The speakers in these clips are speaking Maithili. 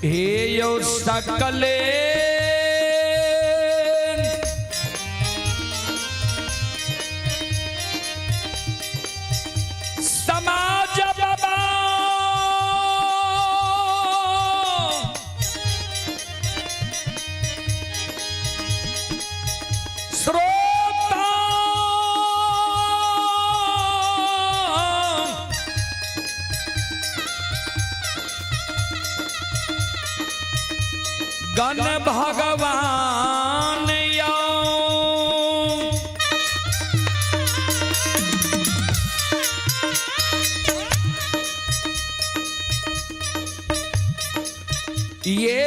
हे यो सकले समाज बाबा श्रोता गण भगवान यौ। ये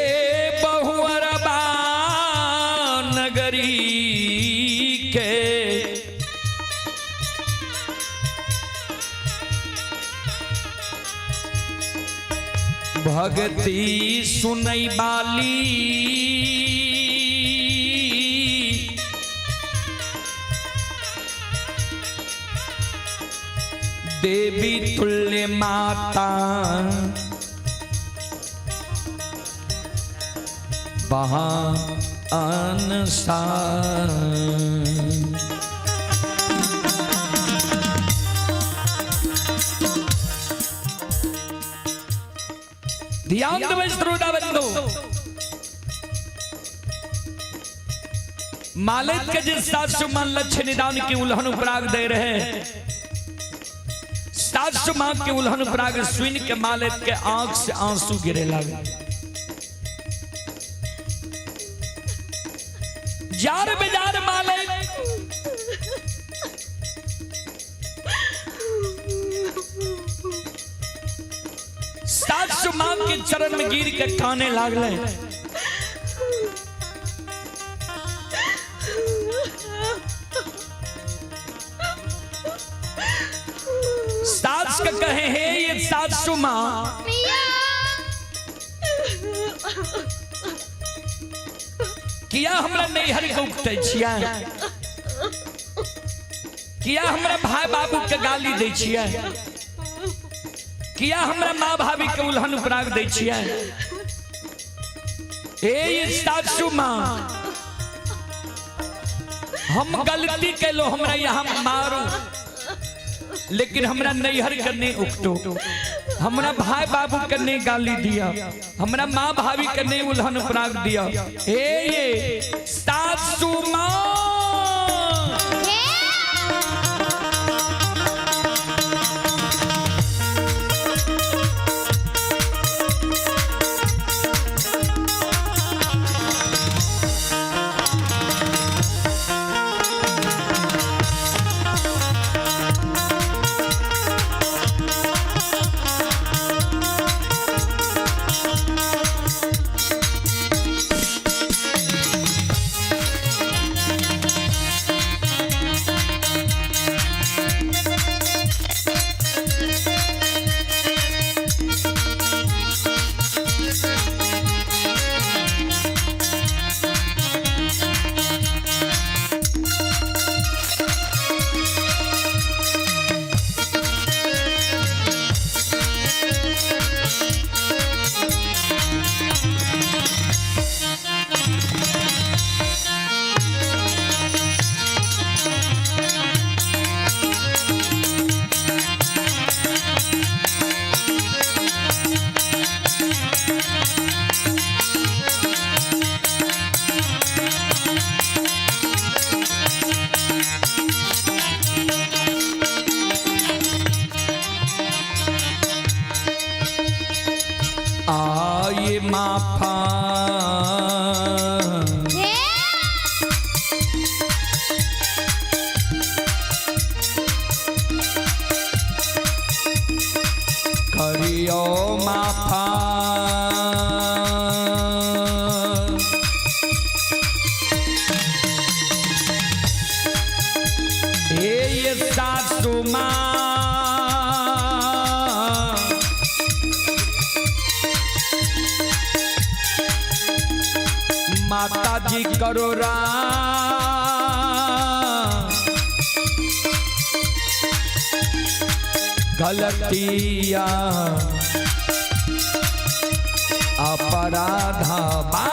बहुअरबा नगरी के भक्ति सुनई बाली देवी तुल्य माता बहा ध्यान देबै श्रोता बंधु, मालिक के जिस सासु मां लक्ष्य निदान की उल्हन उपराग दे रहे, सासु मां के उल्हन उपराग सुन के मालिक के आंख से आंसू गिरे लगे। जार बेजार मालिक सासु मां के चरण में गिर के काने लागले। सास के कहे हे ये सासु मां, किया हमरा नैहर के उकटै छियै, किया हमरा भाई बाबू के गाली दै छियै, किया हमरा माँ भाभी के उल्हन उपराग दै छियै। हे ये सासु माँ, हम गलती कैलो, हमरा यहाँ मारू, लेकिन हमरा नैहर के नहीं उकटो, हमरा भाई बाबू के नहीं गाली दिया, हमरा माँ भाभी के नहीं उल्हन उपराग दिया। हे ये सासु माँ, आए माफा करियो माफा, हे ये सासु माँ, माता जी करो राम, गलतिया अपराध बा।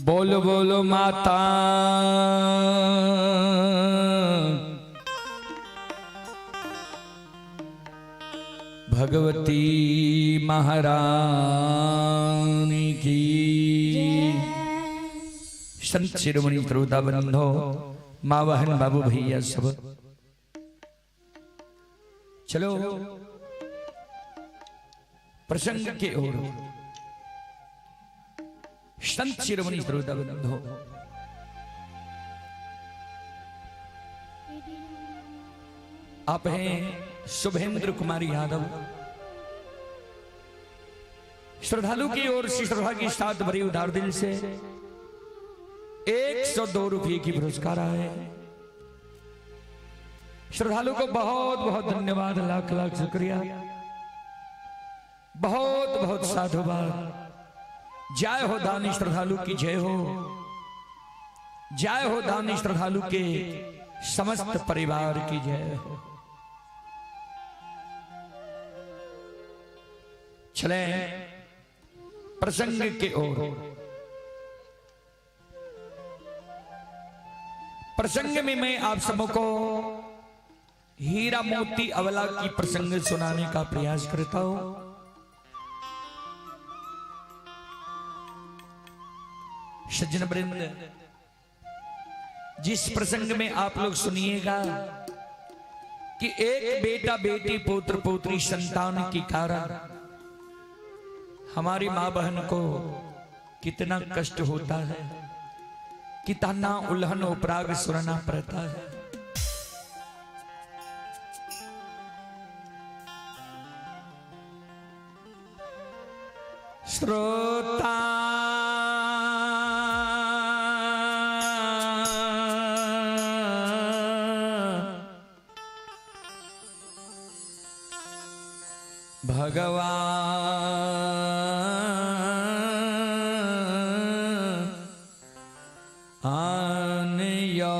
बोलो बोलो माता भगवती महारानी की। संत शिरोमणि श्रोता बंधो, माँ बहन बाबू भैया सब, चलो प्रसंग के ओर। संत शिरोमणि श्रोता बंधो, आप हैं शुभेंद्र कुमार यादव, श्रद्धालु की ओर से श्रद्धा के साथ भरी उदार दिल से 102 रुपये की पुरस्कार आए। श्रद्धालु को बहुत बहुत धन्यवाद, लाख लाख शुक्रिया, बहुत बहुत साधुवाद। जय हो दानी श्रद्धालु की जय हो, जय हो दानी श्रद्धालु के समस्त परिवार की जय हो। चले प्रसंग के ओर। प्रसंग में मैं आप सबको हीरा मोती अवला की प्रसंग सुनाने का प्रयास करता हूं। सज्जन वृंद, जिस प्रसंग में आप लोग सुनिएगा कि एक बेटा बेटी पुत्र पुत्री संतान के कारण हमारी माँ बहन को कितना कष्ट होता है, कितना उल्हन उपराग सुनना पड़ता है। श्रोता भगवान आनयो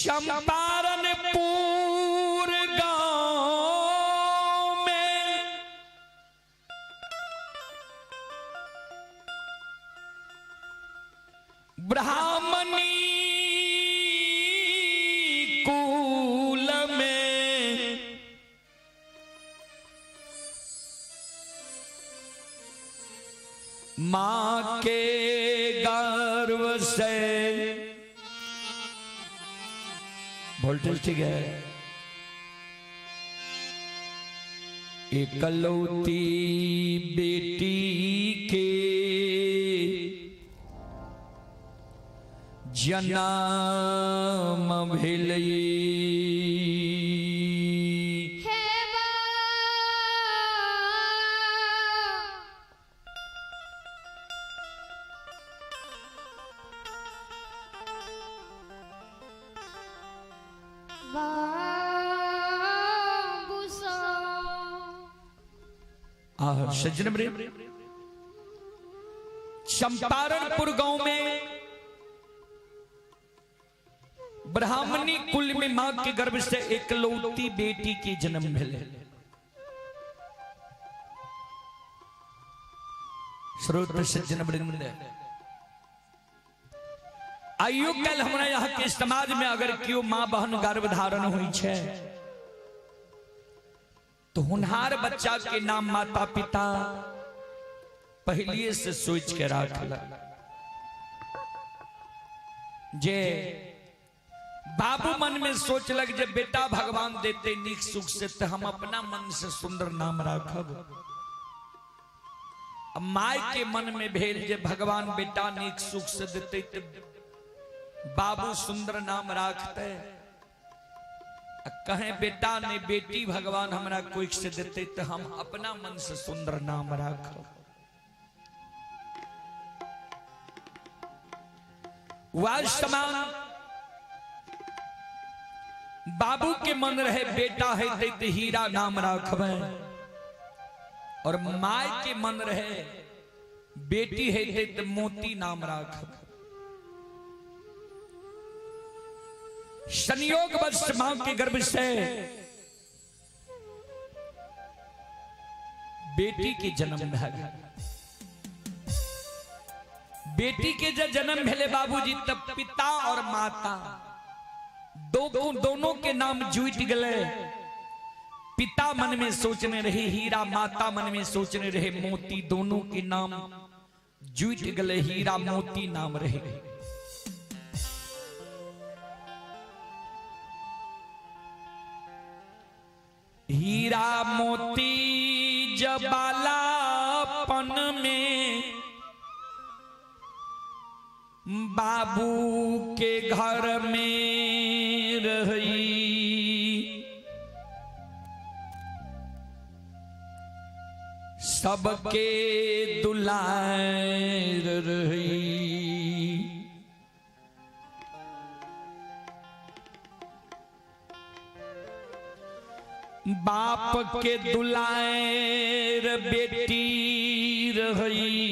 चंपारणपुर गांव में ब्राह्मणी कुल में माँ के गर्भ से वोल्टेज ठीक है एकलौती बेटी के जन्म भेलै। सज्जन चंपारणपुर गांव में ब्राह्मणी कुल में मां के गर्भ से एकलौती बेटी के जन्म भेलै। स्रोत सज्जन वृंद, आइयो कल हमरा यहाँ के समाज में अगर क्यों मां बहन गर्भ धारण हुई है तो होनहार बच्चा के नाम माता पिता पहले से सोच के राखल जे बाबू मन में सोचलक जे बेटा भगवान देते निक सुख से तो हम अपना मन से सुंदर नाम राखब। माय के मन में भेल जे भगवान बेटा निक सुख से देते तो बाबू सुंदर नाम राखते, कहें बेटा ने बेटी भगवान हमरा कोई से देते तो हम अपना मन से सुंदर नाम राखब। समान बाबू के मन रहे बेटा है ते हीरा नाम राखबे और my के मन रहे बेटी है ते मोती नाम राखबे। संयोग वश मां के गर्भ से बेटी के जन्म भए। बेटी के जब जन्म भेले बाबूजी तब पिता और माता दोनों के नाम जुट गए। पिता मन में सोचने रहे हीरा, माता मन में सोचने रहे मोती, दोनों के नाम जुट गए, हीरा मोती नाम रहे। हीरा मोती जबालापन में बाबू के घर में रही, सबके दुलार रही। बाप के दुलार बेटी रही,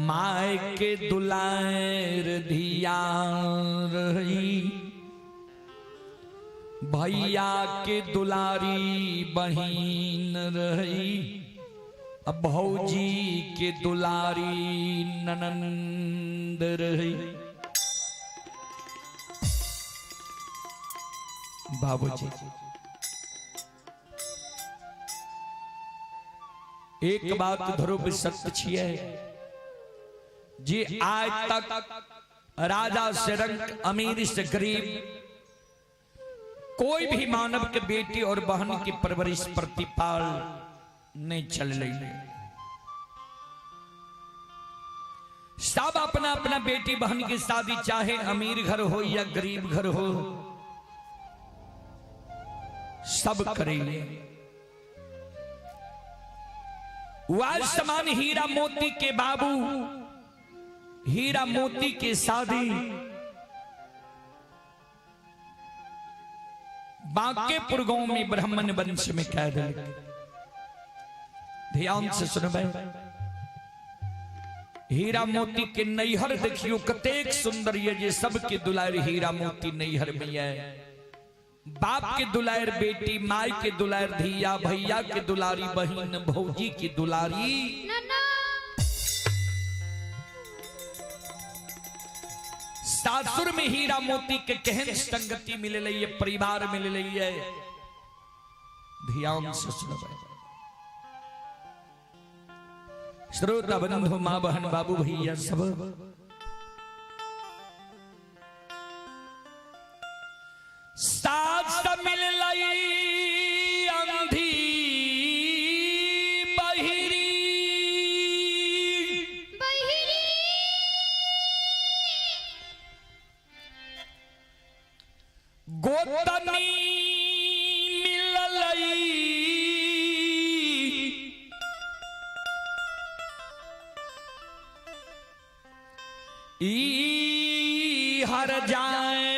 my के दुलार धिया रही, भैया के दुलारी बहिन रही, भौजी के दुलारी ननंद रही। बाबूजी एक बात ध्रुव सत्य छिए जे आज तक राजा से रंग अमीर से गरीब कोई भी मानव के बेटी और बहन की परवरिश प्रतिपाल नहीं चल रही। सब अपना अपना बेटी बहन की शादी चाहे अमीर घर हो या गरीब घर हो सब करेंगे। वह समान हीरा मोती के बाबू हीरा मोती के शादी बांकेपुर गांव में ब्राह्मण वंश में कह दिल। ध्यान से सुनो भाई, हीरा मोती के नैहर देखियो कतेक सुंदर ये जे सबके दुलार हीरा मोती नैहर में ये। बाप के दुलार बेटी, माई के दुलार धिया, भैया के दुलारी बहन, भौजी की दुलारी। सासुर में हीरा मोती के केहन संगति मिले है, परिवार मिले है। ध्यान से सुनबै श्रोता बंधु, माँ बहन, बाबू भैया सब। सास मिललई अंधी बहिरी, गोतनी मिललई ई हर जाए।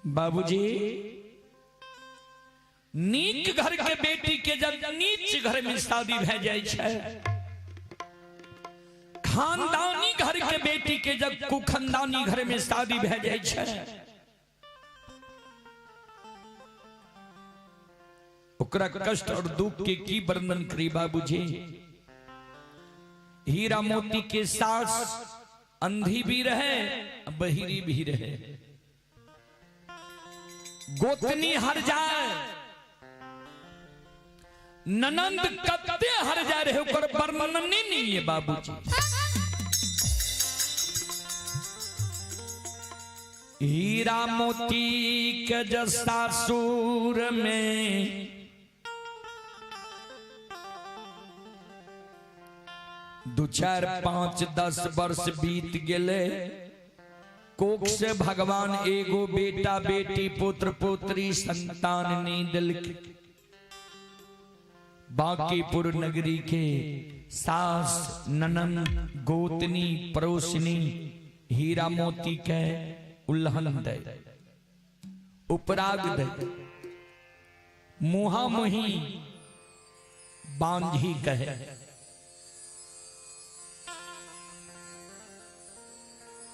बाबूजी नीक घर के बेटी के जब नीच घर में शादी भै जाय छै, खानदानी घर के बेटी के जब कुखनदानी घर में शादी भै जाय छै, ओकरा कष्ट और दुख के की वर्णन करी बाबूजी। हीरा मोती के सास अंधी भी रहे, बहिरी भी रहे, गोतनी हर जाए, ननंद कते हर जाए रहे, ओकर वर्णन नहीं है बाबूजी। हीरा मोती के सासुर में 2 4 5 10 वर्ष बीत गेले, कोख से भगवान एगो बेटा बेटी पुत्र पुत्री संतान नहीं दिलके। बांकीपुर नगरी के सास ननंद गोतनी पड़ोसनी हीरा मोती के उल्हन दे, उपराग दे, मुहा मुही बांझी कहे।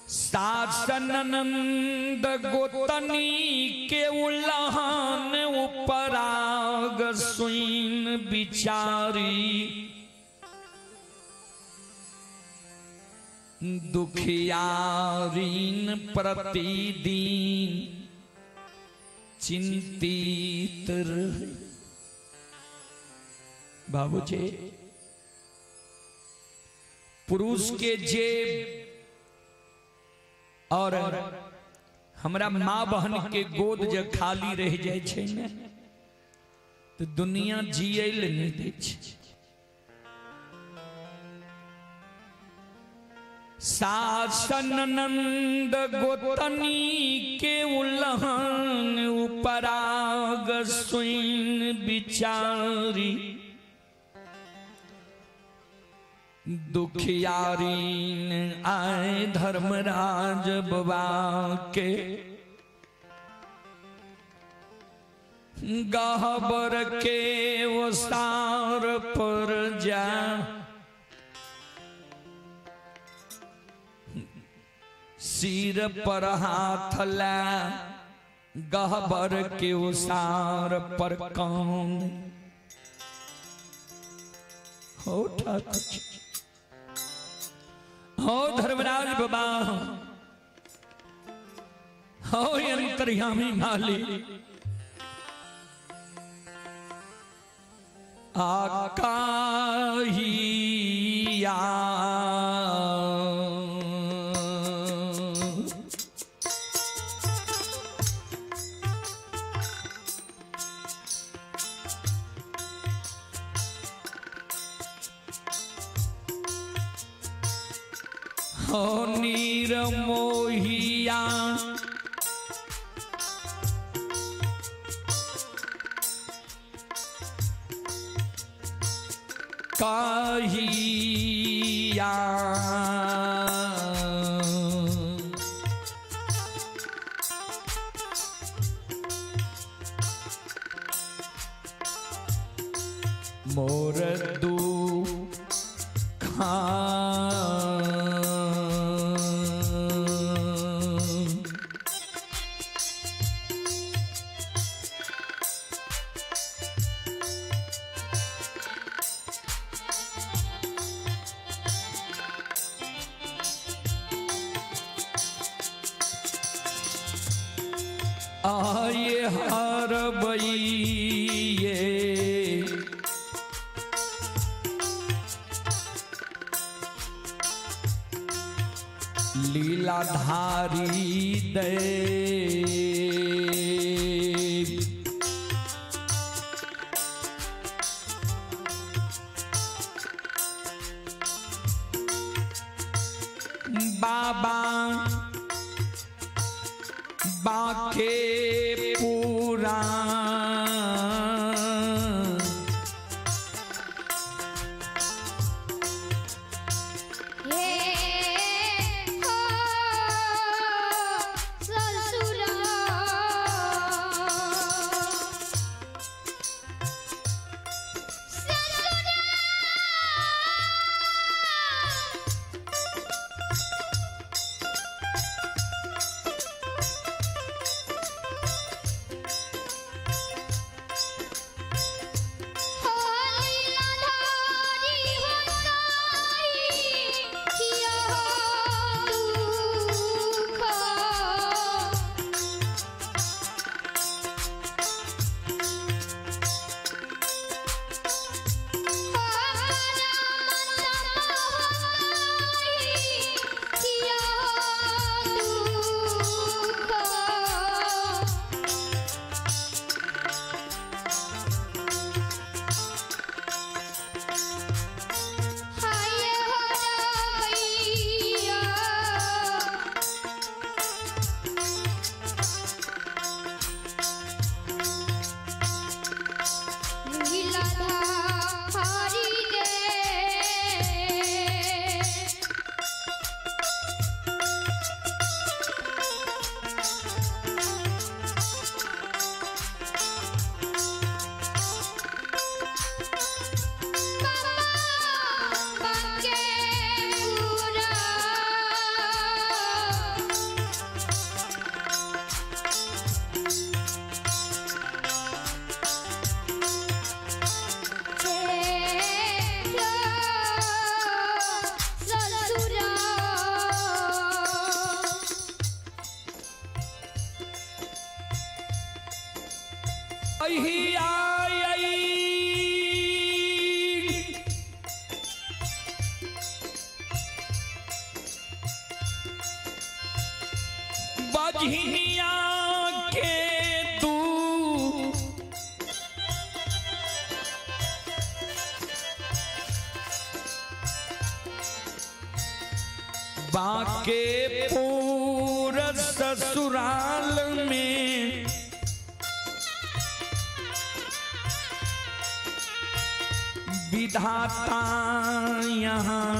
सास ननंद गोतनी के उल्हन उपराग सुन बिचारी, दुखियारीन प्रतिदिन चिंतित रहे। बाबूजी पुरुष के जेब और हमरा माँ बहन के गोद जब खाली रह जाए छै ने तो दुनिया जिए ले नहीं दै छै। सास ननंद गोतनी के उल्हन उपराग सुन बिचारी, दुखियारीन आए धर्मराज बाबा के गहबर के ओसार पर जा, सिर पर हाथ ला गहबर के ओसार पर कौन हो हो धर्मराज बाबा, हो अंतर्यामी माली, आकाहिया हो नीर मोहिया कहिया मोर दुखा आये हर बइये लीलाधारी दे बाबा बाके पूरा हे हो ससुरा ससुरा लीलाधारी होताई किया दुख किया दुख हाय हरवैया लीलाधारी दे बाबा के पूरा ससुरा अही आई बजहिया के तू बाके पूर ससुराल में विधाता यहाँ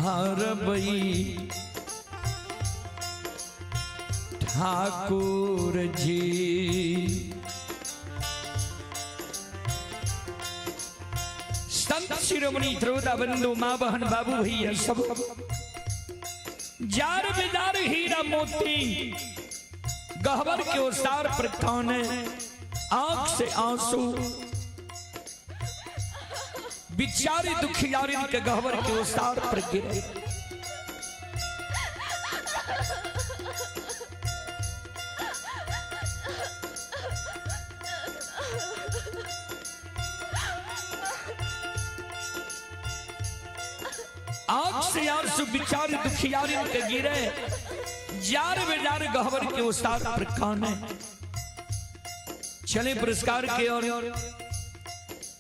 हर बई ठाकुर जी। संत शिरोमणि त्रोदा बंधु माँ बहन बाबू भैया सब जार बिजार हीरा मोती गहवर के ओसार पर कौन है आंख से आंसू बिचारी दुखियारी के गहवर के ओसार पर गिरे। आंख से आंसू बिचारी दुखियारी के गिरे, जार बेजार गहवर के उस्ताद पर कौन है। चले पुरस्कार के और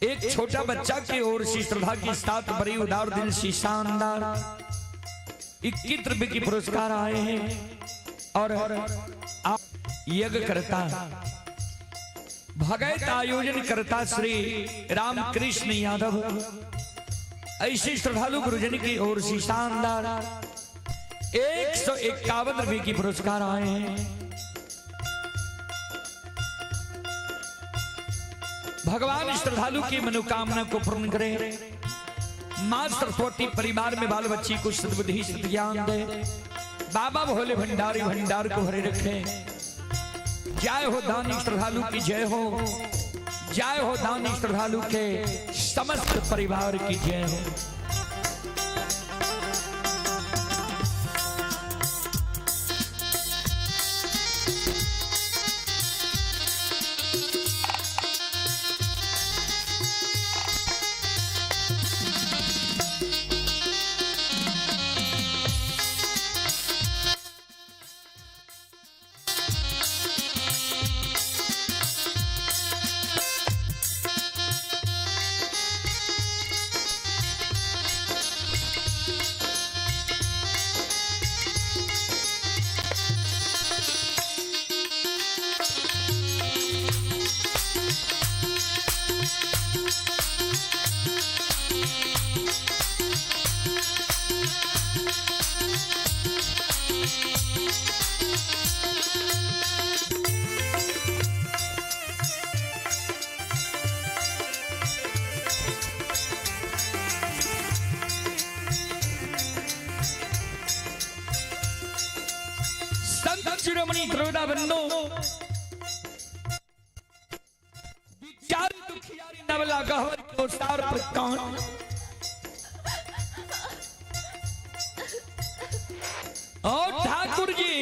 एक छोटा बच्चा की ओर से श्रद्धा की साथ बड़ी उदार दिल सी शानदार 21 रुपए की पुरस्कार आए हैं। और आप यज्ञ करता भगत आयोजन करता श्री रामकृष्ण यादव, ऐसे श्रद्धालु गुरुजन की ओर से शानदार 151 रुपए की पुरस्कार आए हैं। भगवान श्रद्धालु की मनोकामना को पूर्ण करे। मां सरस्वती परिवार में बाल बच्ची को सद्बुद्धि सद्ज्ञान दे। बाबा भोले भंडारी भंडार को भरे रखे। जय हो दानी श्रद्धालु की जय हो। जय हो दानी श्रद्धालु के समस्त परिवार की जय हो। संत शिरोमणि त्रोदा बंधु विचार दुखियारी नवला गहवर को सार प्रकान और ठाकुर जी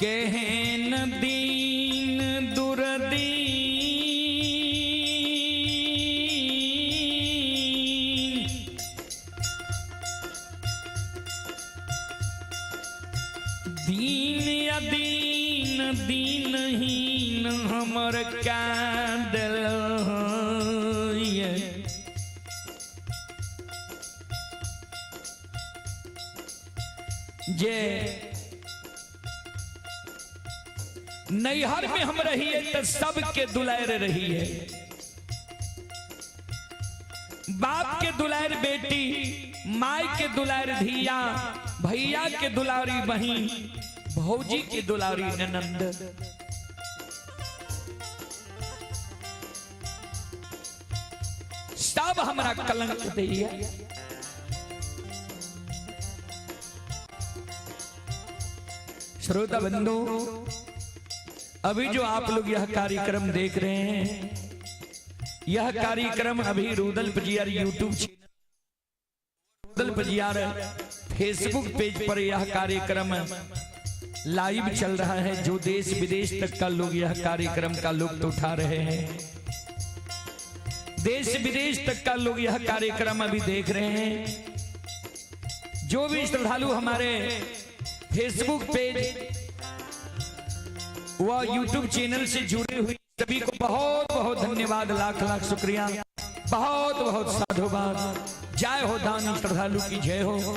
केहन दीन दुर्दीन दीन अदीन दीनहीन हमर कादल जे नैहर में हम रही है तो सबके दुलार रही है। बाप के दुलार बेटी, माई के दुलार धिया, भैया के दुलारी बहिन, भौजी के दुलारी ननंद। सब हमरा कलंक दैया। श्रोता बंधु, अभी जो आप लोग यह कार्यक्रम देख रहे हैं, यह कार्यक्रम अभी Rudal Pajiyar YouTube channel, Rudal Pajiyar Facebook page पर यह कार्यक्रम लाइव चल रहा है। जो देश विदेश तक का लोग यह कार्यक्रम का लुत्फ उठा रहे हैं, देश विदेश तक का लोग यह कार्यक्रम अभी देख रहे हैं। जो भी श्रद्धालु हमारे फेसबुक पेज व यूट्यूब चैनल से जुड़े हुए सभी को बहुत बहुत धन्यवाद, लाख लाख शुक्रिया, बहुत बहुत साधुवाद। जय हो दानी श्रद्धालु की जय हो।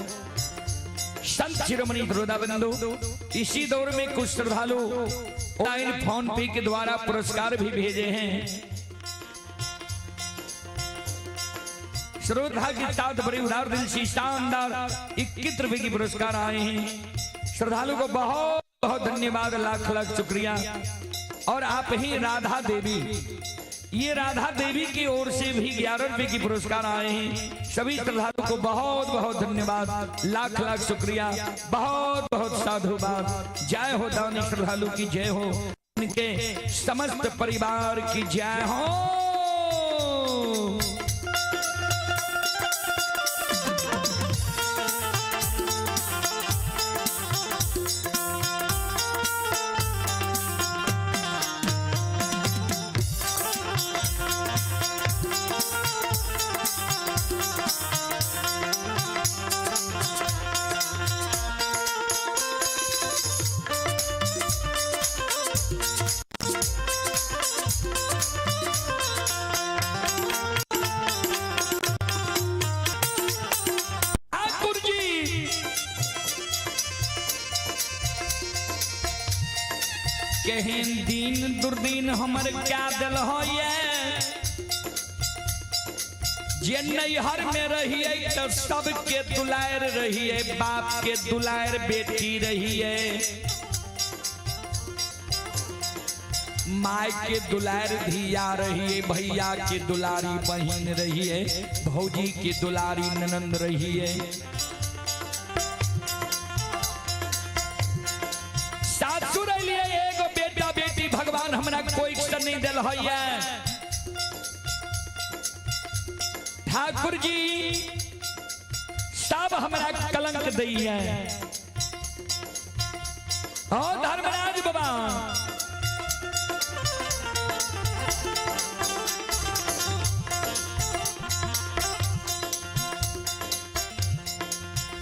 संत शिरोमणि बंधु, इसी दौर में कुछ श्रद्धालु ऑनलाइन फोन पे के द्वारा पुरस्कार भी भेजे हैं। श्रोता की साथ बड़े उदार दिल से शानदार 21 रुपए की पुरस्कार आए हैं। श्रद्धालु को बहुत बहुत धन्यवाद, लाख लाख शुक्रिया। और आप ही राधा देवी, ये राधा देवी की ओर से भी 11 रुपए की पुरस्कार आए हैं। सभी श्रद्धालु को बहुत बहुत धन्यवाद, लाख लाख शुक्रिया, बहुत बहुत साधुवाद। जय हो दानी श्रद्धालु की जय हो, उनके समस्त परिवार की जय हो। केहन दिन दुर्दिन हमर क्या दिल हो ये जे नैहर में रहिए तो सबके दुलार रहिए, बाप के दुलार बेटी रहिए, माय के दुलार धिया रहिए, भैया के दुलारी बहन रहिए, भौजी के दुलारी ननंद रहिए। सासुर लिए एगो बेटा बेटी भगवान हमरा कोई से नहीं दिल है। ठाकुर जी सब हमरा कलंक दैया। ओ धर्मराज बाबा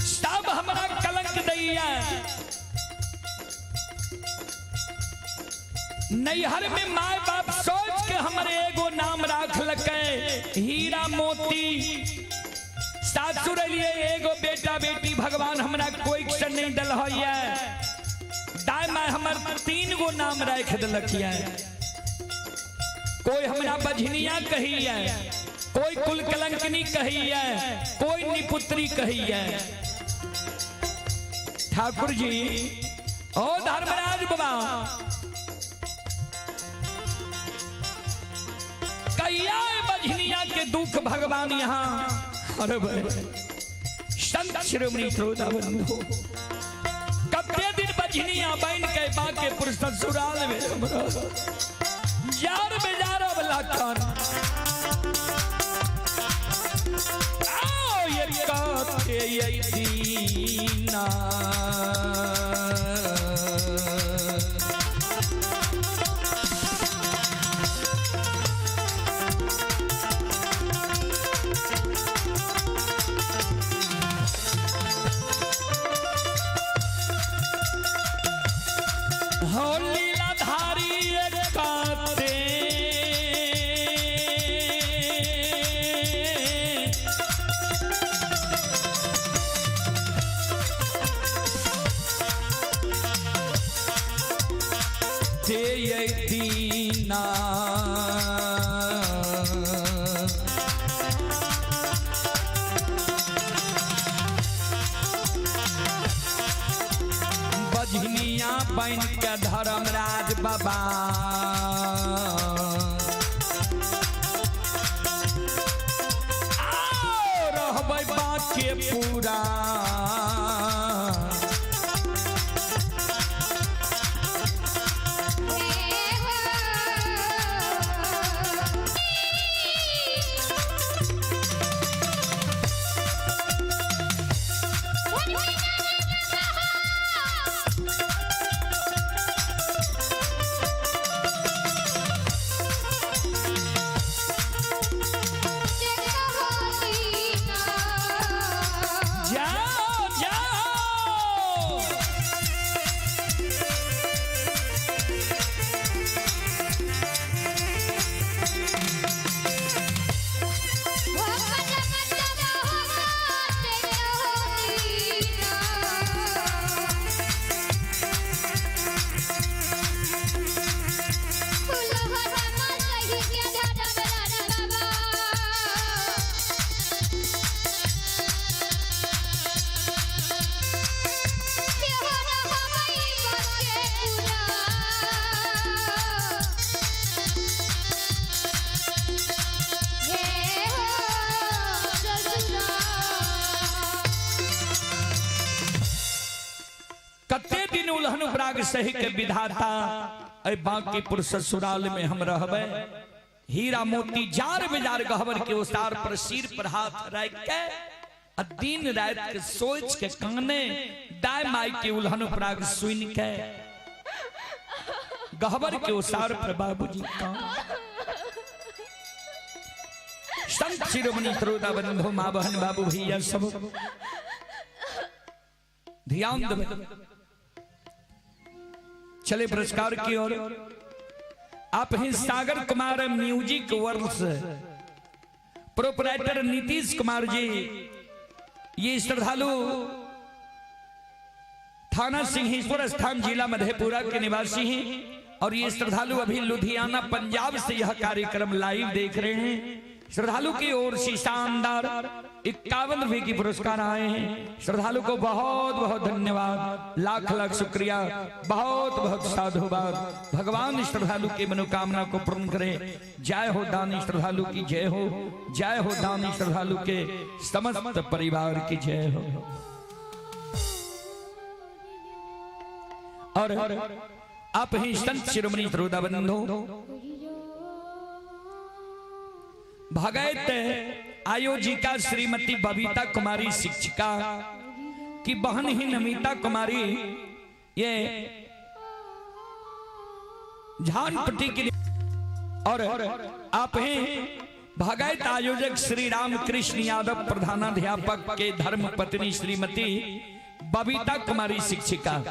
सब हमरा कलंक दैया। नैहर में माय बाप सोच के हमरे एगो नाम राख लके हीरा मोती। सासुर लिए एगो बेटा बेटी भगवान हमरा कोई से नहीं दिल है। दाय my हमर 3 गो नाम राख दिलक है। कोई हमरा बझनिया कही है, कोई कुल कलंकनी कही है, कोई निपुत्री कही है। ठाकुर जी ओ धर्मराज बाबा कैया बझनिया के दुख भगवान यहाँ। अरे संत शिरोमणि श्रोता बंधु कते दिन बझनिया बन के बाके पुरुष ससुराल में यार बेजारा वाला कान आओ ये काते ये दीना। दीना बझनिया बन के धर्मराज बाबा आओ रहबै बाके पूरा। जाओ जाओ कते दिन उल्हन उपराग सही के विधाता अय बांकीपुर ससुराल में हम रहबे। हीरा मोती जार बेजार गहबर के उसार पर सिर पर हाथ रख के आ दिन रात के सोच के काने दाय माई के उल्हन उपराग सुन के गहबर के उसार पर बाबूजी कान। संत शिरोमणि त्रोदा बंधु माँ बहन बाबू भैया सब ध्यान दे। चले पुरस्कार की ओर। आप हैं Sagar Kumar music world proprietor Nitish Kumar ji. ये श्रद्धालु थाना सिंहेश्वर स्थान जिला मधेपुरा के निवासी हैं और ये श्रद्धालु अभी लुधियाना पंजाब से यह कार्यक्रम लाइव देख रहे हैं। श्रद्धालु की ओर से शानदार 51 रुपए की पुरस्कार आए हैं। श्रद्धालु को बहुत बहुत धन्यवाद, लाख लाख शुक्रिया, बहुत बहुत साधुवाद। भगवान श्रद्धालु की मनोकामना को पूर्ण करे। जय हो दानी श्रद्धालु की जय हो, जय हो दानी श्रद्धालु के समस्त परिवार की जय हो। और आप ही संत शिरोमणि श्रोता बंधु भगत आयोजिका श्रीमती बबीता कुमारी शिक्षिका की बहन ही नमिता कुमारी ये झानपट्टी की और आप हैं भगत आयोजक श्री राम कृष्ण यादव प्रधानाध्यापक के धर्म पत्नी श्रीमती बबीता कुमारी शिक्षिका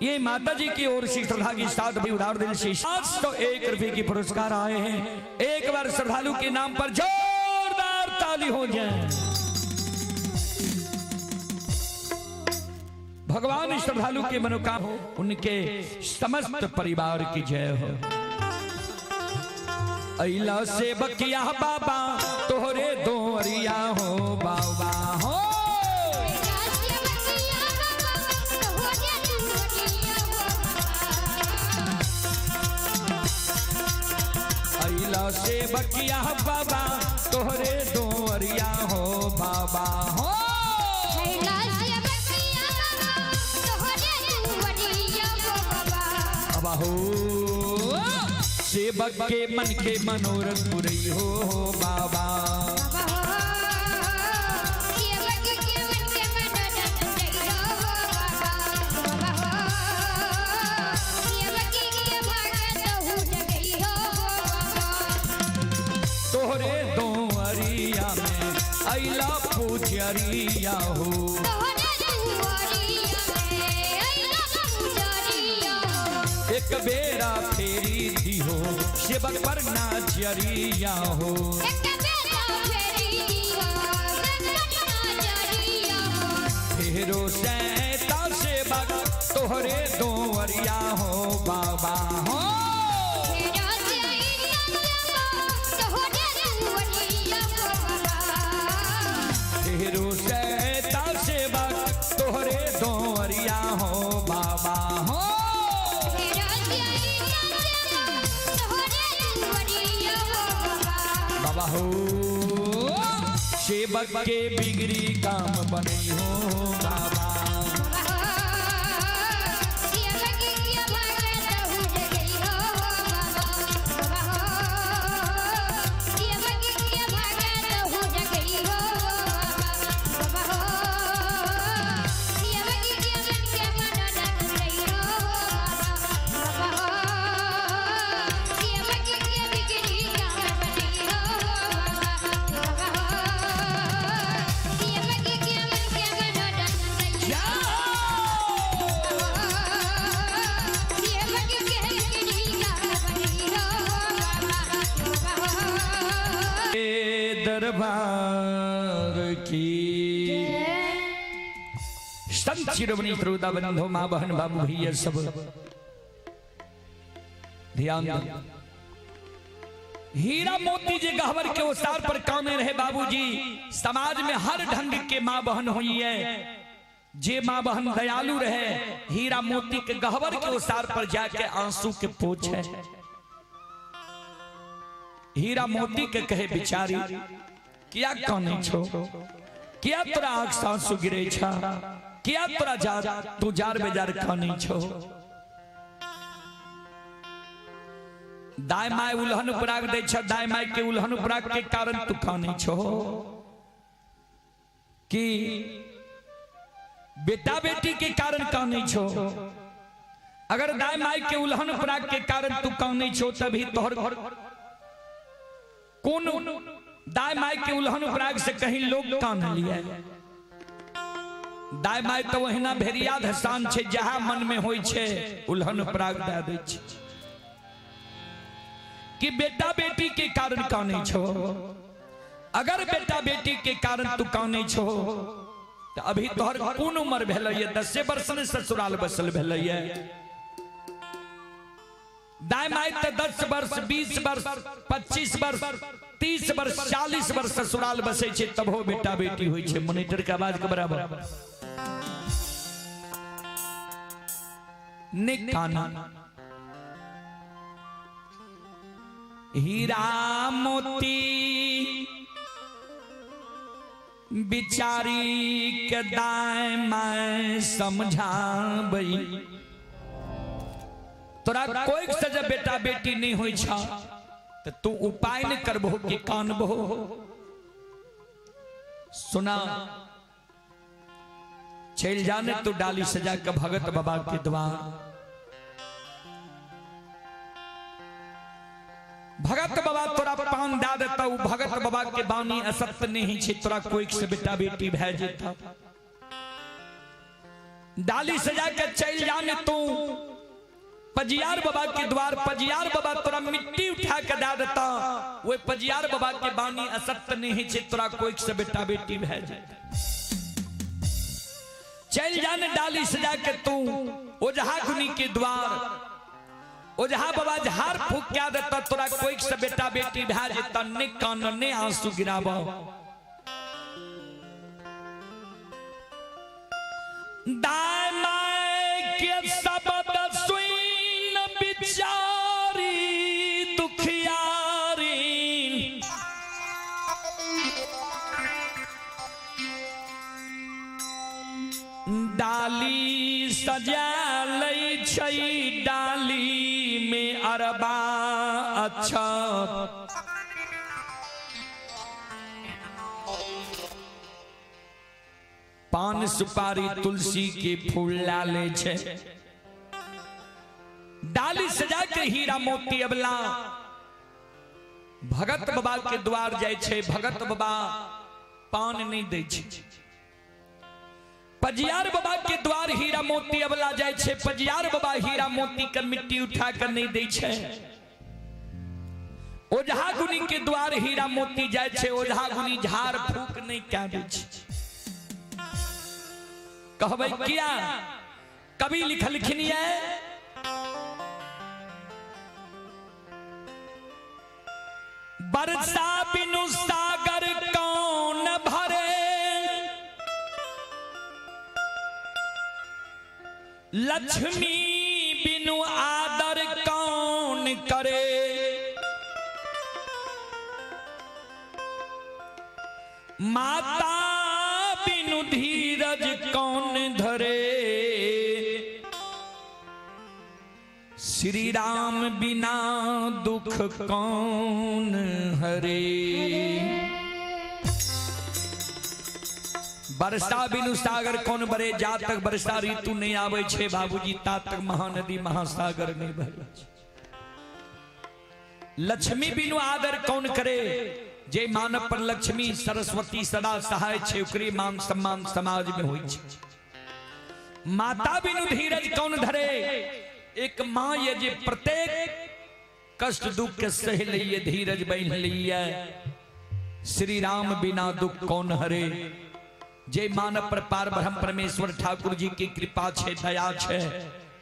ये माता जी की ओर से श्रद्धा के साथ भी उदार दिल से 701 रुपए की पुरस्कार आए हैं। एक बार श्रद्धालु के नाम पर जोरदार ताली हो जाए। भगवान श्रद्धालु के मनोकामना उनके समस्त परिवार की जय हो। अइला से बकिया बाबा तोहरे दोरिया हो बाबा हो। अइला से बकिया बाबा तोहरे दोरिया हो बाबा हो। हो सेवक के मन के मनोरथ पुरई हो बाबा। तोहरे दोअरिया में अइला पुजरिया हो। एक बेरा फेरी दी हो सेवक पर नाचरिया हो। फेरो सैता सेवक तोहरे दोअरिया हो बाबा हो। फेरो सैता सेवक तोहरे दोअरिया हो बाबा हो। बाबा हो सेवक के बिगड़ी काम बने हो बाबा। दरबार की संत शिरोमणि श्रोता बंधु माँ बहन बाबू भैया सब ध्यान। हीरा मोती जी गहवर के ओसार पर काने रहे बाबूजी। समाज में हर ढंग के माँ बहन हुई है। जे माँ बहन दयालु रहे हीरा मोती के गहवर के ओसार पर जाके आंसू के पोछे। हीरा मोती के कहे बिचारी क्या काने छो, क्या तोरा आंख आंसू गिरे छा, क्या तोरा जार तू जार बेजार काने छो। दाय my उल्हन उपराग दे छ, दाय my के उल्हन उपराग के कारण तू काने छो कि बेटा बेटी के कारण काने छो। अगर दाय my के उल्हन उपराग के कारण तू काने छो तभी तोहर कौन दाय my के उल्हन उपराग से कहीं लोग कान लिया। दाय my तो वहिना भेड़िया धसान छे, जहां मन में होई छे उल्हन उपराग दे दे छे कि बेटा बेटी के कारण काने छो। अगर बेटा बेटी के कारण तू काने छो तो अभी तोहर कोन उम्र भेलैया, 10 वर्ष में ससुराल बसल भेलैया। दाय माय तो 10 वर्ष 20 वर्ष 25 वर्ष 30 वर्ष 40 वर्ष ससुराल बसै छै तबो बेटा बेटी होइ छै। मोनिटर के आवाज के बराबर ने काना हीरा मोती बिचारी के दाय my समझाबई। तोरा कोई से जब बेटा बेटी नहीं होई छा तो तू उपाय नहीं करबो कि कानबो। सुना चल जाने तू डाली सजा के भगत बाबा के द्वार। भगत बाबा तोरा पान दा देता, उ भगत बाबा के बानी असत्य नहीं छे, तोरा कोई से बेटा बेटी भै जेता। डाली सजा के चल जाने तू पजियार बाबा के द्वार। पजियार बाबा तोरा मिट्टी उठा के दा देता, वो पजियार बाबा के बानी असत्य नहीं छे, तोरा कोई से बेटा बेटी भै जेता। चल जाने डाली सजा के तू ओझा गुनी के द्वार। ओझा बाबा झाड़ फूक क्या देता, तोरा कोई से बेटा बेटी भै जेता। ने कान ने आंसू गिराब। दाय my के शब्द सुन बिचारी दुखियारी, डाली सजा लै छै डाली में अरबा अच्छा। पान सुपारी तुलसी के फूल लाले छे, डाली सजा के हीरा मोती अबला भगत बाबा के द्वार जाय छे। भगत बाबा पान नहीं दै छे। पजियार बाबा के द्वार हीरा मोती अबला जाय छे। पजियार बाबा हीरा मोती के मिट्टी उठा कर नहीं दै छे। ओझा गुनी के द्वार हीरा मोती जाय छे। ओझा गुनी झाड़ फूक नहीं कह दै छे। कहबै किया कवि लिखलखिन ये बरसा बिनु सागर कौन भरे, लक्ष्मी बिनु आदर कौन करे। माता बिनु धीरज कौन धरे, श्री राम बिना दुख कौन हरे। बरसा बिनु सागर कौन भरे, जा तक बरसा ऋतु नहीं आवे छे बाबूजी ता तक महानदी महासागर नहीं भरे। लक्ष्मी बिनु आदर कौन करे, जे मानव पर लक्ष्मी सरस्वती सदा सहाय छे ओकरे मान सम्मान समाज में होई छे। माता बिनु धीरज कौन धरे, एक मां ये जे प्रत्येक कष्ट दुख के सह लिए धीरज बन लिए। श्री राम बिना दुख कौन हरे, जे मानव पर पार ब्रह्म परमेश्वर ठाकुर जी की कृपा छे दया छे,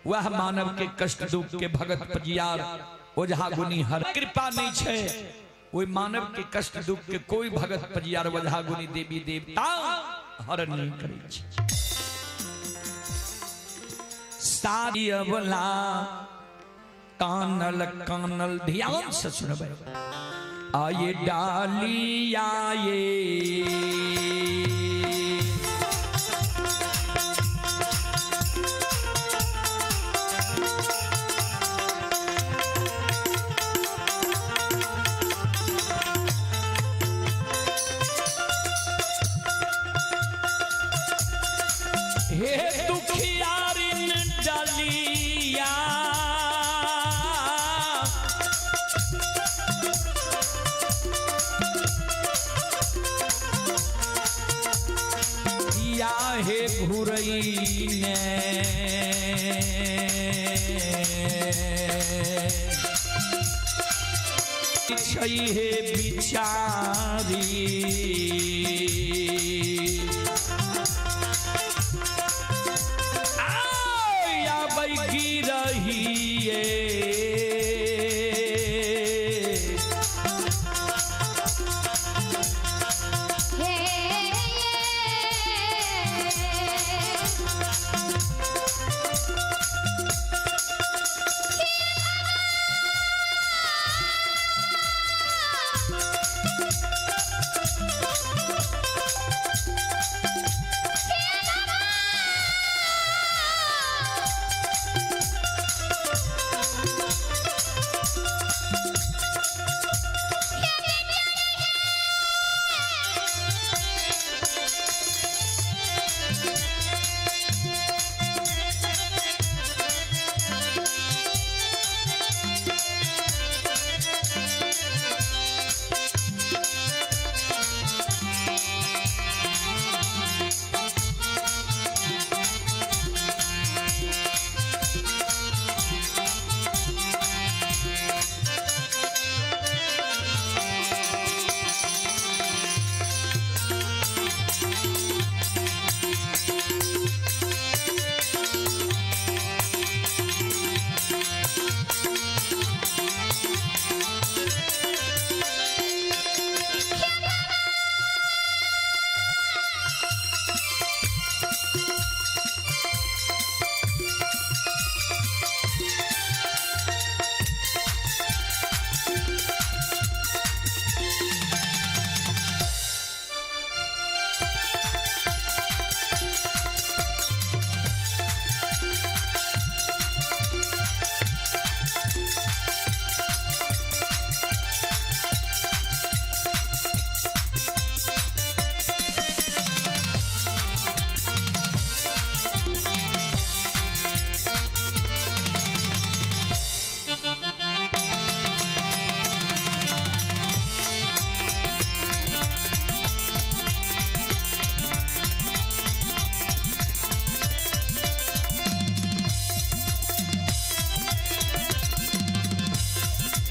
वह मानव के कष्ट दुख के भगत पजियार ओझा गुनी हर। कृपा नहीं छे वह मानव के कष्ट दुख के कोई भगत पजियार ओझा गुनी देवी देवता हर नहीं करे छे। सारी अबला कानल कानल ध्यान से सुनबे आये डाली आये हे दुखियारिन डालिया या हे घुरई ने छै हे बिचारी की रही है।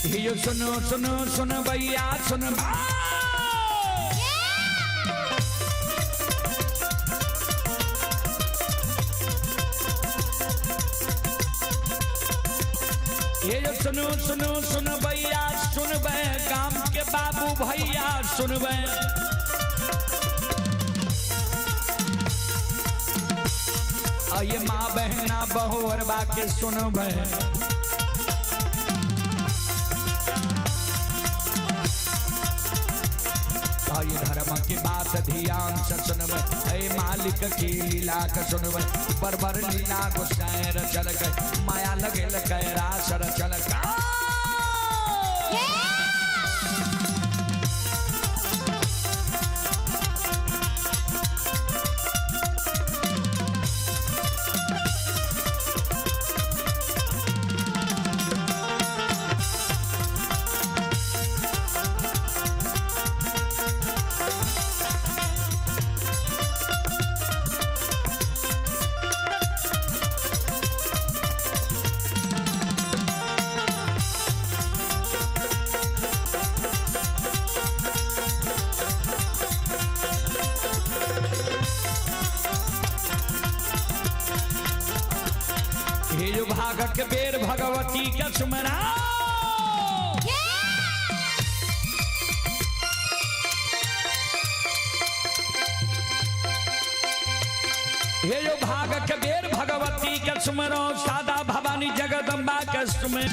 यो सुनो सुनो सुन भैया सुन। ये जो सुनो सुनो सुन भैया सुनबे, गाम के बाबू भैया सुनबे। ये माँ बहना बहू और बाके सुनबे। ये धर्म की बात ध्यान से सुनबे, हे मालिक की लीला के सुनबे। बरबर लीला गोसाई रचल गए, माया लगे कैरास रचल गए। भागक बेर भगवती के सुमरा। हे जो भागक बेर भगवती के सुमरो, सादा भवानी जगदम्बा के सुमर।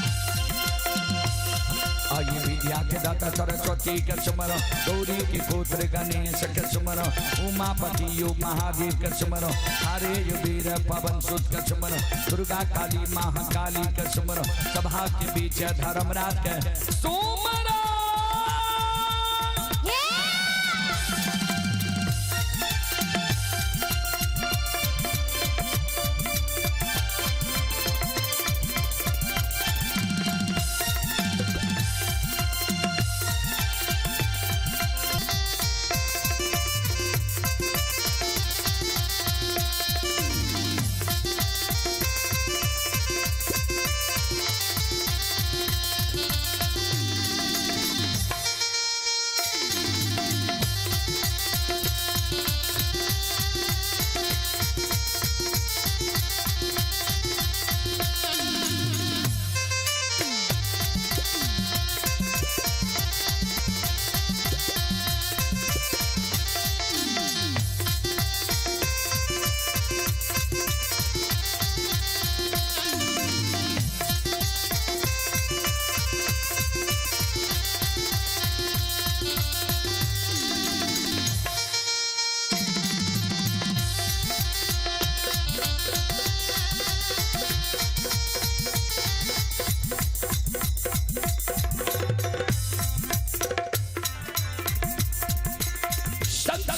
आइए विद्या के दाता सरस्वती के सुमरो, गौरी के पुत्र गणेश के सुमरो, उमापति यो महादेव के सुमरो, हरे यो वीर पवन सुत के सुमरो, दुर्गा काली महाकाली के सुमरो, सभा के बीच धर्मराज के सुमरो।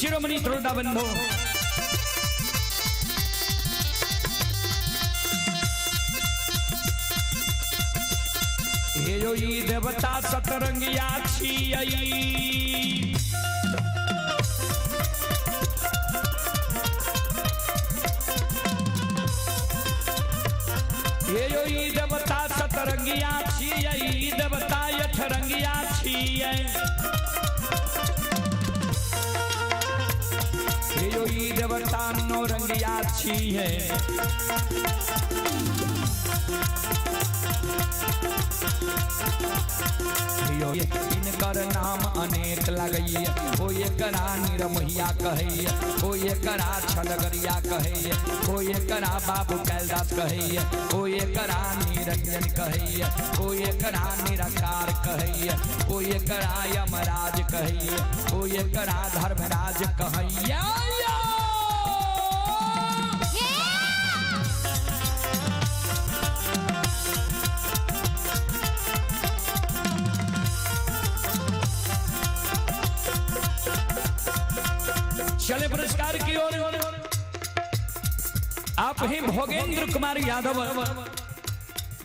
शिरोमणि त्रोटा बंधो, हे यो ई देवता सतरंगिया छियै। हे यो ई देवता सतरंगिया छियै, ई देवता अठरंगिया छियै। देवता नौरंगिया छियै। इनकर नाम अनेक लगैया, ओ एकरा निरमहिया कहैया, ओ एकरा छलगरिया कहैया, ओ एकरा बाबू कैलदास कहैया, ओ एकरा निरंजन कहैया, ओ एकरा निराकार कहैया, ओ एकरा यमराज कहैया, ओ एकरा धर्मराज कहैया। चले पुरस्कार की ओर। आप ही भोगेंद्र कुमार यादव,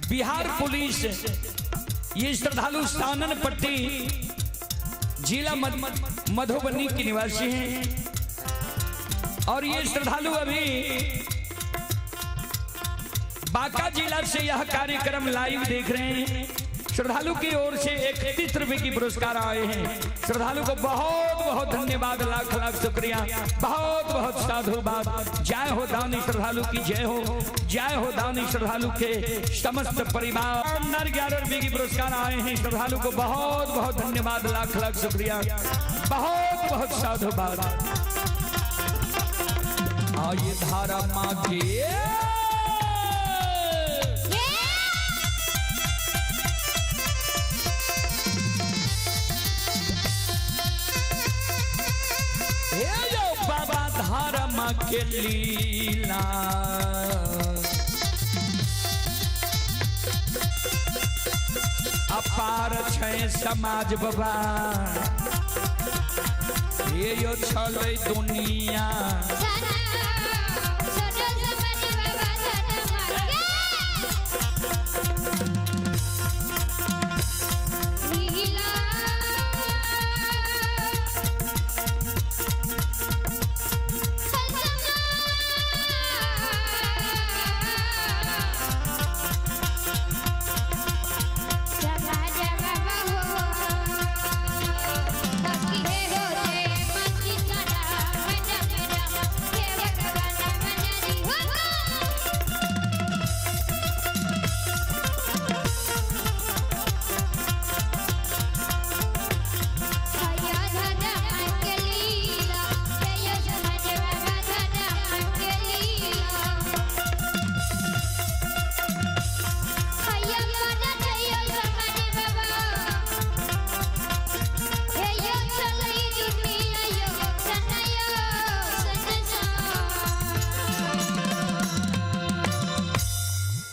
बिहार पुलिस, ये श्रद्धालु सानन पट्टी जिला मधुबनी के निवासी हैं और ये श्रद्धालु अभी बांका जिला से यह कार्यक्रम लाइव देख रहे हैं। श्रद्धालु की ओर से 31 रुपए की पुरस्कार आए हैं। श्रद्धालु को बहुत बहुत धन्यवाद, लाख लाख शुक्रिया, बहुत बहुत साधुवाद। जय हो दानी श्रद्धालु की जय हो, जय हो दानी श्रद्धालु के समस्त परिवार। नर 11 रुपए की पुरस्कार आए हैं। श्रद्धालु को बहुत बहुत धन्यवाद, लाख लाख शुक्रिया, बहुत बहुत साधुवाद। आइए धारा माँ के बाबा धर्म के लीला अपार छै समाज बाबा, ये यो छलै दुनिया।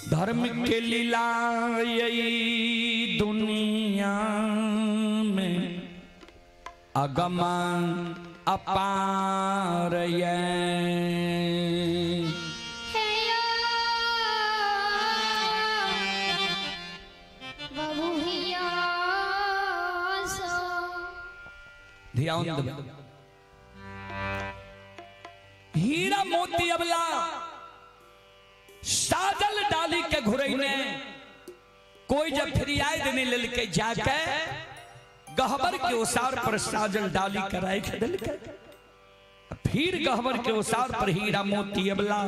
धर्म के लीला यही दुनिया में अगम अपार ये। ध्यान दो, हीरा मोती अबला साजल डाली के घुरैने कोई जब फरियाद नहीं ललके जाके गहबर के ओसार पर साजल डाली कराए के दिलके, फिर गहबर के ओसार पर हीरा मोती अबला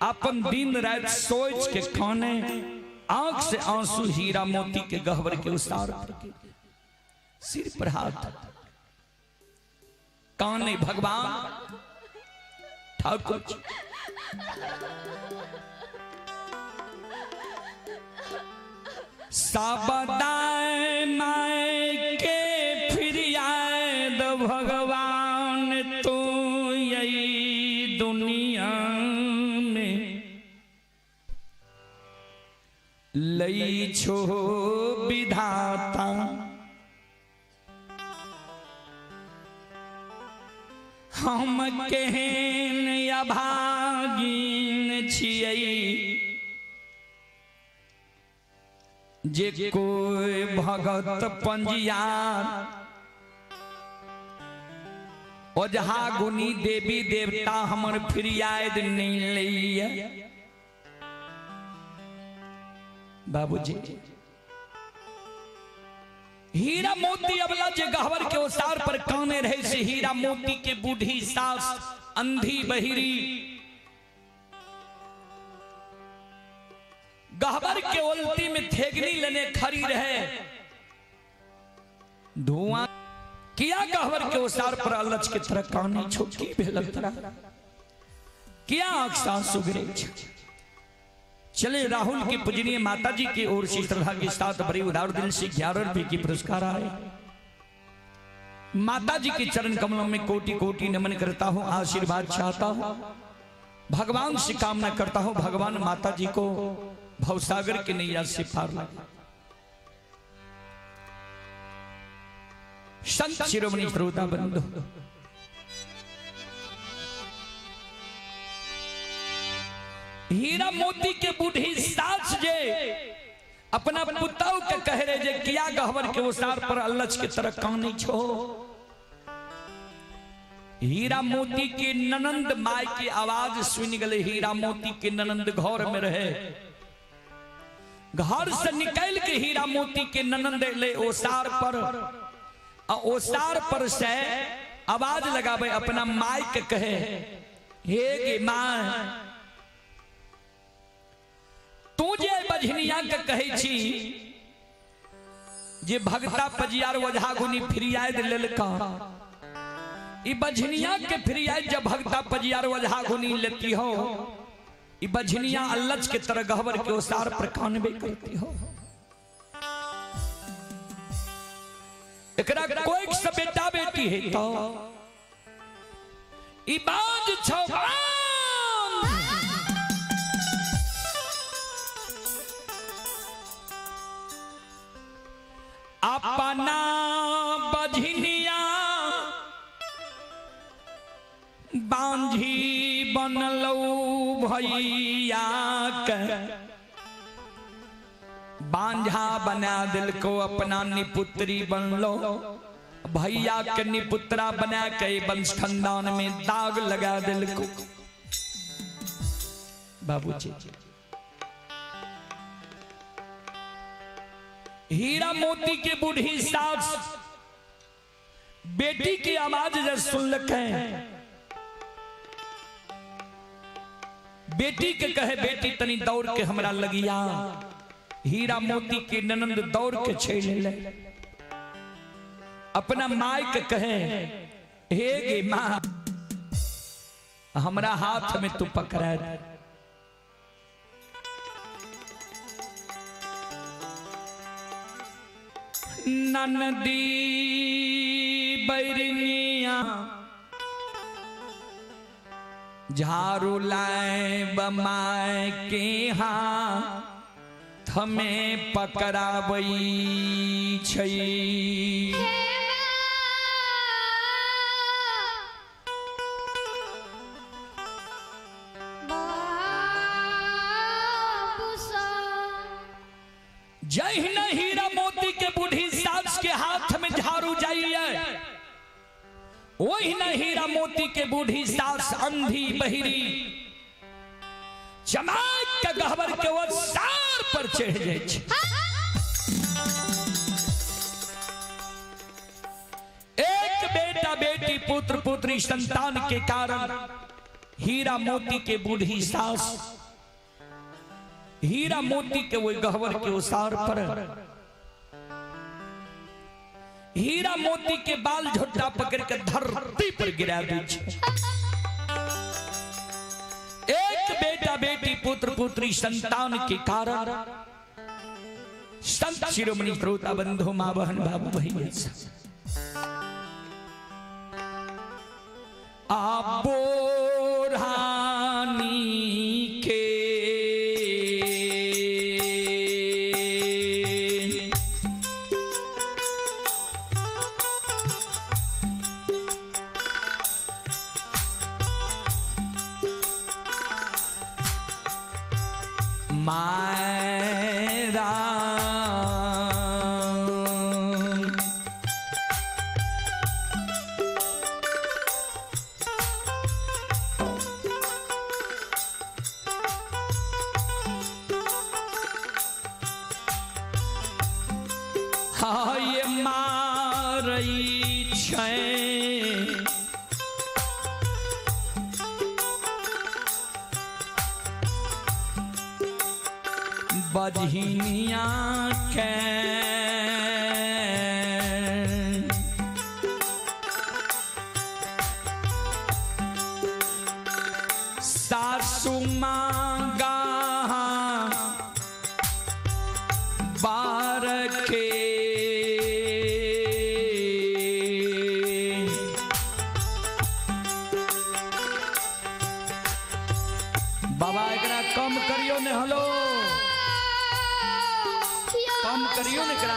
अपन दिन रात सोच के खाने आंख से आंसू हीरा मोती के गहबर के ओसार पर के सिर पर हाथ काने भगवान ठाकुर जी। साबदाय my के फिरियाद भगवान तो यही दुनिया में लई छो विधाता। हम केहन अभागिन छियै जे कोई भगत पंजियार ओझा गुनी देवी देवता हमर फरियाद नहीं लैया। बाबूजी हीरा मोती अबला जे गहवर के ओसार पर काने रहे से हीरा मोती के बूढ़ी सास अंधी बहिरी गहवर के ओलती में थेगनी लेने खड़ी रहे धुआं किया गहवर के ओसार पर अलच के तरह काने छोटी भेल तरह किया आंख आंसू गिरे। चले राहुल की पूजनीय माता जी की ओर से श्रद्धा के साथ बड़ी उदार दिल से 11 रुपए की पुरस्कार आए। माता जी के चरण कमलों में कोटि कोटि नमन करता हूं, आशीर्वाद चाहता हूं, भगवान से कामना करता हूं भगवान माता जी को भवसागर के नैया से पार लगा। संत शिरोमणि श्रोता बंधु, हीरा मोती के बूढ़ी सास जे अपना पुतौ के कह रहे जे किया गहवर के ओसार पर अल्लच के तरह कानी छो। हीरा मोती के ननंद my की आवाज सुन गले। हीरा मोती के ननंद घर में रहे, घर से निकल के हीरा मोती के ननंद ले ओसार पर, आ ओसार पर से आवाज लगावे अपना माई के कहे, हे गे माँ, तू जे बझनिया के कहे छी जे भगता पजियार ओझा गुनी फिरियाद लेलका, ई बझनिया के फिरियाद जब भगता पजियार ओझा गुनी लेती हो, ई बझनिया अल्लच के तरह गहबर के ओसार पर कानबे करती हो। एकरा कोई से बेटा बेटी है तो ई बाज छौ बाज। अपना बझनिया बांझी बनलौ भैया के, बांझा बना दिल को अपना निपुत्री बनलो, भैया के निपुत्रा बना के वंश खानदान में दाग लगा दिल को। बाबूजी हीरा मोती के बूढ़ी सास बेटी की आवाज जब सुन लखे, बेटी के कहे बेटी तनी दौड़ के हमरा लगिया, हीरा मोती के ननंद दौड़ के छेड़ ले, अपना माई के कहे, हे गे माँ, हमरा हाथ में तू पकड़ा। ननदी बैरनिया झाड़ू लाए बमाए के हाथ में पकड़ाबई छै। जहिना हीरा मोती के बूढ़ी सास के हाथ में झाड़ू जाइए, वही न हीरा मोती के बूढ़ी सास अंधी बहिरी चमाक के गहबर के वो सार पर चढ़ जाए। एक बेटा बेटी पुत्र पुत्री संतान के कारण हीरा मोती के बूढ़ी सास हीरा मोती के वो गहवर के उसार पर हीरा मोती के बाल झोटा पकड़ के धरती पर गिरा दी। एक बेटा बेटी पुत्र पुत्री संतान के कारण संत शिरोमणि श्रोता बंधु माँ बहन बाबू भैया बोरानी के मायरा हाय मारई छै बजहिनिया के सासु मांगा बार के बाबा एकरा कम करियो ने, हलो कम करियो ने एकरा।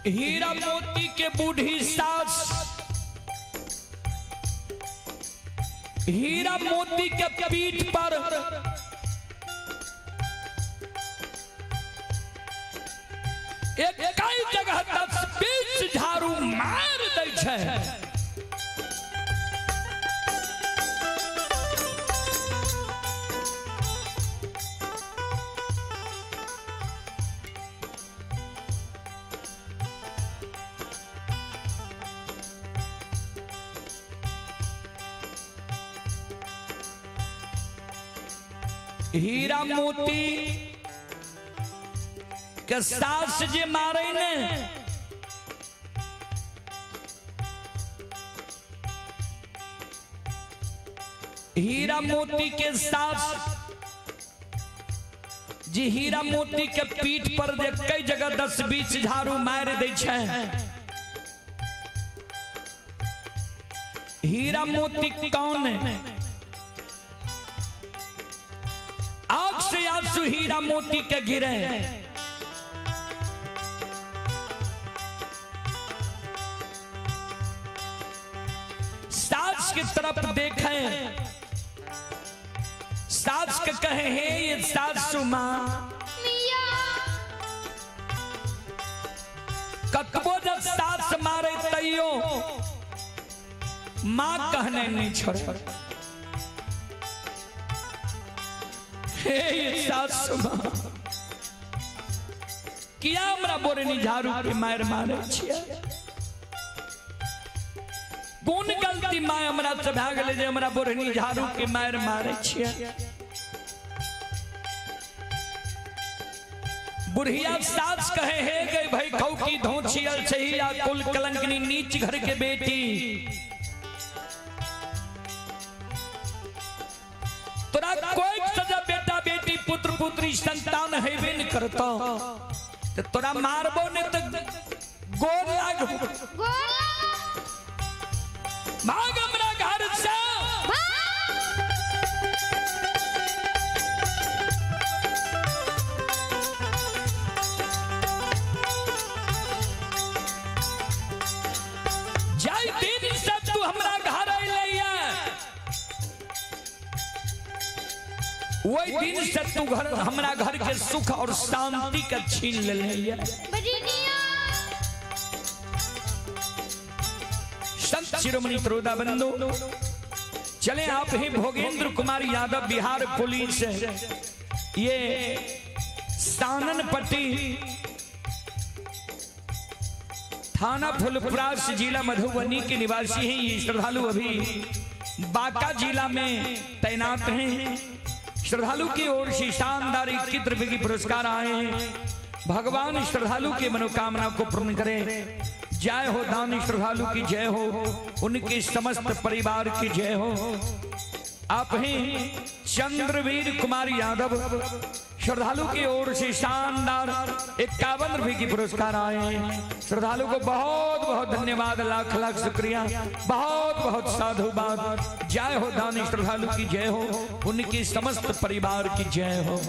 हीरा मोती के बूढ़ी सास हीरा मोती के पीठ पर एक कई जगह 10-20 झाड़ू मार दै छै। हीरा मोती के सास जे मारे ने हीरा मोती के सास जी हीरा मोती के पीठ पर जे कई जगह 10-20 झाड़ू मार दै छै। हीरा मोती कौन है? आग से आंसू हीरा मोती के गिरे। सास की तरफ देखें, सास के कहे हे ये सासू माँ, कतबो जब सास मारे तैयो माँ कहने नहीं छोड़े। हे ये सासू माँ, किया हमरा बोरनी झाड़ू के मार मारे छियै? कोन गलती माय हमरा से भए गेलै जे हमरा बोरनी झाड़ू के मार मारे छियै? बुढ़िया सास कहे हे गई भाई खौकी धोछियल सही या कुल कलंकनी नीच घर के बेटी, तोरा कोई सजा बेटा बेटी पुत्र पुत्री संतान हेबे न करतो, तो तोरा मारबो ने तो गोर लागो, भाग हमरा घर से। जाय दिन से तू हमरा घर अइलैया वही दिन से तू घर हमरा घर के सुख और शांति के छीन लेलैया। संत शिरोमणि त्रोदा बंधु चले आप ही भोगेंद्र कुमार यादव बिहार पुलिस, ये साननपट्टी थाना फुलपरास जिला मधुबनी के निवासी हैं। ये श्रद्धालु अभी बांका जिला में तैनात हैं। श्रद्धालु की ओर से शानदार 21 रुपए की पुरस्कार आए हैं। भगवान श्रद्धालु की मनोकामना को पूर्ण करें। जय हो दानी श्रद्धालु की जय हो, उनके समस्त परिवार की जय हो। आप हैं चंद्रवीर कुमार यादव, श्रद्धालु की ओर से शानदार 51 रुपए की पुरस्कार आए हैं। श्रद्धालु को बहुत बहुत धन्यवाद, लाख लाख शुक्रिया, बहुत बहुत साधुवाद। जय हो दानी श्रद्धालु की जय हो, उनके समस्त परिवार की जय हो।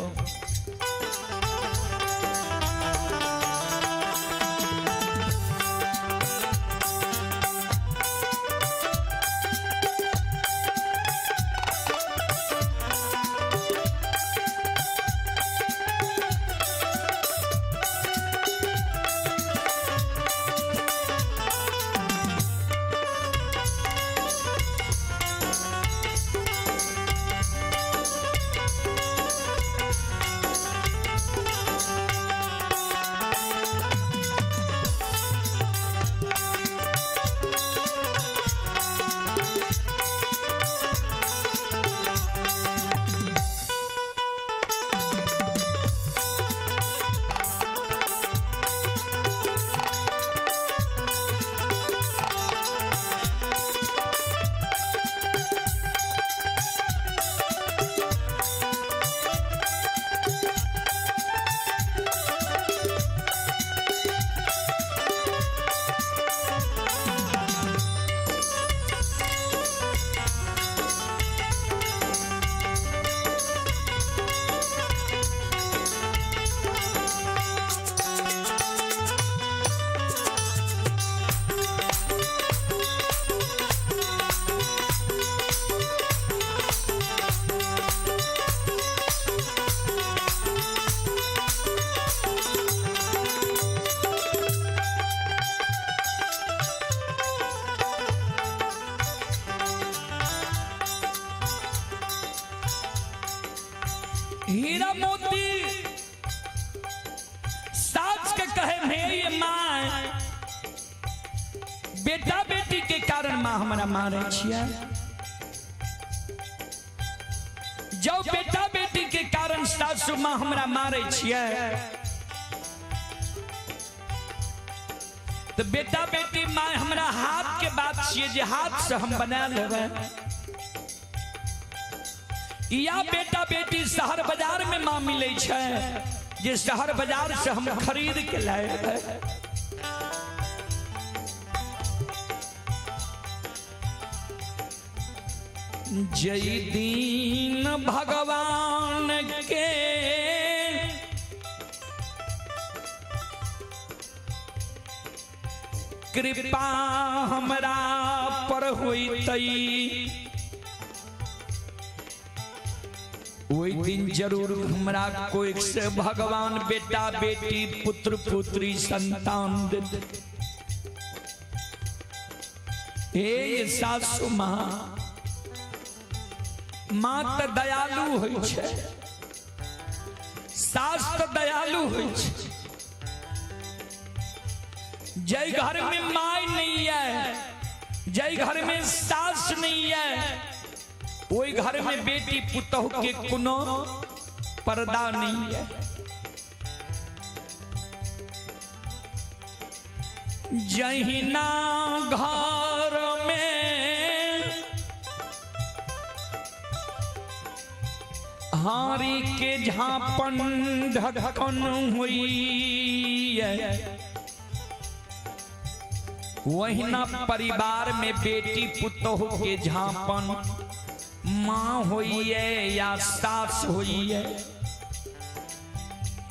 हीरा मोती सास के कहे हे माँ, बेटा बेटी के कारण माँ हमरा मारे छियै। जब बेटा बेटी के कारण सासू माँ हमरा मारे छियै तो बेटा बेटी माँ हमरा हाथ के बात छियै जे हाथ से हम बना लेबै, या बेटा बेटी शहर बाजार में माँ मिलै छै जे शहर बाजार से हम खरीद के लाएबै। जय दीन भगवान के कृपा हमरा पर होइतई, ओहि दिन जरूर हमरा कोई से भगवान बेटा बेटी पुत्र पुत्री संतान देते। हे सासू माँ, माँ तो दयालु होइ छै, सास तो दयालु होइ छै। जय घर में my नहीं है, जय घर में सास नहीं है, ओहि घर में बेटी पुतहु के कोनो पर्दा नहीं है। जहिना घर में हारी के झापन ढकन हुई है, वहिना परिवार में बेटी पुतहु के झापन माँ होई है या सास होई है।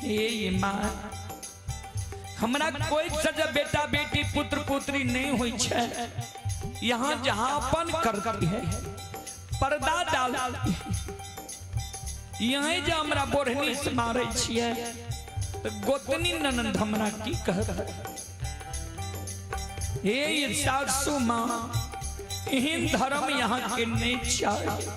हे माँ, हमरा कोई सजा बेटा बेटी पुत्र पुत्री नहीं हुई छै, यहाँ जहाँपन करती है, पर्दा डालती है। यहाँ जे हमरा बोढ़नी से मारे छियै तो गोतनी ननंद हमरा की कहत। हे सासू माँ, एहन धर्म यहाँ के नहीं चाहिए।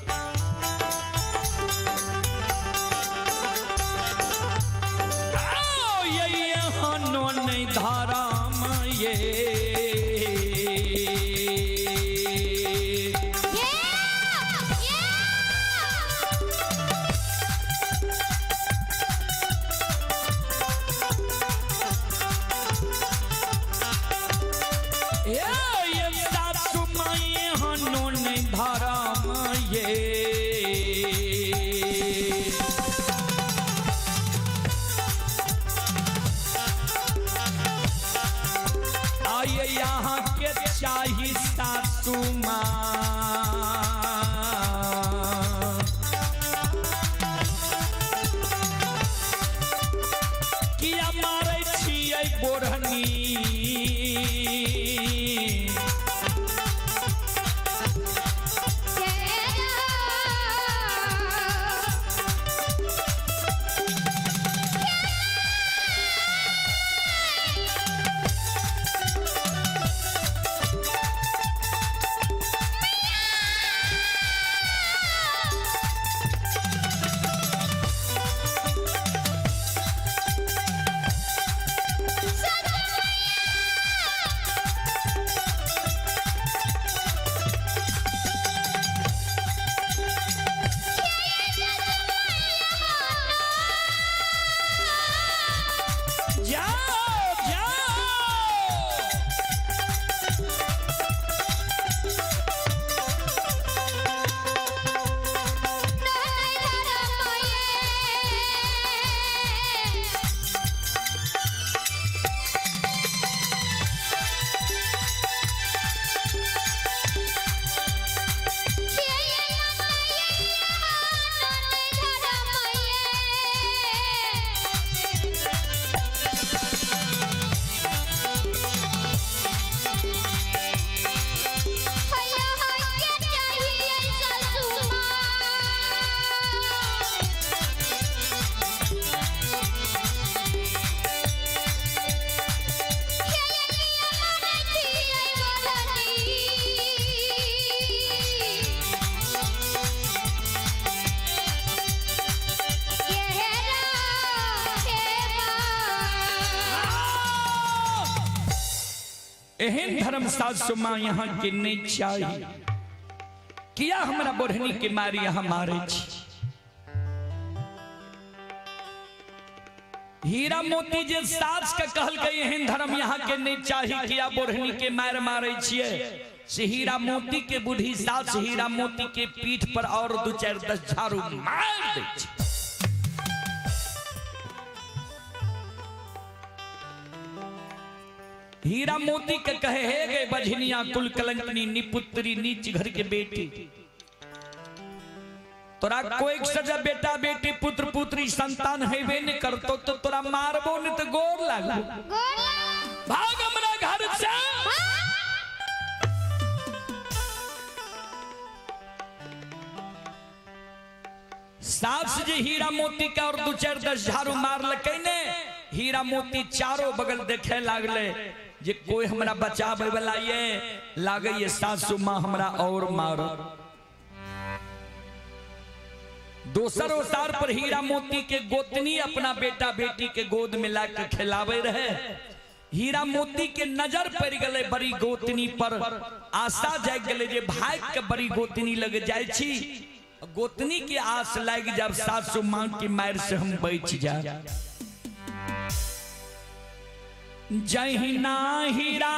नहीं धर्म ये सासू माँ हनो नहीं धर्म ये। आइए यहाँ के चाही सासू माँ, किया मारै छियै बोढ़नी। एहन धर्म सासु माँ यहाँ के नहीं चाही। किया हमरा बोढ़नी के मारी यहाँ मारे छी? हीरा मोती जे सास के कहलकै एहन धर्म यहाँ के नहीं चाही, किया बोढ़नी के मार मारे छियै, से हीरा मोती के बूढ़ी सास हीरा मोती के पीठ पर और 2 4 10 झाड़ू मार दै छै। हीरा मोती के कहे हे गे बझनिया कुल कलंकनी निपुत्री नीच घर के बेटी, तोरा कोई सजा बेटा बेटी पुत्र पुत्री संतान हेबे नहीं करतो तो तोरा मारबो नहीं तो गोर लागो, भाग हमरा घर से। सास जे हीरा मोती के और 2 4 10 झाड़ू मारलकै ने, हीरा मोती चारों बगल देखे लागले जे कोई हमरा बचावे वाला ये लागे ये सासू माँ हमरा और मार। दोसर ओसार पर हीरा मोती के गोतनी अपना बेटा बेटी के गोद में ला के खिलावे रहे। हीरा मोती के नजर पड़ गले बड़ी गोतनी पर, आशा जाग गले जे भाग के बड़ी गोतनी लग जाय छी, गोतनी के आस लाग जब सासू माँ की मार से हम बच जा। जहिना हीरा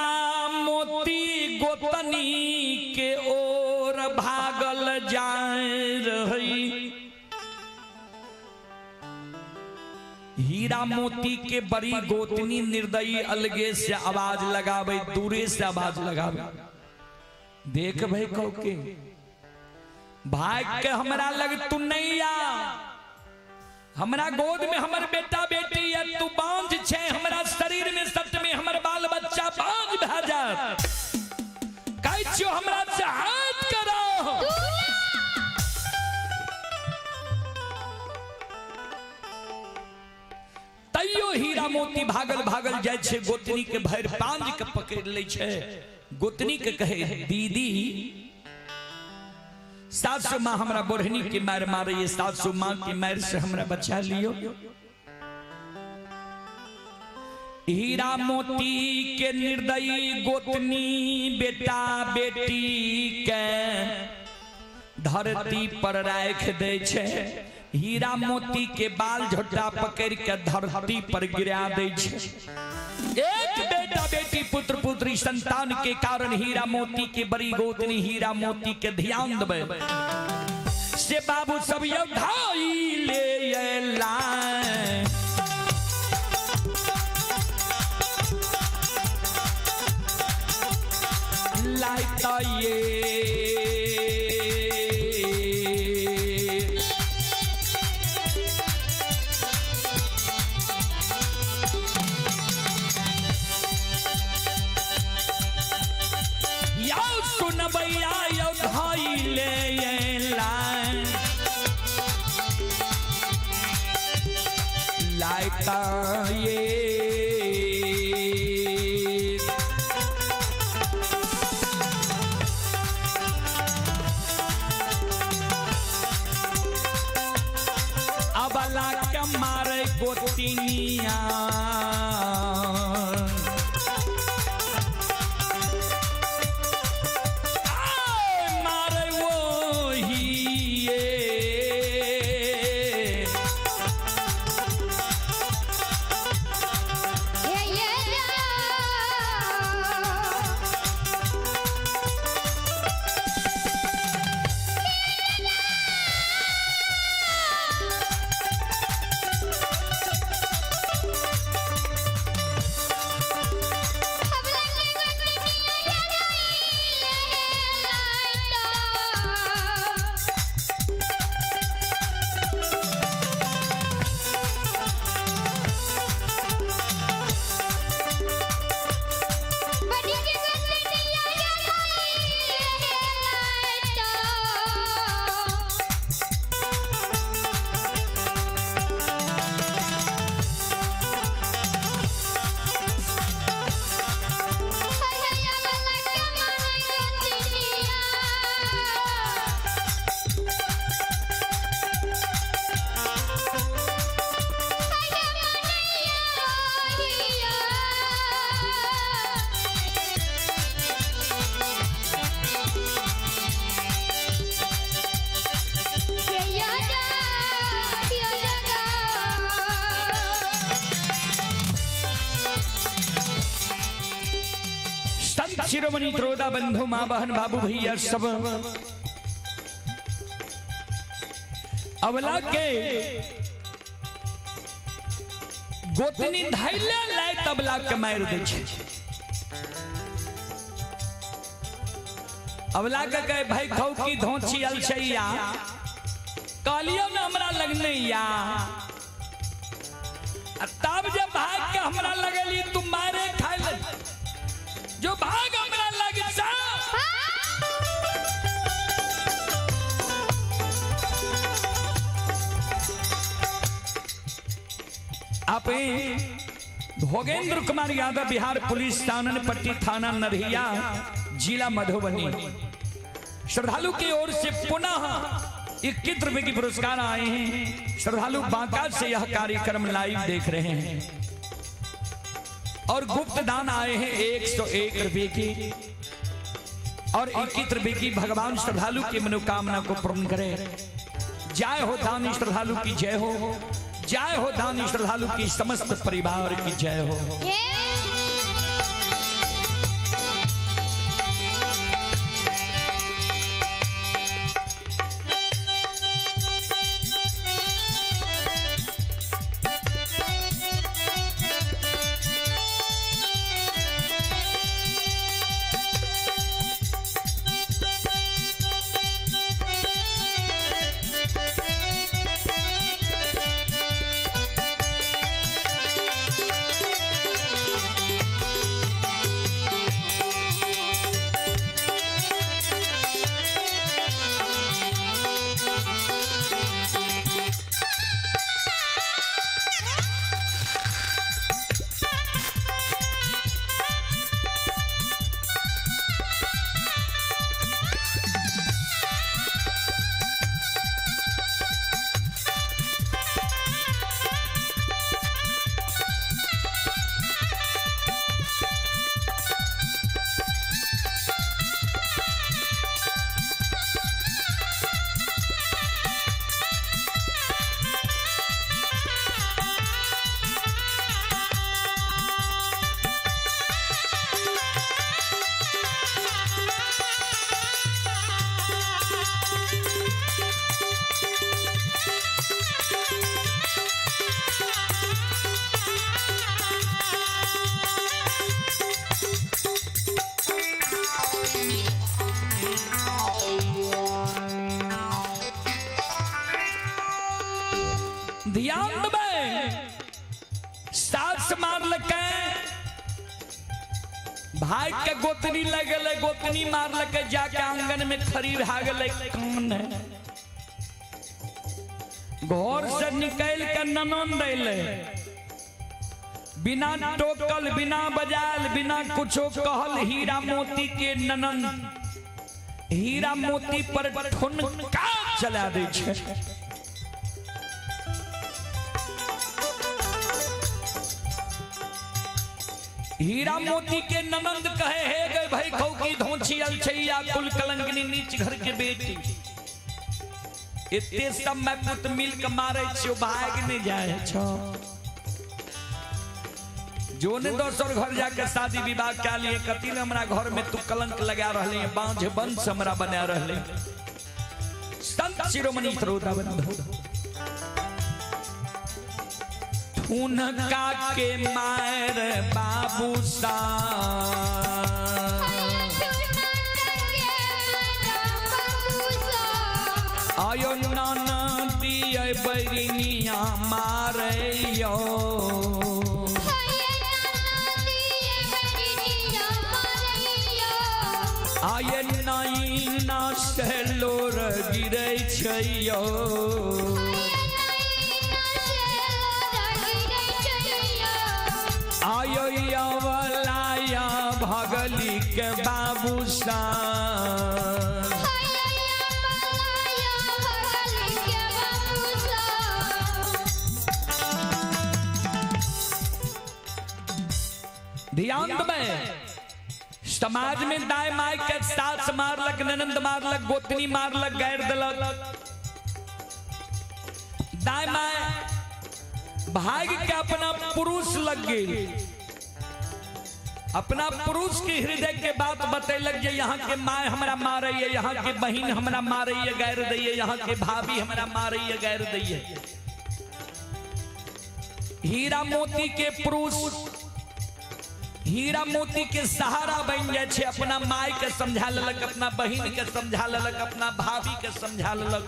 मोती गोतनी के ओर भागल जाय रही, हीरा मोती के बड़ी गोतनी निर्दयी अलगे से आवाज लगावे, दूरे से आवाज लगावे, देख भाई कहो के भाग के हमरा लग तू नहीं आ, हमरा गोद में हमर बेटा बेटी है, तू बांझ छे, हमरा शरीर में सट में हमर बाल बच्चा बांझ भा जात, कहै छियो हमरा से हाथ करो। तैयो हीरा मोती भागल भागल जाय छे, गोतनी के भरि पांज के पकड़ लै छे, गोतनी के कहे दीदी सासु माँ हमरा बोढ़नी के मार मारे, ये सासु माँ के मार से हमरा बचा लियो। हीरा मोती के निर्दयी गोतनी बेटा बेटी के धरती पर राख दे छे, हीरा मोती के बाल झोटा पकड़ के धरती पर गिरा दे छे। एक बेटा बेटी पुत्र पुत्री संतान के कारण हीरा मोती के बड़ी गोतनी हीरा मोती के ध्यान देवे से बाबू सब योद्धाई ले अला। लाइता ये ये अबला के मारे गोतिनिया, मारे वो ही ये संत शिरोमणि त्रोदा बंधु माँ बहन बाबू भैया सब अवला के गोतनी धैले लाय तबला के मारि दै छै। अवला के कहे भाई खौ की धोची अलछैया कहलियो ने हमरा लगने या, आ तब जब भाग के हमरा लगली तू मारे खाए ले, जो भाग हमरा लग जा। आप भोगेंद्र कुमार यादव, बिहार पुलिस, पट्टी थाना नरहिया, जिला मधुबनी, श्रद्धालु की ओर से पुनः 21 रुपए की पुरस्कार आए हैं। श्रद्धालु बांका से यह कार्यक्रम लाइव देख रहे हैं और गुप्त दान आए हैं 101 रुपए की और 21 रुपए की। भगवान श्रद्धालु की मनोकामना को पूर्ण करे। जय हो दानी श्रद्धालु की जय हो, जय हो दानी श्रद्धालु की समस्त परिवार की जय हो। ध्यान देबै, सास मारलकै, भाई के गोतनी लगल, गोतनी मारलकै, जाके आंगन में खड़ी भए गेलै कान। घर से निकल के ननंद अयलै, बिना टोकल, बिना बजायल, बिना कुछो कहल हीरा मोती के ननंद हीरा मोती पर ठुनका चला दै छै। हीरा मोती के ननंद कहे हे गए भाई खौ की धोची अलछैया कुल कलंकनी नीच घर के बेटी, एते सब मैं पुत मिल के मारे छियो भाग नहीं जाए छो। जो ने दोसर घर जाके शादी विवाह क्या लिए कथी ले हमरा घर में तू कलंक लगा रहले, बांझ वंश हमरा बना रहले। संत शिरोमणि श्रोता बंधु, ठुनका के मार बाबू सा आयो नाना दिए बैरिनिया मारे यो, आये नाई ना सेलोर गिरे छैयो, आयो अवलाया भगली के बाबू सा। ध्यान देबै, समाज में दाय my के सास मारलक, ननंद मारलक, गोतनी मारलक, गैर देलक, दाय my भाग के अपना पुरुष लग गई। अपना पुरुष के हृदय के बात बतैलक जे यहाँ के माय हमरा मारैये, यहाँ के बहिन हमरा मारैये गैर दैये, यहाँ के भाभी हमरा मारैये गैर दैये। हीरा मोती के पुरुष हीरा मोती के सहारा बन जाए छे, अपना माय के समझा लेलक, अपना बहिन के समझा लेलक, अपना भाभी के समझा लेलक,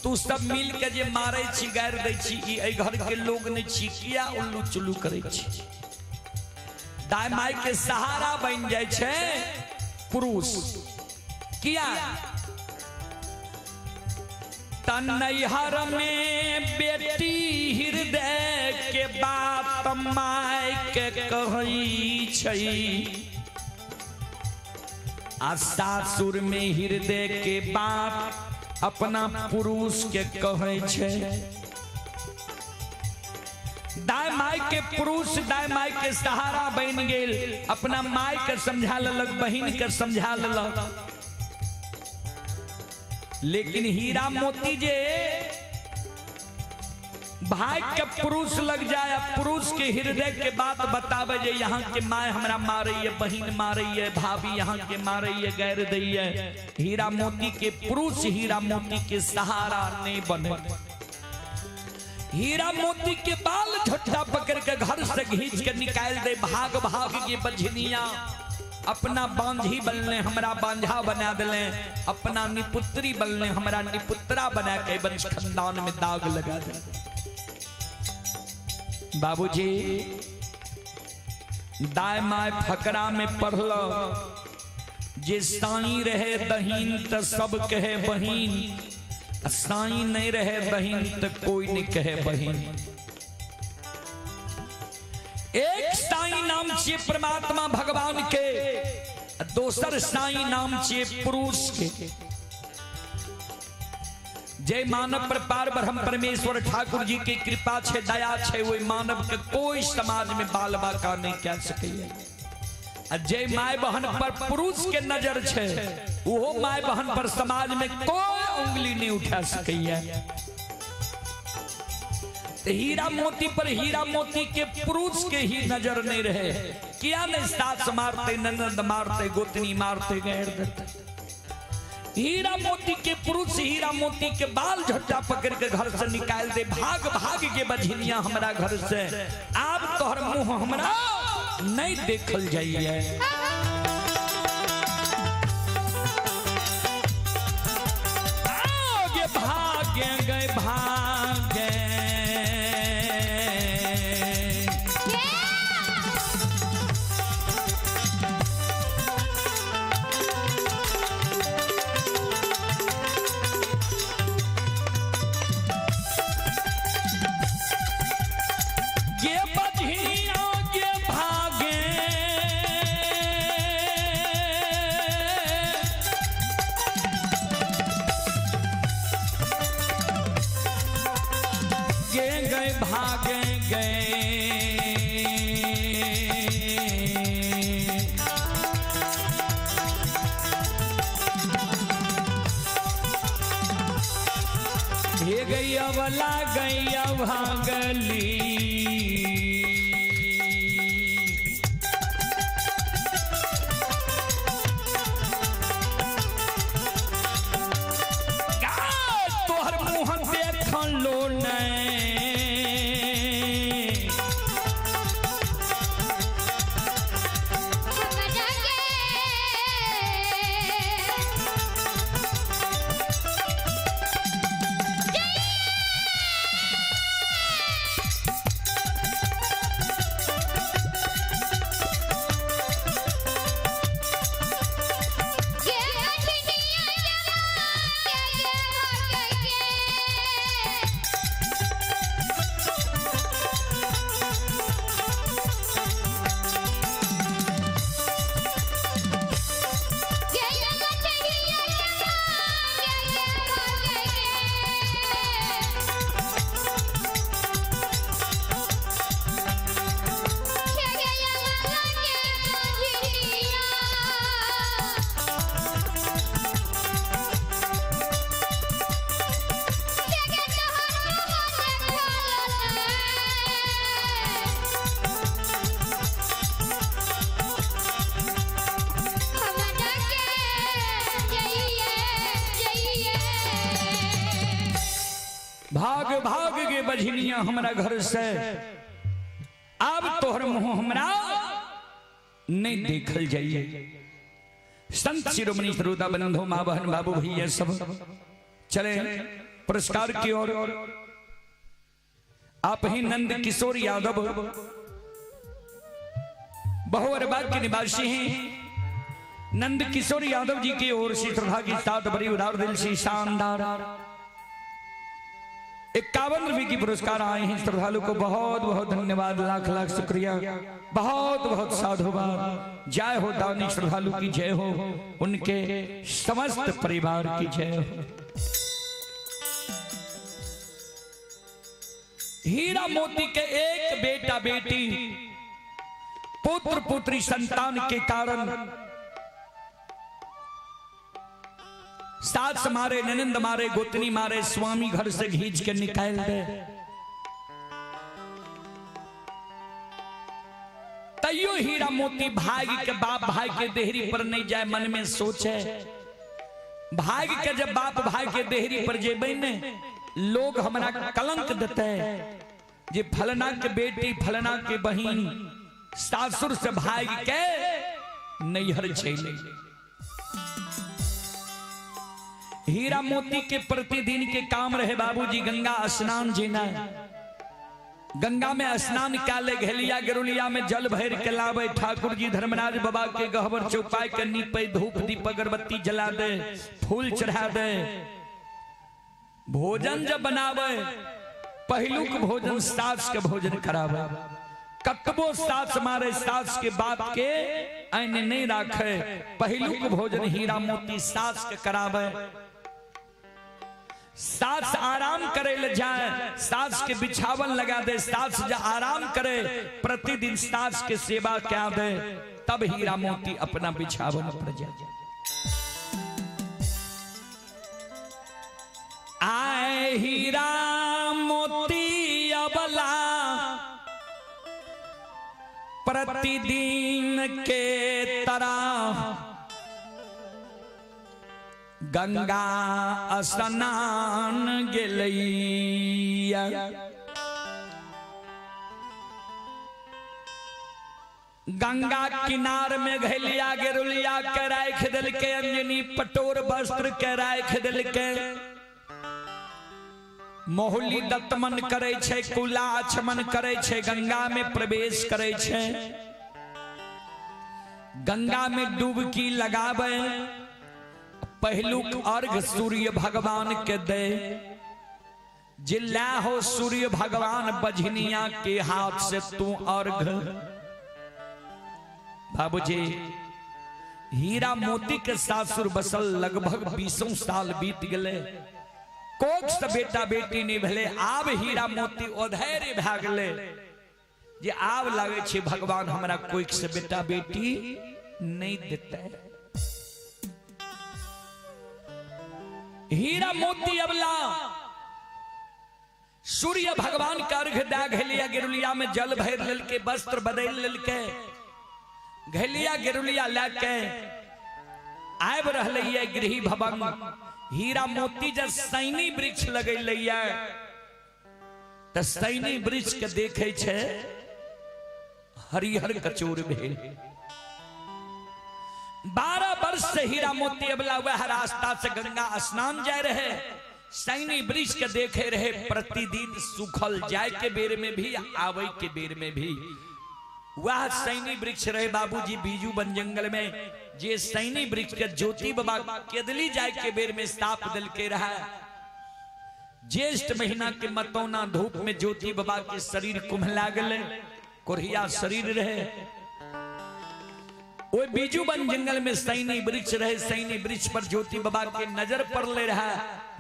तू सब मिल के जे मारे छी गैर दै छी, ई एहि घर के लोग नहीं छी, किया उल्लू चुल्लू करै छी। दाय my के सहारा बन जाए छे पुरुष, किया तनैहर में बेटी हृदय के बात my के कहै छै, आ सासुर में हृदय के बात अपना पुरुष के कहै छै। दाय my के पुरुष दाय my के सहारा बन गेल, अपना my के समझा लेलक, बहिन के समझा लेलक, लेकिन हीरा मोती जे भाई के पुरुष लग जाए, पुरुष के हृदय के बात बतावे जे यहाँ के my हमरा मारैये, बहिन मारैये, भाभी यहाँ के मारैये गैर दैये, हीरा मोती के पुरुष हीरा मोती के सहारा नहीं बने। हीरा मोती के बाल झोटा पकड़ के घर से घींच के निकाल दे, भाग भाग के बझनिया अपना बांझी बनले हमरा बांझा बना दिले, अपना निपुत्री बनले हमरा निपुत्रा बना के वंश खानदान में दाग लगा दे। बाबूजी दाय my फकरा में पढ़ल जे साई रहे दहीन त सब कहे बहिन, साई नहीं रहे बहिन त कोई नहीं कहे बहिन। एक साई नाम छे परमात्मा भगवान के, दोसर साई नाम छे पुरुष के। जय मानव पर पार ब्रह्म परमेश्वर ठाकुर जी के कृपा छे, दया छे, वही मानव के कोई समाज में बाल बाका नहीं कह सके। जय my बहन पर पुरुष के नजर छे, वो my बहन पर समाज में कोई उंगली नहीं उठा सके। हीरा मोती पर हीरा मोती के पुरुष के ही नजर नहीं रहे, किया नहीं सास मारते, ननद मारते, गोतनी मारते, गैर देते। हीरा मोती के पुरुष हीरा मोती के बाल झट्टा पकड़ के घर से निकाल दे, भाग भाग के बझनिया हमरा घर से, आप तोहर मुंह हमरा नहीं देखल जाइए। आगे भागे गए भागे भागे गए हे गैया वाला गैया भागली। तोहर मुँह देखल लो नहीं, भाग भाग गे बझनिया हमरा घर से, अब तोहर मुंह हमरा नहीं देखल जाइए। संत शिरोमणि श्रोता बंधु माँ बहन बाबू भैया सब चले पुरस्कार की ओर। आप ही नंद किशोर यादव बहुअरबा के निवासी हैं। नंद किशोर यादव जी की ओर से श्रद्धा के साथ बड़ी उदार दिल से शानदार 51 रुपए की पुरस्कार आए हैं। श्रद्धालु को बहुत बहुत धन्यवाद, लाख लाख शुक्रिया, बहुत बहुत साधुवाद। जय हो दानी श्रद्धालु की जय हो, उनके समस्त परिवार की जय हो। हीरा मोती के एक बेटा बेटी पुत्र पुत्री संतान के कारण सास मारे, ननंद मारे, गोतनी मारे, स्वामी घर से घींच के निकाल दे। तैयो हीरा मोती भाग के बाप भाई के देहरी पर नहीं जाए, मन में सोचे भाग के जब बाप भाई के देहरी पर जेबै ने लोग हमरा कलंक देते जे फलना के बेटी फलना के बहिन सासुर से भाग के नैहर चले। हीरा मोती के प्रतिदिन के काम रहे बाबूजी गंगा स्नान जीना। गंगा में स्नान काले घेलिया गेरुलिया में जल भर के लावे, ठाकुर जी धर्मराज बाबा के गहबर चौपाई के नीपे, धूप दीप अगरबत्ती जला दे, फूल चढ़ा दे। भोजन जब बनावे पहलुक भोजन सास के भोजन करावे। कतबो सास मारे सास के बाप के ऐन नहीं राखे, पहलुक भोजन हीरा मोती सास के करावे। सास आराम करे ले जाए, सास के बिछावन लगा दे, सास जा आराम करे प्रतिदिन सास के सेवा क्या दे, तब हीरा मोती अपना बिछावन पर जाए। आए हीरा मोती अबला प्रतिदिन के तरह गंगा स्नान गेलैया। गंगा किनार में घलिया गेरुलिया के राख दिलके, अंजनी पटोर वस्त्र के राख दिलके। मोहली दत्तमन करे छे, कुला आचमन करे छे, गंगा में प्रवेश करे छे। गंगा में डुबकी लगावे, पहलुक अर्घ सूर्य भगवान के दे। जिला हो सूर्य भगवान बझनिया के हाथ से तू अर्घ। बाबूजी हीरा मोती के सासुर बसल लगभग 20 साल बीत गए, कोख से बेटा बेटी नहीं भले। आब हीरा मोती अधैर्य भए गेलै जे आब लागे छे भगवान हमरा कोख से बेटा बेटी नहीं देते। हीरा मोती अबला सूर्य भगवान के अर्घ दे घलिया गेरुलिया में जल भर लेलके, वस्त्र बदल लेलके, घलिया गेरुलिया लके आबि रहलै गृह भवन। हीरा मोती जब सैनी वृक्ष लगैले त सैनी वृक्ष के देखे छे हरिहर कचोर भेल। 12 वर्ष से हीरा मोती अबला वह रास्ता से गंगा स्नान जाए रहे, सैनी वृक्ष के देखे रहे प्रतिदिन सुखल जाए के बेर में भी आवे के बेर में भी। वह सैनी वृक्ष रहे बाबूजी बीजू बन जंगल में, जे सैनी वृक्ष के ज्योति बाबा केदली जाए के बेर में साप दिल के रहा। ज्येष्ठ महीना के मतौना धूप में ज्योति बाबा के शरीर कुम्हला गले, कोरिया शरीर रहे। वो बीजू बन जंगल में सैनी वृक्ष रहे, सैनी वृक्ष पर ज्योति बाबा के नजर पड़ ले रहा।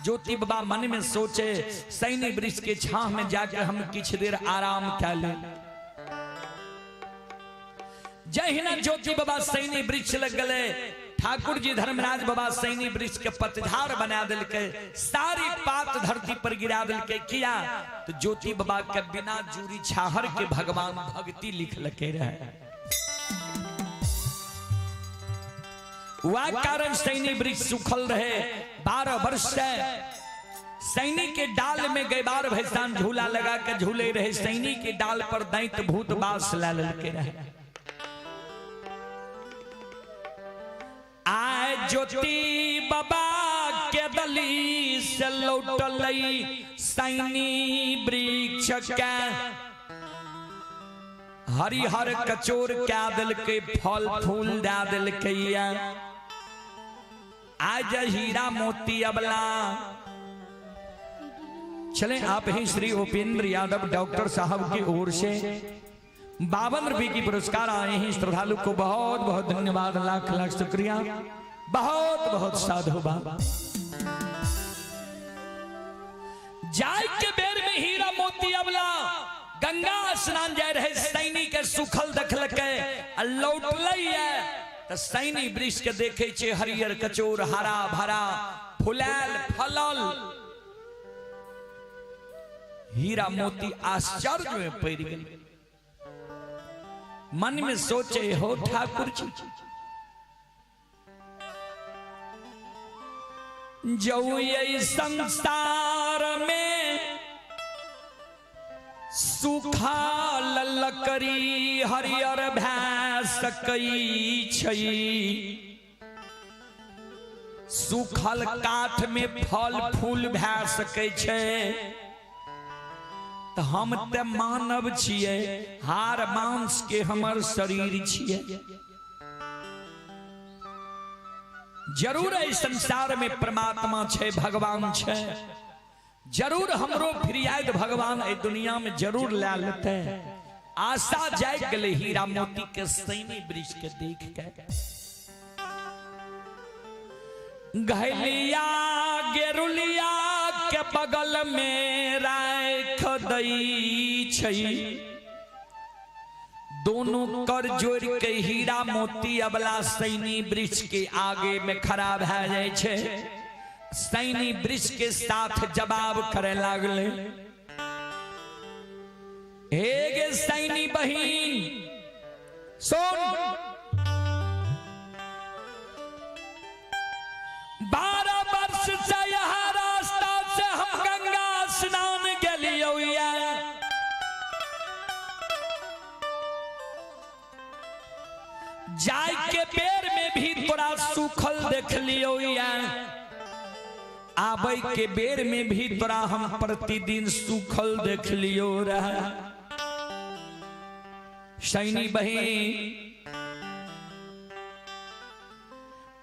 ज्योति बाबा मन में सोचे सैनी वृक्ष के छाह में जाकर हम किछ देर आराम कर ले। जहिना ज्योति बाबा सैनी वृक्ष लग गए, ठाकुर जी धर्मराज बाबा सैनी वृक्ष के पतझाड़ बना दिलके, सारी पात धरती पर गिरा दिलके। किया तो ज्योति बाबा के बिना जूरी छाहर के भगवान भक्ति लिख लके रहे। वह कारण सैनी वृक्ष सुखल रहे 12 वर्ष से। सैनी के डाल में गैबार भैसान झूला लगा के झूले रहे। सैनी के डाल पर दैत भूत बास ला ललके रहे। आए ज्योति बाबा के दली से लौटलई सैनी वृक्ष के हरिहर कचोर क्या दिल के फल फूल दा दिल के। आज हीरा मोती अबला। चले आप ही श्री उपेंद्र यादव डॉक्टर साहब की ओर से 52 रुपए की पुरस्कार आए हैं। श्रद्धालु को बहुत बहुत धन्यवाद, लाख लाख शुक्रिया, बहुत बहुत साधुवाद। जाय के बेर में हीरा मोती अबला गंगा स्नान जाय रहे, सैनी के सुखल देखलकै आ लौटलै त सैनी वृक्ष के देखे छे हरियर कचोर हरा भरा फुलायल फलल। हीरा मोती आश्चर्य में पड़ गेल। मन में सोचे हो ठाकुर जी जो ये संसार में सुखा ललकरी हरियर भै सकई छई, सुखल काठ में फल फूल भै सकै छै, त हम ते मानव छियै, हार मांस के हमर शरीर छियै। जरूर एहि संसार में परमात्मा छै, भगवान छै, जरूर हमरो फरियाद भगवान एहि दुनिया में जरूर ला लेतै। आशा जागि गेलै हीरा मोती के सैनी वृक्ष के देख के। घैलिया गेरुलिया के बगल में राख दै छै, दोनों कर जोड़ के हीरा मोती अबला सैनी वृक्ष के आगे में खड़ा भए जाइ छै। सैनी वृक्ष के साथ जवाब करे लागले, हे गे सैनी बहिन सुन, 12 वर्ष से यह रास्ता से हम गंगा स्नान गेलियौ। जाय के बेर में भी तोरा सुखल देख लियौ, आबै के बेर में भी तोरा हम प्रतिदिन सुखल देख लियो रहा। सैनी बहिन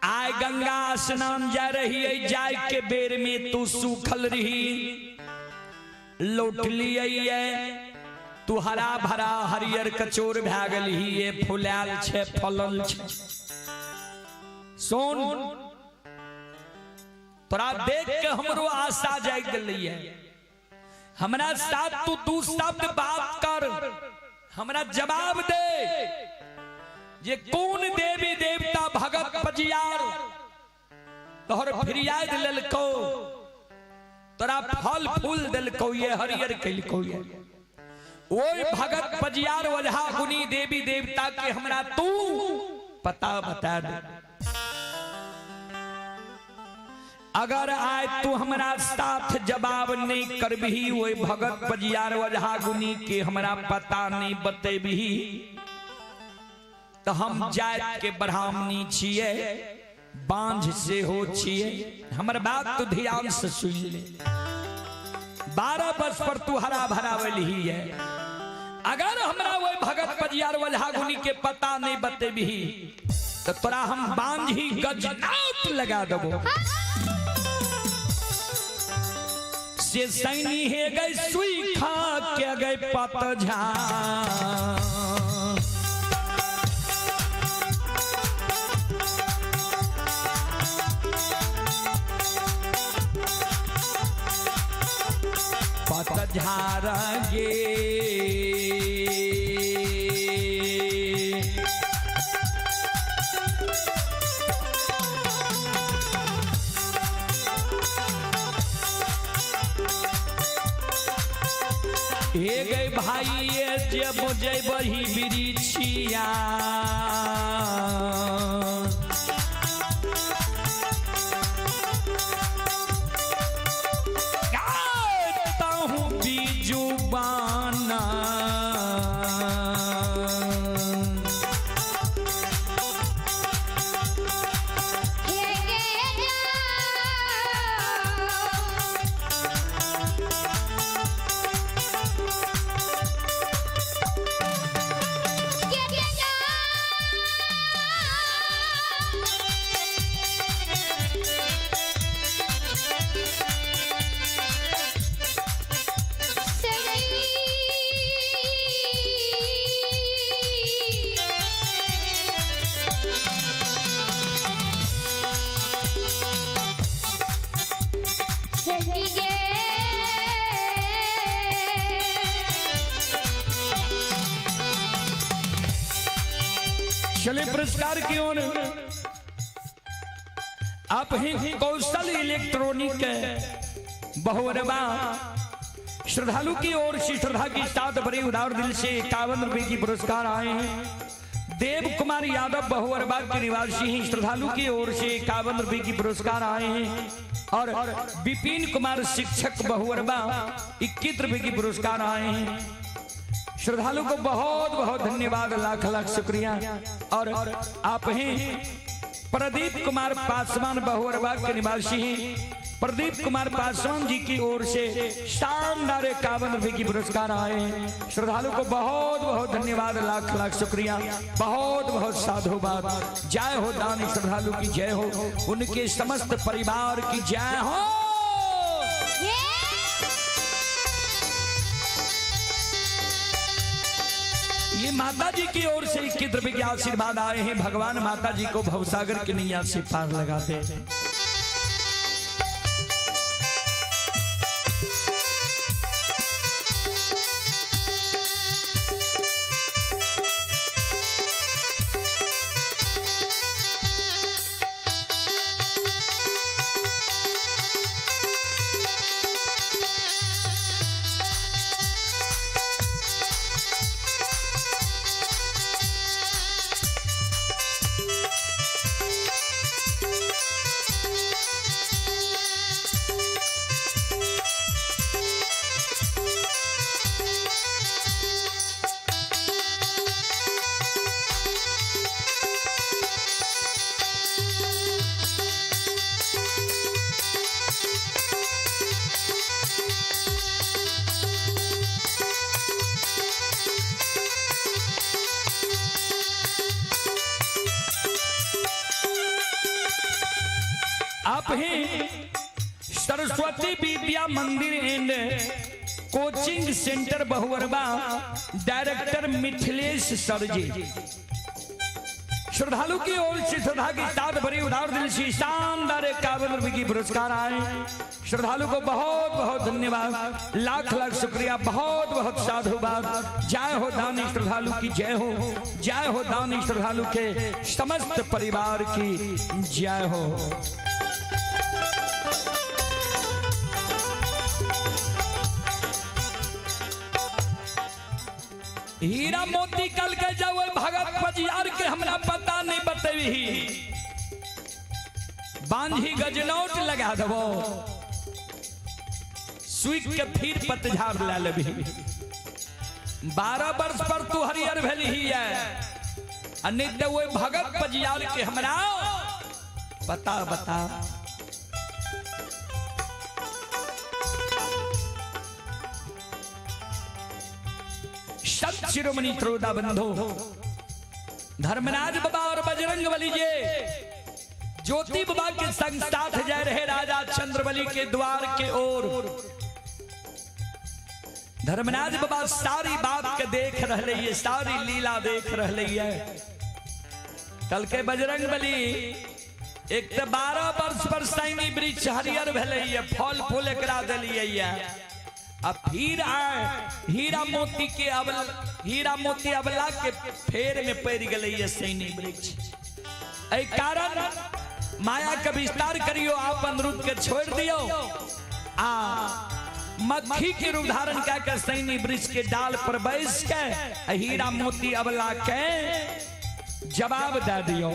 आय गंगा स्नान जा रही है, जाय के बेर में तू सुखल रही, लौटलियै तू हरा भरा हरियर कचोर भए गेलही, ये फुलायल छै फलल छै। सुन तोरा देख के हमरो आशा जागि गेलैये, हमरा साथ तू दू शब्द बात कर, हमरा जवाब दे जे कौन देवी देवता भगत पजियार तोहर फरियाद लेलकौ, तोरा फल फूल देलकौ, ये हरियर केलकौ। ये ओहि भगत पजियार ओझा गुनी देवी देवता के हमरा तू पता बता दे। अगर आय तू हमरा साथ जवाब नहीं करबही, ओहि भगत पजियार ओझा गुनी के हमरा पता नहीं बतेबही, तो हम जात के ब्राह्मणी छियै, बांझ से हो छियै, हमर बात तू ध्यान से सुन ले। 12 वर्ष पर तू हरा भरा वलही है, अगर हमरा वही भगत पजियार ओझा गुनी के पता नहीं बतेबही तो तोरा हम बांझी गजनाथ लगा देबो। से सैनी हे गई सुई खा के गई पतझा, पतझार गे हे गई भाई ये जब जैबही बिरिछिया, चले पुरस्कार की ओर। आप ही कौशल इलेक्ट्रॉनिक बहुअरबा श्रद्धालु की ओर से श्रद्धा की साथ भरी उदार दिल से 51 रुपए की पुरस्कार आए हैं। देव कुमार यादव बहुअरबा के निवासी हैं, श्रद्धालु की ओर से 51 रुपए की पुरस्कार आए हैं। और विपिन कुमार शिक्षक बहुअरबा 21 रुपए की पुरस्कार आए हैं। श्रद्धालु को बहुत बहुत धन्यवाद, लाख लाख शुक्रिया। और आप हैं प्रदीप कुमार पासवान बहुअरबा के निवासी हैं। प्रदीप कुमार पासवान जी की ओर से शानदार 51 रुपए की पुरस्कार आए हैं। श्रद्धालु को बहुत बहुत धन्यवाद, लाख लाख शुक्रिया, बहुत बहुत साधुवाद। जय हो दानी श्रद्धालु की जय हो, उनके समस्त परिवार की जय हो। ये माता जी की ओर से 21 रुपए के आशीर्वाद आए हैं। भगवान माता जी को भवसागर की नैया से पार लगाते हैं। आप ही सरस्वती विद्या मंदिर and coaching centre Bahuarba, director Mithilesh sir जी, श्रद्धालु की ओर से श्रद्धा की साथ भरी उदार दिल से शानदार 51 रुपए की पुरस्कार आए। श्रद्धालु को बहुत बहुत धन्यवाद, लाख लाख शुक्रिया, बहुत बहुत साधुवाद। जय हो दानी श्रद्धालु की जय हो, जय हो दानी श्रद्धालु के समस्त परिवार की जय हो। हीरा मोती कल के जाओ भगत पजियार के हमरा पता नहीं बतेबी, बांझी गजनौट लगा देबो, सुख के फिर पतझाड़ ला लेबी। 12 वर्ष पर तू हरियर भेली है, आ नहीं तो वो भगत पजियार के हमरा पता बता। सत शिरोमणि त्रोदा बंधो धर्मराज बाबा और बजरंग बली जी ज्योति बाबा के संग साथ जा रहे राजा चंद्रबली के द्वार के ओर। धर्मराज बाबा सारी बात के देख रहे है, सारी लीला देख रहे है। कल के बजरंग बली, एक तो 12 वर्ष पर सैनी वृक्ष हरियर भेलै है, फल फूल एकरा देलियै है, आ फिर आए हीरा मोती के अबला, हीरा मोती अबला के फेर में पड़ गेलै है सैनी वृक्ष। एहि कारण माया के विस्तार करियो, आपन रूप के छोड़ दियो आ मक्खी के रूप धारण कऽ के सैनी वृक्ष के डाल पर बैस के आ हीरा मोती अबला के जवाब दे दियो।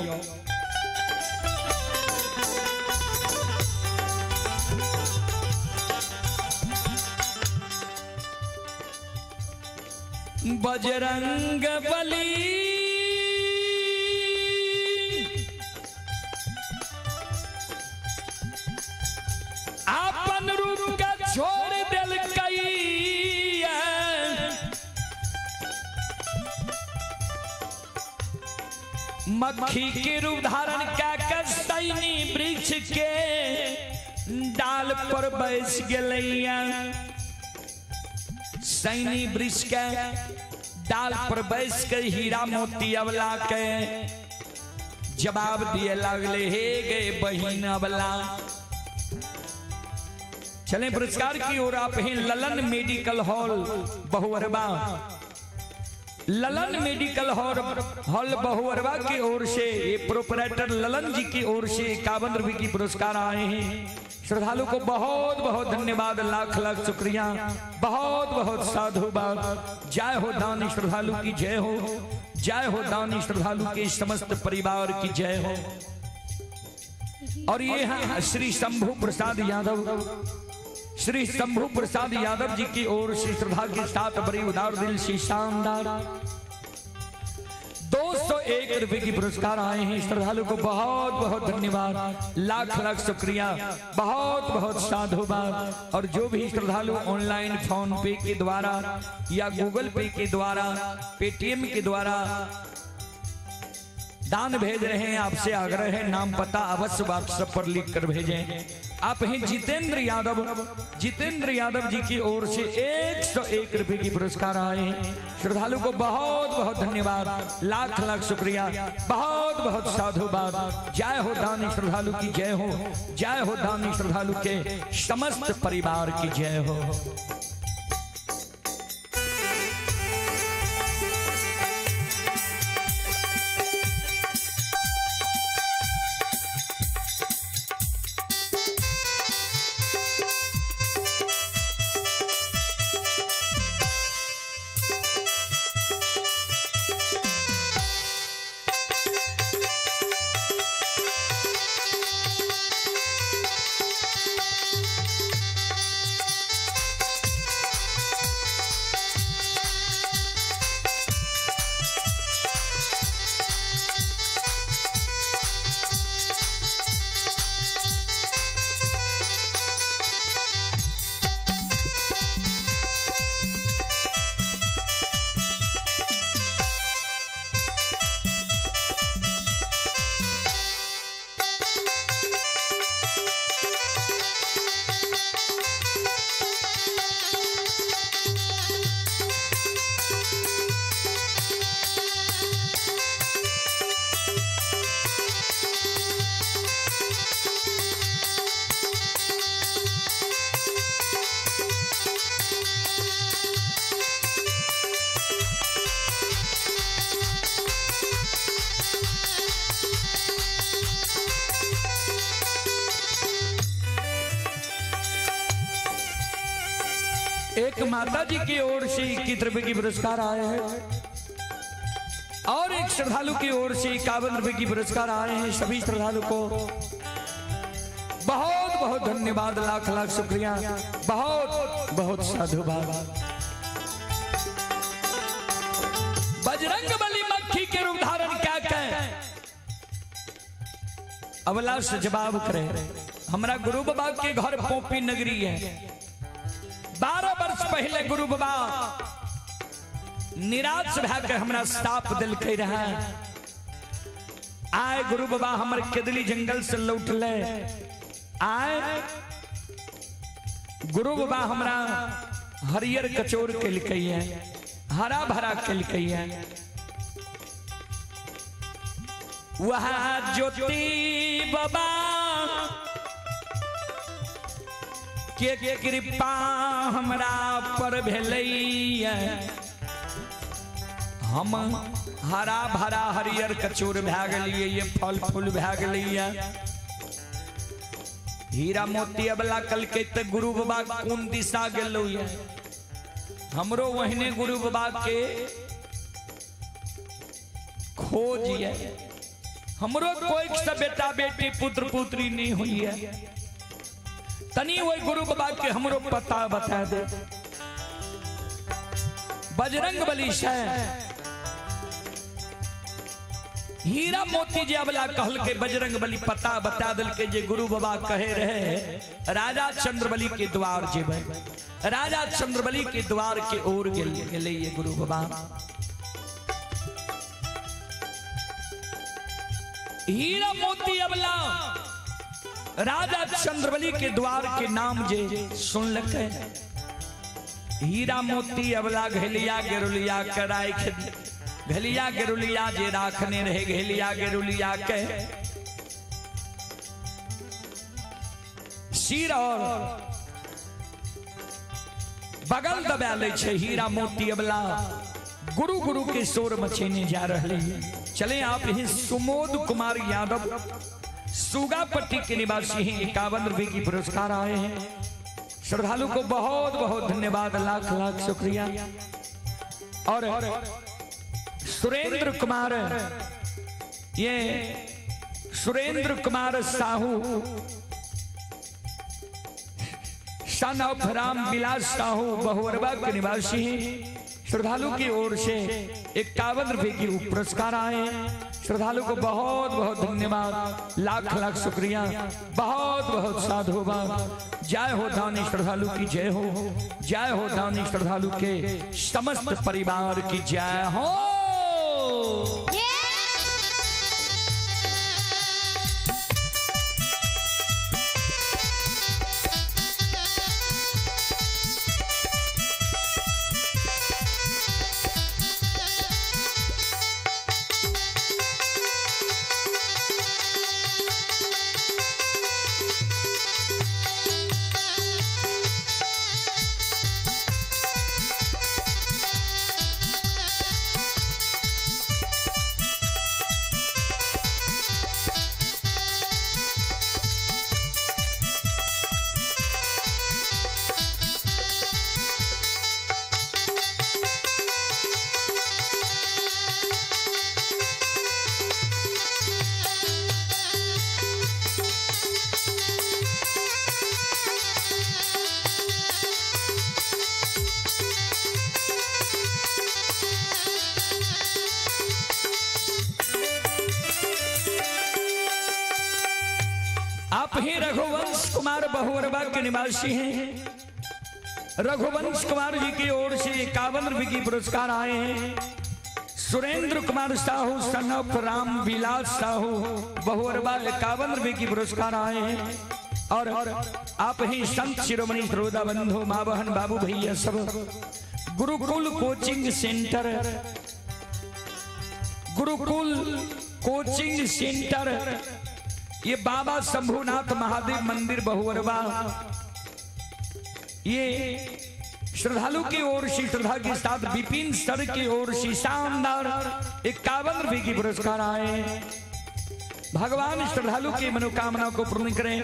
बजरंग बली आपन रूप के छोड़ देलकै, मक्खी के रूप धारण कऽ के सैनी वृक्ष के डाल पर बैस गेलैया। सैनी वृक्ष के डाल पर बैस के हीरा मोती अबला के जवाब दिए लागले, हे गे बहिन अबला। चले पुरस्कार की ओर। आप हैं Lalan medical hall Bahuarba. Lalan medical hall hall Bahuarwa की ओर से ये प्रोपराइटर ललन जी की ओर से 51 रुपए की पुरस्कार आए हैं। श्रद्धालु को बहुत बहुत धन्यवाद, लाख लाख शुक्रिया, बहुत बहुत साधुवाद। जय हो दानी श्रद्धालु की जय हो, जय हो दानी श्रद्धालु के समस्त परिवार की जय हो। और ये हैं श्री शंभू प्रसाद यादव, श्री शंभू प्रसाद यादव जी की ओर से श्रद्धा के साथ बड़ी उदार दिल से शानदार 201 रुपए की पुरस्कार आए हैं। श्रद्धालु को बहुत बहुत धन्यवाद, लाख लाख शुक्रिया, बहुत बहुत साधुवाद। और जो भी श्रद्धालु ऑनलाइन फोन पे के द्वारा या गूगल पे के द्वारा, पेटीएम के द्वारा दान भेज रहे हैं, आपसे आग्रह है नाम पता अवश्य व्हाट्सएप पर लिख कर भेजें। आप हैं जितेंद्र यादव, जितेंद्र यादव जी की ओर से 101 रुपए की पुरस्कार आए हैं। श्रद्धालु को बहुत बहुत धन्यवाद, लाख लाख शुक्रिया, बहुत बहुत साधुवाद। जय हो दानी श्रद्धालु की जय हो, जय हो दानी श्रद्धालु के समस्त परिवार की जय हो। एक माता जी की ओर से 21 रुपए की पुरस्कार आए हैं और एक श्रद्धालु की ओर से 51 रुपए की पुरस्कार आए हैं। सभी श्रद्धालु को बहुत बहुत धन्यवाद, लाख लाख शुक्रिया, बहुत बहुत साधुवाद। बजरंग बली मक्खी के रूप धारण क्या कहें, अवला से जवाब करे। हमारा गुरु बाबा के घर पोपी नगरी है। 12 वर्ष पहले गुरु बाबा निराश भए के हमरा साप दिलकै रहे। आए गुरु बाबा हमर केदली जंगल से लौटले। आए गुरु बाबा हमरा हरियर कचौर केलकै है, हरा भरा केलकै है। वह ज्योति बाबा के कृपा हमरा पर भेलैया, हम हरा भरा हरियर कचूर भए गेलियै, ये फल फूल भए गेलैया। हीरा मोती अबला कलकै तऽ गुरु बाबा कोन दिशा गेलौ ये, हमरो ओहने गुरु बाबा के खोज ये, हमरो कोई से बेटा बेटी पुत्र पुत्री नहीं हुई है, तनी वही गुरु बाबा के हमरो पता बता दे। बजरंग बली से हीरा मोती जे अबला कहल के बजरंग बली पता बता दिल के जे गुरु बाबा कहे रहे राजा चंद्रबली के द्वार जेबै, राजा चंद्रबली के द्वार के ओर गेले ये गुरु बाबा। हीरा मोती अबला राजा चंद्रबली के द्वार के नाम जे सुनलकै, हीरा मोती अबला घेलिया गेरुलिया कराय घेलिया गेरुलिया जे राखने रहे, घेलिया गेरुलिया के सिर और बगल दबा लै छै हीरा मोती अबला। गुरु गुरु के शोर मचेने जा रहे हैं। चले आप ही सुमोद कुमार यादव सुगापट्टी के निवासी हैं, 51 रुपए की पुरस्कार आए हैं। श्रद्धालु को बहुत बहुत धन्यवाद, लाख लाख शुक्रिया। और सुरेंद्र कुमार, ये सुरेंद्र कुमार साहू सन ऑफ राम विलास साहू बहुअरबा के निवासी हैं। श्रद्धालु की ओर से 51 रुपए की पुरस्कार आए हैं। श्रद्धालु को बहुत बहुत धन्यवाद, लाख लाख शुक्रिया, बहुत बहुत साधुवाद। जय हो दानी श्रद्धालु की जय हो, जय हो दानी श्रद्धालु के समस्त परिवार की जय हो। आप ही रघुवंश कुमार बहुअरबा के निवासी हैं। रघुवंश कुमार जी की ओर से 51 रुपए की पुरस्कार आए हैं। सुरेंद्र कुमार साहू सन ऑफ राम विलास साहू बहुअरबा 51 रुपए की पुरस्कार आए हैं। और आप ही संत शिरोमणि श्रोता बंधु माँ बहन बाबू भैया सब Gurukul coaching centre, Gurukul coaching centre, ये बाबा शंभुनाथ महादेव मंदिर बहुअरबा, ये श्रद्धालु की ओर से श्रद्धा के साथ विपिन सर की ओर से शानदार 51 रुपए की पुरस्कार आए। भगवान श्रद्धालु की मनोकामना को पूर्ण करें।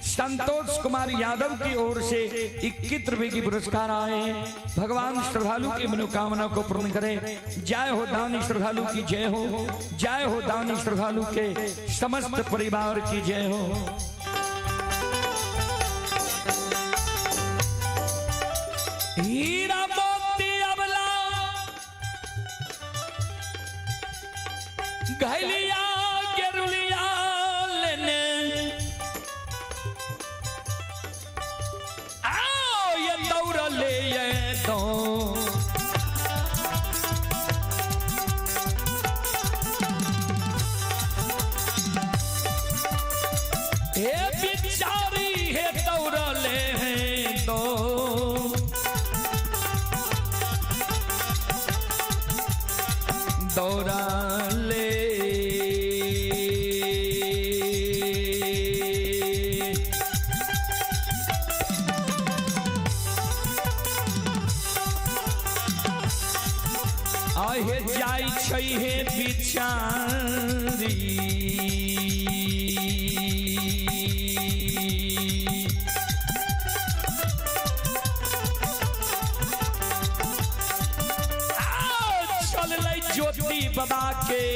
संतोष कुमार यादव की ओर से 21 रुपए की पुरस्कार आए। भगवान श्रद्धालु की मनोकामना को पूर्ण करें। जय हो दानी श्रद्धालु की जय हो, जय हो दानी श्रद्धालु के समस्त परिवार की जय हो। हीरा मोती अबला घलिया गेरुलिया लेने आओ, ये दौड़ ले ये तो हे बिचारी हे दौड़ ले हैं तो दौड़ा ले। आहे जाई छै हे बिचारी, चललै ज्योति बाबा के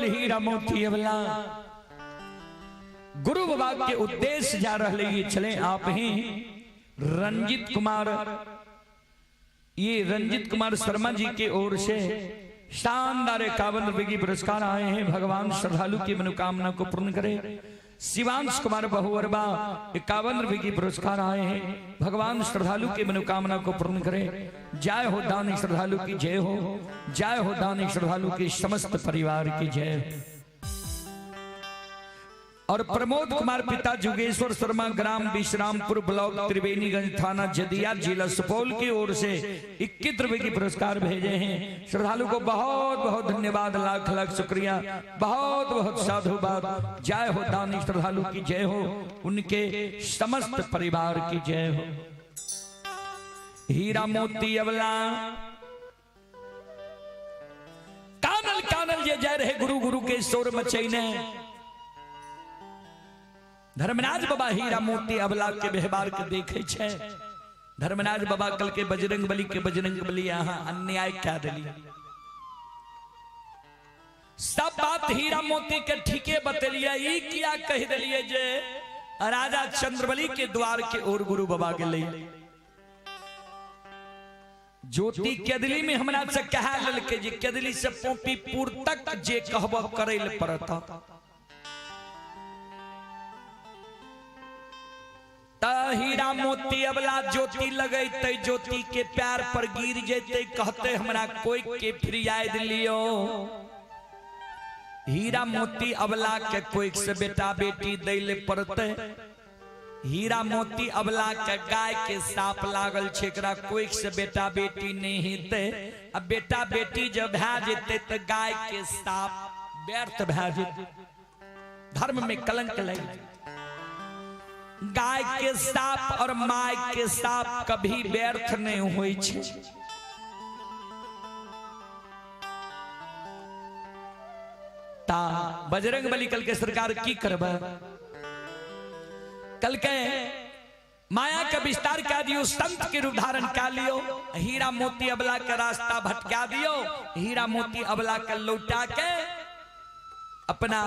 हीरा मोती अबला गुरु बाबा के उद्देश्य जा रहे ये चले आप ही रंजित कुमार, ये रंजित कुमार शर्मा जी के ओर से शानदार 51 रुपए की पुरस्कार आए हैं। भगवान श्रद्धालु की मनोकामना को पूर्ण करे। शिवांश कुमार बहुअरबा 51 रुपए की पुरस्कार आए हैं। भगवान श्रद्धालु की मनोकामना को पूर्ण करे। जय हो दानी श्रद्धालु की जय हो, जय हो दानी श्रद्धालु के समस्त परिवार की जय हो। और प्रमोद कुमार पिता जुगेश्वर शर्मा ग्राम विश्रामपुर ब्लॉक त्रिवेणीगंज थाना जदिया जिला सुपौल की ओर से 21 रुपए की पुरस्कार भेजे हैं। श्रद्धालु को बहुत बहुत धन्यवाद, लाख लाख शुक्रिया, बहुत बहुत साधुवाद। जय हो दानी श्रद्धालु की जय हो, उनके समस्त परिवार की जय हो। हीरा मोती अबला कानल कानल ये जय रहे गुरु गुरु के शोर मचैने। धर्मराज बाबा हीरा मोती अबला के व्यवहार के देखे छे। धर्मराज बाबा कल के बजरंग बली के बजरंग बली यहाँ अन्याय क्या दिली। सब बात हीरा मोती के ठीके बतलिए, ई किया कह दिलिए जे राजा चंद्रबली के द्वार के ओर गुरु बाबा गेलै। ज्योति केदली में हमरा से कहा ललके जे केदली से पोपीपुर तक जे कहब करे ले पड़त। हीरा मोती अबला ज्योति लगैते, ज्योति के प्यार पर गिर जेते, कहते हमरा कोई के फरियाद लियो। हीरा मोती अबला के कोई से बेटा बेटी दैले पड़ते। हीरा मोती अबला के गाय के साप लागल छे, एकरा कोई से बेटा बेटी नहीं हेतै। अब बेटा बेटी जब भए जेतै त गाय के साप व्यर्थ भए जेतै, धर्म में कलंक लागि। गाय के साप और my के साप कभी व्यर्थ नहीं होई छे। ता बजरंग बली कल के सरकार की करबा, कल के माया का विस्तार कर दियो, संत के रूप धारण कर लियो, हीरा मोती अबला के रास्ता भटका दियो, हीरा मोती अबला के लौटा के अपना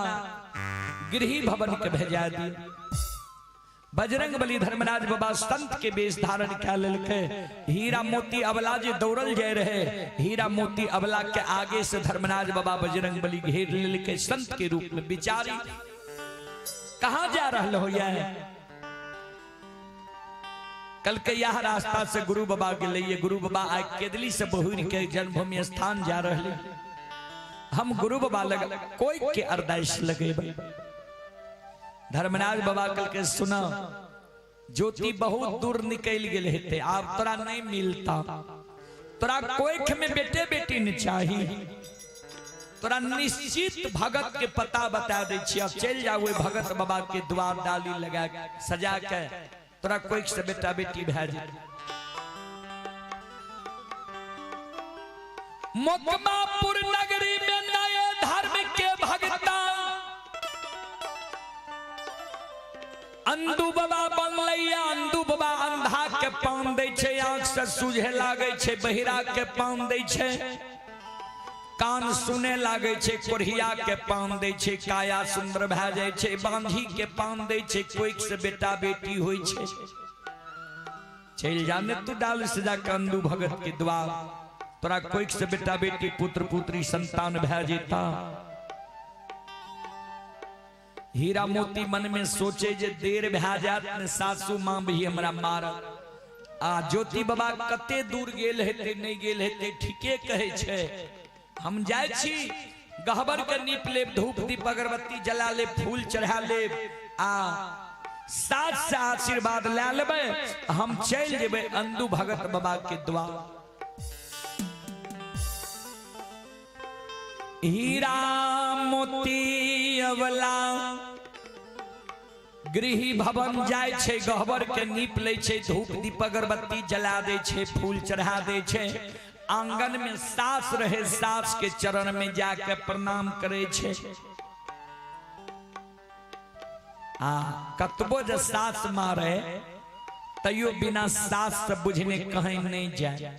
गृह भवन के भेजा दियो। बजरंग बली धर्मराज बाबा संत के वेश धारण कर लेलकै। हीरा मोती अबला जे दौड़ल जाय रहे, हीरा मोती अबला के आगे से धर्मराज बाबा बजरंग बली घेर लेलकै संत के रूप में। बिचारी कहाँ जा रहल हो यह? कल के यह रास्ता से गुरु बाबा गेलै। गुरु बाबा आइ केदली से बहुर के जन्मभूमि स्थान जा रहे। हम गुरु बाबा लग कोई के अरदास लगेबै। धर्मराज बाबा कल के सुना, ज्योति बहुत दूर निकल गेल हेतै, आब तोरा नहीं मिलता, तोरा कोख में बेटे बेटी न चाही, तोरा निश्चित भगत के पता बता दै छी, अब चल जाओ भगत बाबा के द्वार डाली लगा सजा के, तोरा कोख से बेटा बेटी भए जेतै। मोकमापुर नगरी में नए धर्म के भगता अंधू बाबा बनलैया। अंधू बाबा अंधा के पान दै छै, आंख से सूझे लागै छै, बहिरा के पान दै छै, कान सुने लागै छै, कोढ़िया के पान दै छै, काया सुंदर भए जाइ छै, बांझी के पान दै छै, कोइक से बेटा बेटी होइ छै। चलि जा ने तू डाल सजा के अंधू भगत के द्वार, तोरा कोइक से बेटा बेटी पुत्र पुत्री संतान भए जेता। हीरा मोती मन में सोचे जे देर भए जात ने सासू माँ भी हमरा मारत। आ ज्योति बाबा कते दूर गेल हेतै नहीं गेल हेतै, ठीके कहै छै। हम जाइ छी गहबर के नीप लेब, धूप दीप अगरबत्ती जला लेब, फूल चढ़ा लेब आ सास से आशीर्वाद लै लेबै, हम चलि जेबै अंधू भगत बाबा के द्वार। हीरा मोती अबला गृह भवन जाय छै, गहबर के नीप लै छै, धूप दीप अगरबत्ती जला दै छै, फूल चढ़ा दै छै, आंगन में सास रहे, सास के चरण में जाके प्रणाम करे छै। आ कतबो जे सास मारे तैयो बिना सास से बुझने कहीं नहीं जाए।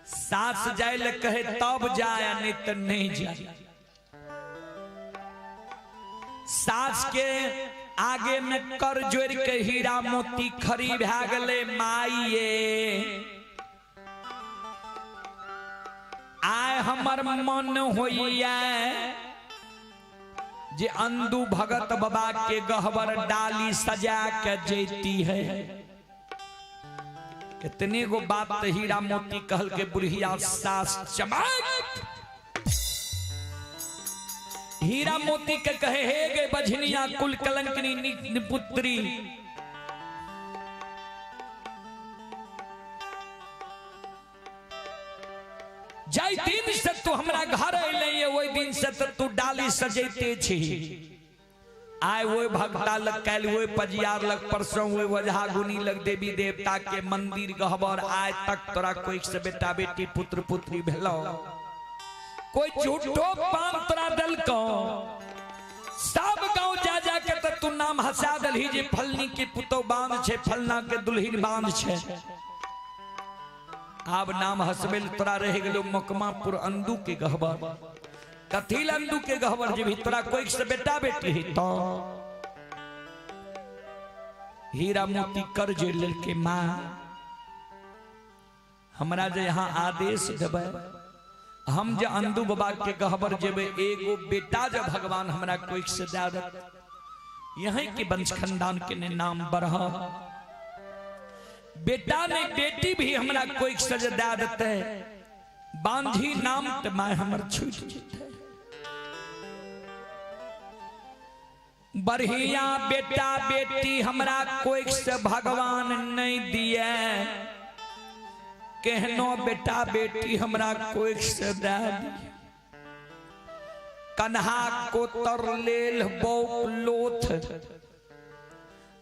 सास जाए ले कहे तब जाए, नहीं तो नहीं जाए। सास के आगे में कर जोड़ के हीरा मोती खरी भए गेलै। माइये आय हमर मन होइया जे अंदू भगत बाबा के गहबर डाली सजा के जैती है। कितने गो बात हीरा मोती कहल के बुढ़िया सास चमक हीरा मोती के कहे हे गे बझनिया कुल कलंकनी पुत्री, जाय दिन से तू हमरा घर अइले ओहि दिन से तो तू डाली सजैते छी। आय वो भगता लग काल्हि वो पजियार लग परसों वो वजहा गुनी लग देवी देवता के मंदिर गहबर आय तक तोरा कोई से बेटा बेटी पुत्र पुत्री भेलो, कोई झूठो पान तोरा दलको। सब गांव जा जा के त तू नाम हंसा दलही जे फलनी के पुतो बांध छे, फलना के दुल्हिन बांध छे। आब नाम हसबेल तोरा रह गेलो मकमापुर अंदू के गहबर। कथी अंदू के गहबर जे भी तोरा कोई से बेटा बेटी ही तो हीरा मोती कर जे लड़के माँ हमरा जे यहाँ आदेश देबै हम जे अंदू बाबा के गहबर जेबे एगो बेटा जब भगवान हमरा कोई से दे देत यहीं के वंश खानदान के ने नाम बढ़। बेटा ने बेटी भी हमरा कोई से जे दे देते बांझी नाम ते my हमर छूट जेते। बढ़िया बेटा बेटी हमरा कोई से भगवान नहीं दिए, केहनो बेटा बेटी हमरा कोई से दे दिए। कन्हा कोतर लेल बौक लोथ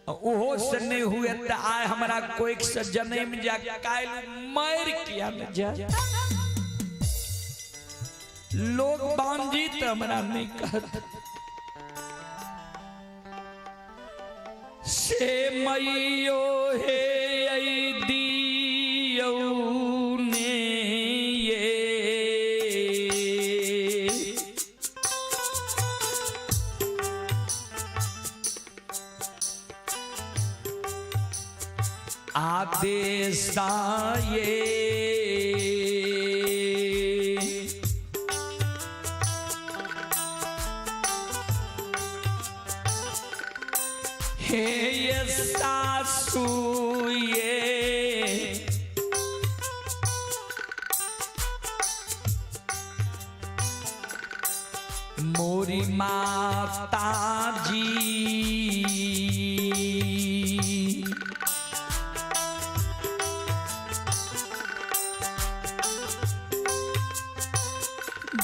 ओहो से नहीं हुए त आय हमरा कोई से जन्म जा काल्हि मर किया न जाए। लोग बांझी त हमरा नहीं कहत से मैयो हे दियौ ने ये आदेश ये हे ये सासू ये मोरी माता जी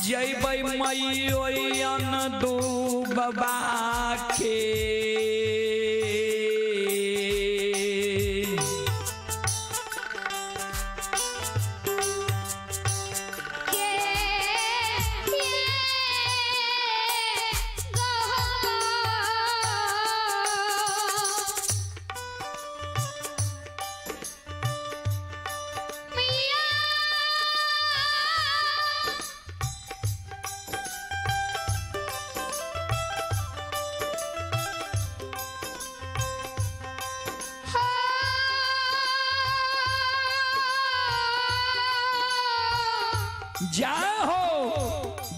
जयबै मैयो अंदू बाबा के जाहो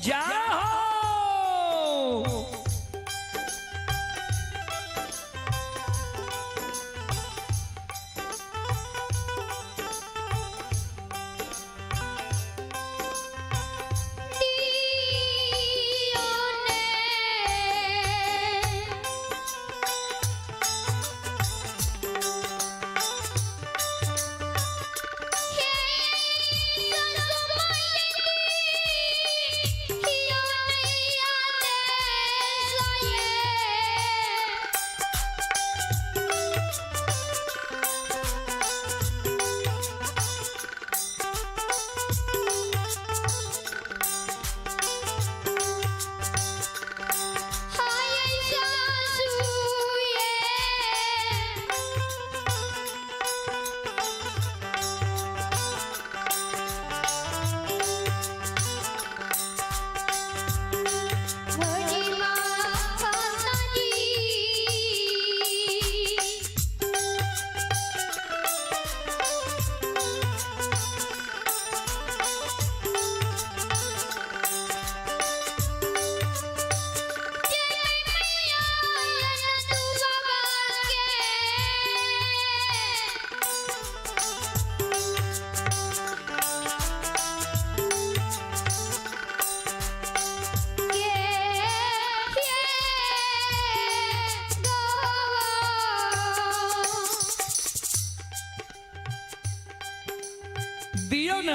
जाहो दियो ने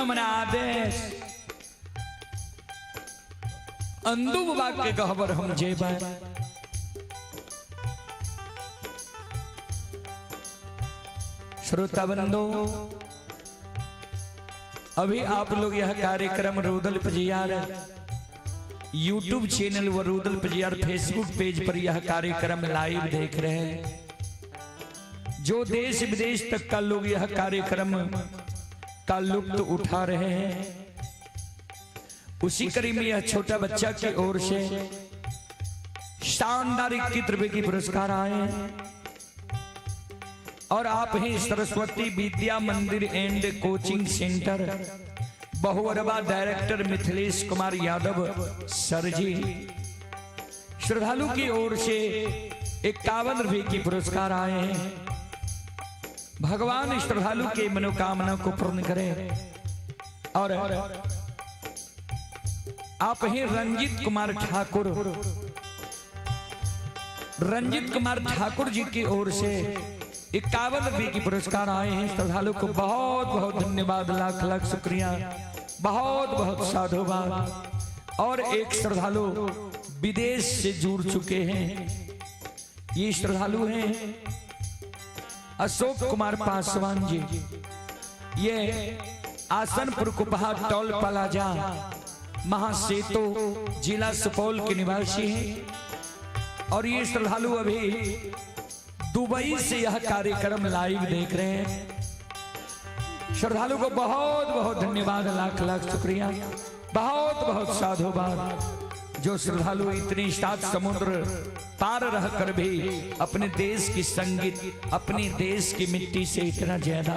हमरा आदेश। अंदू बाबा के गहबर हम जेबै। श्रोता बंधु, अभी आप लोग यह कार्यक्रम रूदल पजियार यूट्यूब चैनल व रूदल पजियार फेसबुक पेज पर यह कार्यक्रम लाइव देख रहे हैं। जो देश विदेश तक का लोग यह कार्यक्रम का लुत्फ उठा रहे हैं, उसी कड़ी में यह छोटा बच्चा की ओर से शानदार 21 रुपए की पुरस्कार आए हैं। और आप हैं Saraswati Vidya Mandir and coaching centre Bahuarwa, director Mithilesh Kumar Yadav sir ji, श्रद्धालु की ओर से 51 रुपए की पुरस्कार आए हैं। भगवान श्रद्धालु के मनोकामना को पूर्ण करे। और आप हैं रंजित कुमार ठाकुर, रंजित कुमार ठाकुर जी की ओर से 51 रुपए की पुरस्कार आए हैं। श्रद्धालु को बहुत बहुत धन्यवाद, लाख लाख शुक्रिया, बहुत बहुत साधुवाद। और एक श्रद्धालु विदेश से जुड़ चुके हैं, ये श्रद्धालु हैं अशोक कुमार पासवान जी, ये आसनपुर कुपहा टोल प्लाजा महासेतु जिला सुपौल के निवासी हैं। और ये श्रद्धालु अभी दुबई से यह कार्यक्रम लाइव देख रहे हैं। श्रद्धालु को बहुत बहुत धन्यवाद, लाख लाख शुक्रिया, बहुत बहुत साधुवाद। जो श्रद्धालु इतनी सात समुद्र पार रहकर भी अपने देश की संगीत, अपने देश की मिट्टी से इतना ज्यादा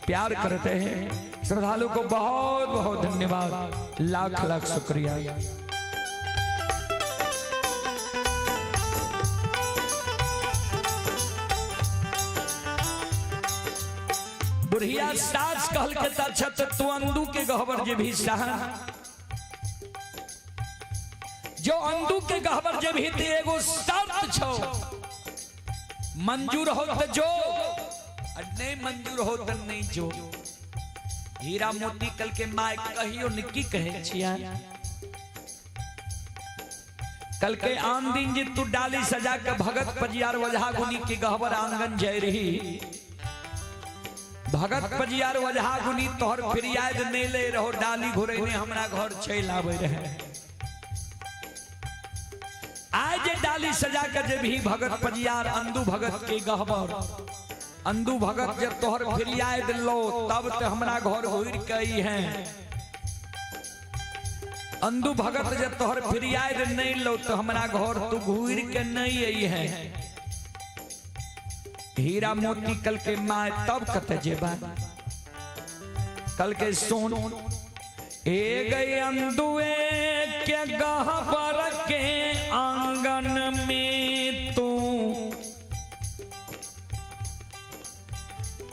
प्यार करते हैं, श्रद्धालु को बहुत बहुत धन्यवाद, लाख लाख शुक्रिया। बुढ़िया सास कहल के अच्छा तो तू अंदू के गहबर जे भी साह, जो अंदू के गहबर जे भी ते एगो शर्त छो, मंजूर हो तो जो, और नहीं मंजूर हो तो नहीं जो। हीरा मोती कल के my कहियो न की कहे छिया, कल के आन दिन जे तू डाली सजा के भगत पजियार वजहा गुनी के गहबर आंगन जाय रही, भगत पजियार वजहा गुनी तोहर फिरियाद नहीं ले रहो, डाली घुरे ने हमरा घर चल आवे रहे। आज जे डाली सजा के जे भी भगत पजियार अंदू भगत के गहबर, अंदू भगत जब तोहर फिरियाद लो तब ते हमरा घर घुर के आई है। अंदू भगत जब तोहर फिरियाद नहीं लो तो हमरा घर तू घुर के नहीं आई है। हीरा मोती कल के my तब कत जेबा, कल के सोन ए गई अंदुए के गहबर के आंगन में तू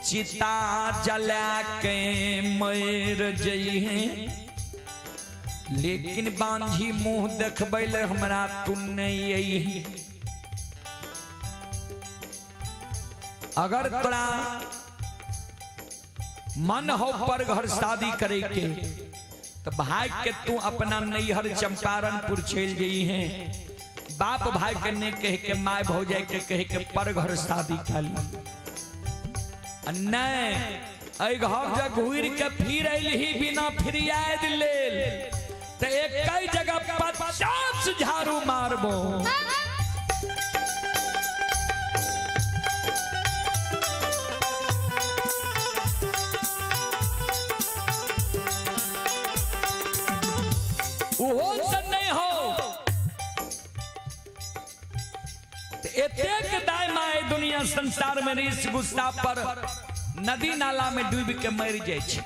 चिता जला के मर जइहे, लेकिन बांझी मुंह देखबै ले हमरा तू नहीं आई। अगर तोरा मन हो पर घर शादी करे के तो भाई के तू अपना नैहर चंपारणपुर चल गई है, बाप भाई के नहीं कह के my भौजाई के कह के पर घर शादी कर नहीं, एहि घर जब घूर के फिर अयलही बिना फिरियाद लेल तो एक जगह 50 झाड़ू मारबो। नहीं हो एतेक दाय my दुनिया संसार में रिस गुस्सा पर नदी नाला में डूब के मर जाय छै।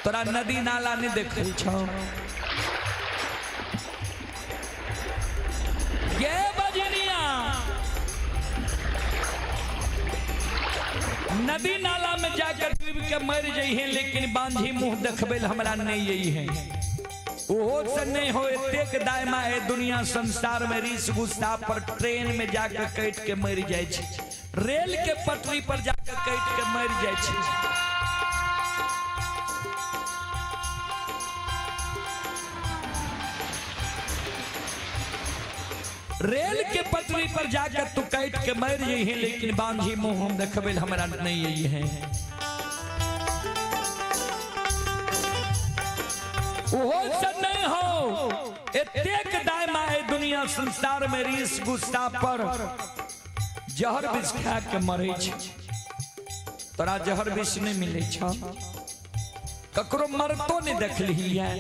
तोरा नदी नाला नहीं देखल छौ ये बजनिया, नदी नाला में जाकर डूब के मर जाइ है, लेकिन बांझी मुंह देखबै हमरा नहीं आई है। ओहो से नहीं हो एतेक दाय my दुनिया संसार में रिस गुस्सा पर ट्रेन में जाकर कट के मर जाय छै, रेल के पटरी पर जाकर कट के मर जाय छै। रेल के पटरी पर जाकर तू काट के मर जइहे, लेकिन बांझी मुंह हम देखबे हमरा नहीं आई है। ओहो से नहीं हो, एतेक दाय माए दुनिया संसार में रीस गुस्सा पर जहर विष खा के मरे छै। तोरा जहर विष नहीं मिले छ, ककरो मरतो नहीं देखली है।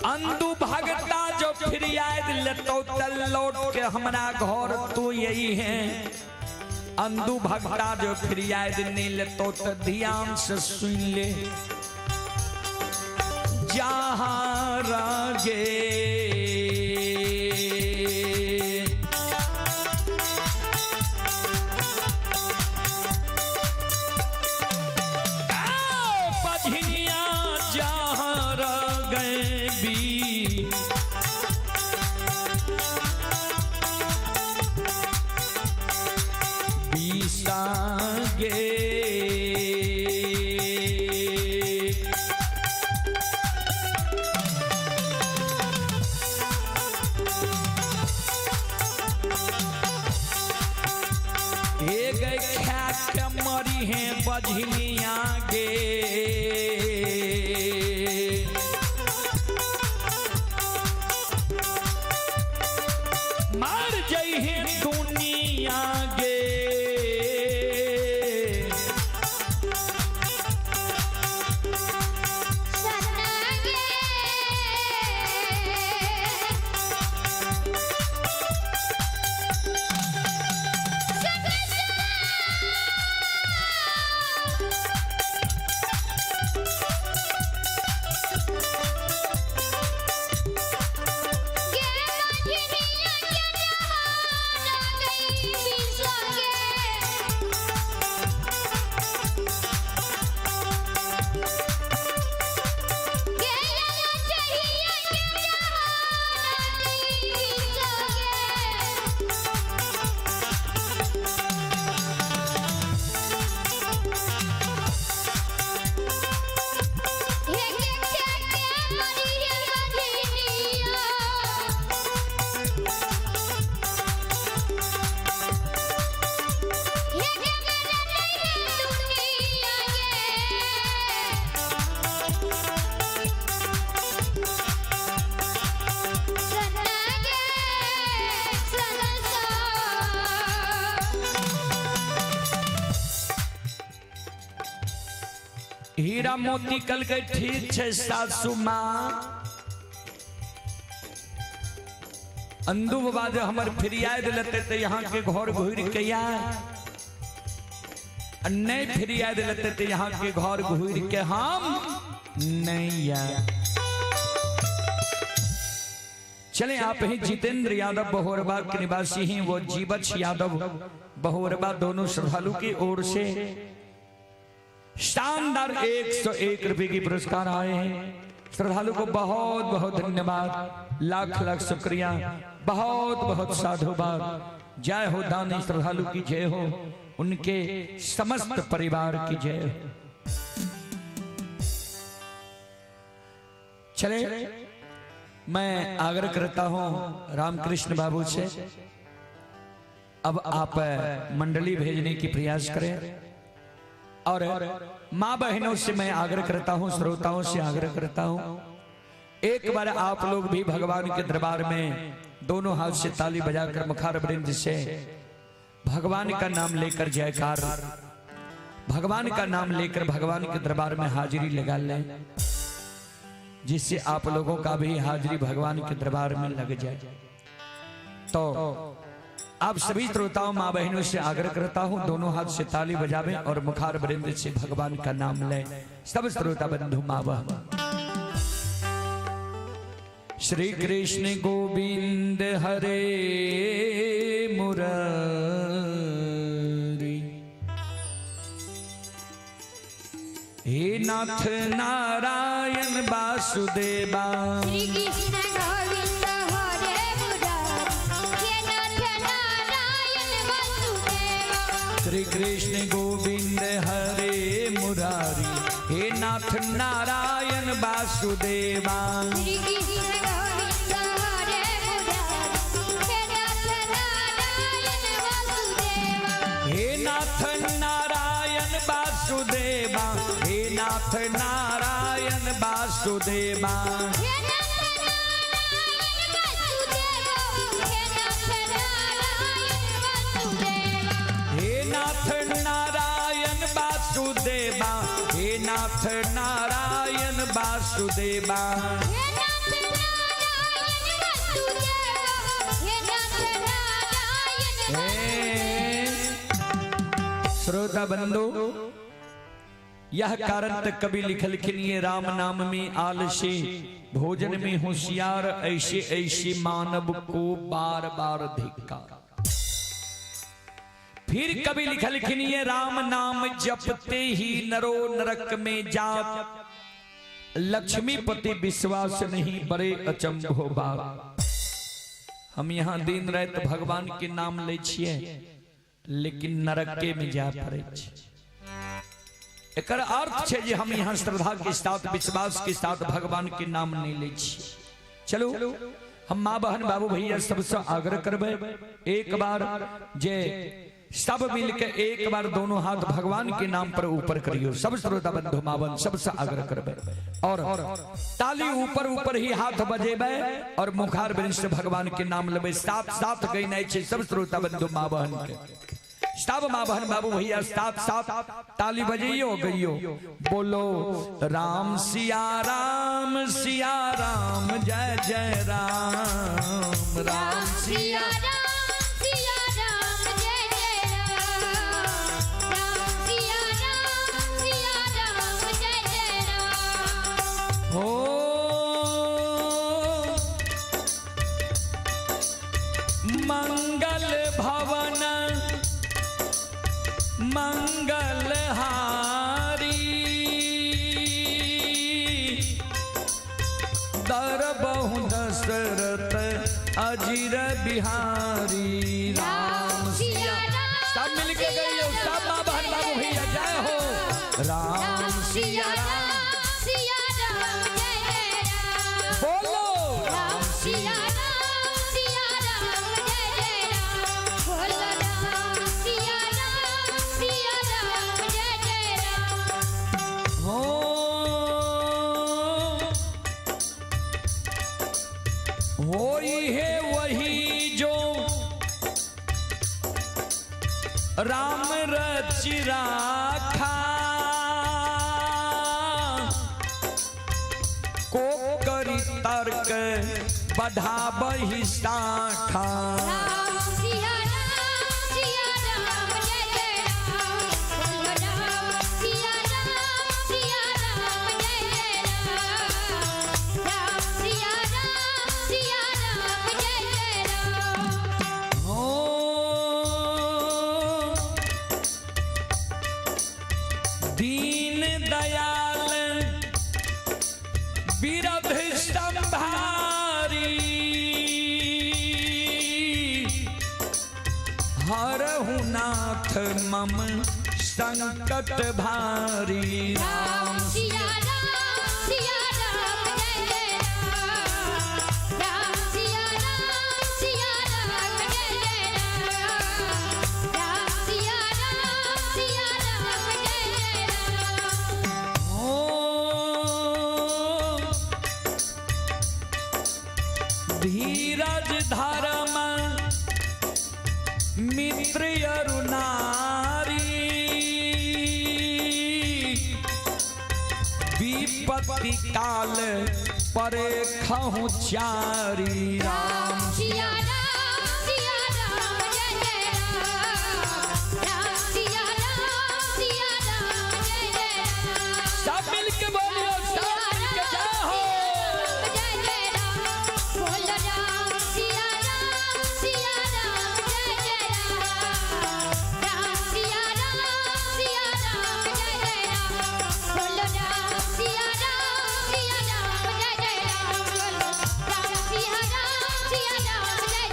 अंदू भगता जो फिरियाद लेतो तल लौट के हमरा घर तू यही है। अंदू भगता जो फिरियाद नहीं लेतो तो ध्यान से सुन ले, जहां रगे पझिनिया जहां रगे बी बीसागे। हे गए खा के मरी है बझनिया गे, मर जई है दुनिया गे। सनागे गे मझनिया के जहां गई बिसगे। गे लाला चढ़िया के जहां गई बिसगे। हे के के मरी रे मझनिया, हे के मेरा नहीं है दुनिया गे। सनागे सनसा। हीरा मोती कल के ठीक छै सासू माँ, अंदू बाबा जो हमर फिरियाद लेते ते यहाँ के घर घूर के या, आ नहीं फिरियाद लेते ते यहाँ के घर घूर के हम नहीं या। चले आप ही जितेंद्र यादव बहोरबा के निवासी हैं, वो जीवछ यादव बहोरबा दोनों श्रद्धालु की ओर से शानदार 101 रुपए की पुरस्कार आए हैं। श्रद्धालु को बहुत बहुत धन्यवाद, लाख लाख शुक्रिया, बहुत बहुत साधुवाद। जय हो दानी श्रद्धालु की जय हो, उनके समस्त परिवार की जय हो। चले मैं आग्रह करता हूं रामकृष्ण बाबू से, अब आप मंडली भेजने की प्रयास करें। और माँ बहनों से मैं आग्रह करता हूं, श्रोताओं से आग्रह करता हूं, एक बार आप लोग भी भगवान के दरबार में दोनों हाथ से ताली बजाकर मुखार वृंद से भगवान का नाम लेकर जयकार, भगवान का नाम लेकर भगवान के दरबार में हाजिरी लगा लें, जिससे आप लोगों का भी हाजिरी भगवान के दरबार में लग जाए। तो आप सभी श्रोताओं माँ बहनों से आग्रह करता हूं, दोनों हाथ से ताली बजावें और मुखार वृंद से भगवान का नाम लें। सब श्रोता बंधु माँ बहन, श्री कृष्ण गोविंद हरे मुरारी, हे नाथ नारायण वासुदेवा। श्री कृष्ण गोविंद हरे मुरारी, हे नाथ नारायण वासुदेवा। श्री कृष्ण गोविंद हरे मुरारी, हे नाथ नारायण वासुदेवा। श्री कृष्ण गोविंद वासुदेवा, हे नाथ नारायण वासुदेवा। हे नाथ नारायण वासुदेवा, हे नाथ नारायण वासुदेवा। हे नाथ नारायण वासुदेवा, हे नाथ नारायण वासुदेवा। हे नाथ नारायण वासुदेवा, हे नाथ नारायण हे श्रोता बंधु, यह कारण तक कवि लिखलखिन ये राम नाम में आलसी, भोजन में होशियार, ऐसे ऐसे मानव को बार बार धिक्कार। फिर कवि लिखलखिन ये राम नाम जपते ही नरो नरक में जात, लक्ष्मीपति विश्वास नहीं बड़े अचंभो बात। हम यहाँ दिन रात भगवान के नाम ले छिए, लेकिन नरके में जा पड़े छे। एकर अर्थ छे जे हम यहाँ श्रद्धा के साथ, विश्वास के साथ भगवान के नाम नहीं ले छिए। चलो हम माँ बहन बाबू भैया सबसे आग्रह करबे एक बार जे सब मिलके एक बार दोनों हाथ भगवान के नाम पर ऊपर करियो। सब श्रोता बंधु माँ बहन सबसे आग्रह करबे और ताली ऊपर ऊपर ही हाथ बजेबे और मुखार वृंश से भगवान के नाम लेबे। साथ साथ गई छे सब श्रोता बंधु माँ बहन के, सब माँ बहन बाबू भैया साथ साथ ताली बजइयो गइयो। बोलो राम सिया राम सिया राम जय जय राम, राम सिया राम सिया राम जय जय राम, राम सिया राम सिया राम जय जय राम। हो मंगल भवन मंगल हारी, दर बहु दशरथ अजीर बिहारी। राम सिया राम सब मिलके गइयो, सब माँ बहन बाबू भैया जय हो। राम राम सिया राम सिया राम जय जय राम, बोलो राम सिया राम सिया राम जय जय राम, बोलो राम सिया राम सिया राम जय जय राम। हो होई है वही जो राम रचि राखा, को करी तर्क बढ़ाबही शाखा। राम सिया राम सिया राम जय जय राम, बोलो राम सिया राम सिया राम जय जय राम, राम सिया राम सिया राम जय जय राम। हो दीन दयाल विरध संभारी, हरहु नाथ मम संकट भारी। राम सिया राम सिया राम जय जय राम, राम सिया राम सिया राम जय जय राम, राम सिया राम सिया राम जय जय राम। हो धीरज धर्म मित्र अरुनारी, विपत्ति काल परे खहु चारी। राम सिया राम सिया राम जय जय राम, राम सिया राम सिया राम जय जय राम। सब मिलके बोलियो, सब मिलके जय हो। जय जय राम, बोलो राम सिया राम सिया राम जय जय राम, राम सिया राम सिया राम जय जय राम, बोलो राम सिया राम सिया राम जय जय राम, बोलो राम सिया राम सिया राम जय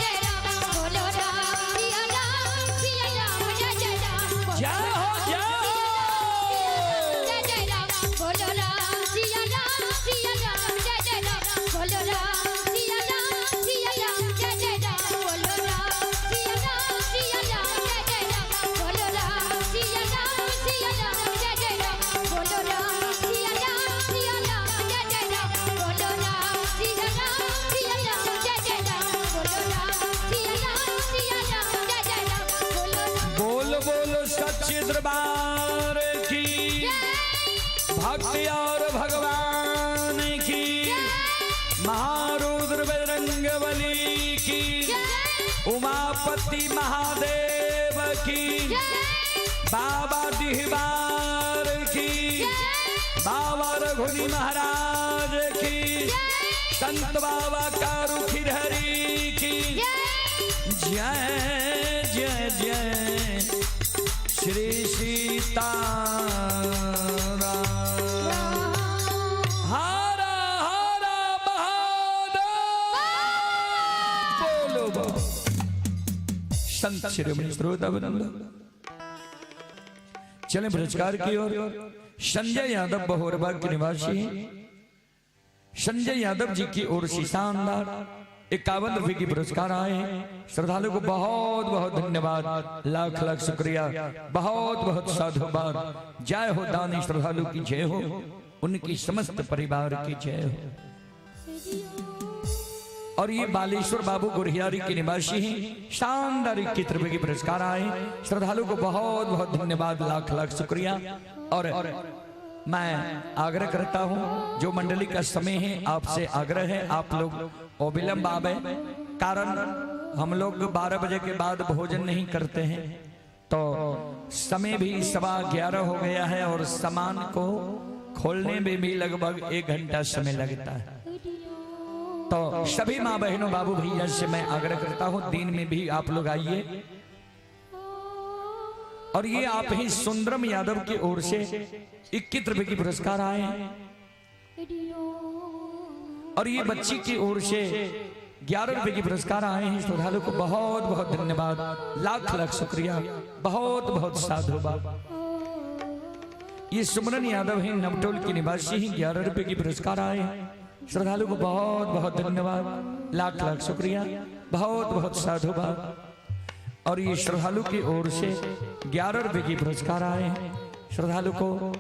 सच्चे दरबार की, भक्ति और भगवान की, महारुद्र बजरंग बली की, उमापति महादेव की, बाबा डिहबार की, बाबा रघुनी महाराज की, संत बाबा कारू खिरहरी की जय जय जय श्री सीता हर हर महादेव। बोलो बोलो संत शिरोमणि श्रोता वृंद। चले पुरस्कार की ओर। संजय यादव बहोरबा के निवासी हैं। संजय यादव जी की ओर से शानदार 51 रुपए की पुरस्कार आए हैं। श्रद्धालु को बहुत बहुत धन्यवाद, लाख लाख शुक्रिया, बहुत बहुत साधुवाद। जय हो दानी श्रद्धालु की जय हो, उनकी समस्त परिवार की जय हो। और ये बालेश्वर बाबू गुरियारी के निवासी हैं। शानदार 21 रुपए की पुरस्कार आए। श्रद्धालु को बहुत बहुत धन्यवाद, लाख लाख शुक्रिया। और मैं आग्रह करता हूं, जो मंडली का समय है आपसे आग्रह है, आप लोग अविलंब आवे, कारण हम लोग 12 बजे के बाद भोजन नहीं करते हैं, तो समय भी 11:15 हो गया है और सामान को खोलने में भी लगभग 1 घंटा समय लगता है। तो सभी माँ बहनों बाबू भैया से मैं आग्रह करता हूं, दिन में भी आप लोग आइए। और ये आप ही सुंदरम यादव की ओर से 21 रुपए की पुरस्कार आए हैं। और ये बच्ची की ओर से 11 रुपए की पुरस्कार आए हैं। श्रद्धालु को बहुत बहुत धन्यवाद, लाख लाख शुक्रिया, बहुत बहुत साधुवाद। ये सुमरन यादव हैं, नवटोल के निवासी हैं, 11 रुपए की पुरस्कार आए हैं। श्रद्धालु को बहुत बहुत धन्यवाद, लाख लाख शुक्रिया, बहुत बहुत साधुवाद। और ये श्रद्धालु की ओर से 11 रुपए की पुरस्कार आए हैं। श्रद्धालु को,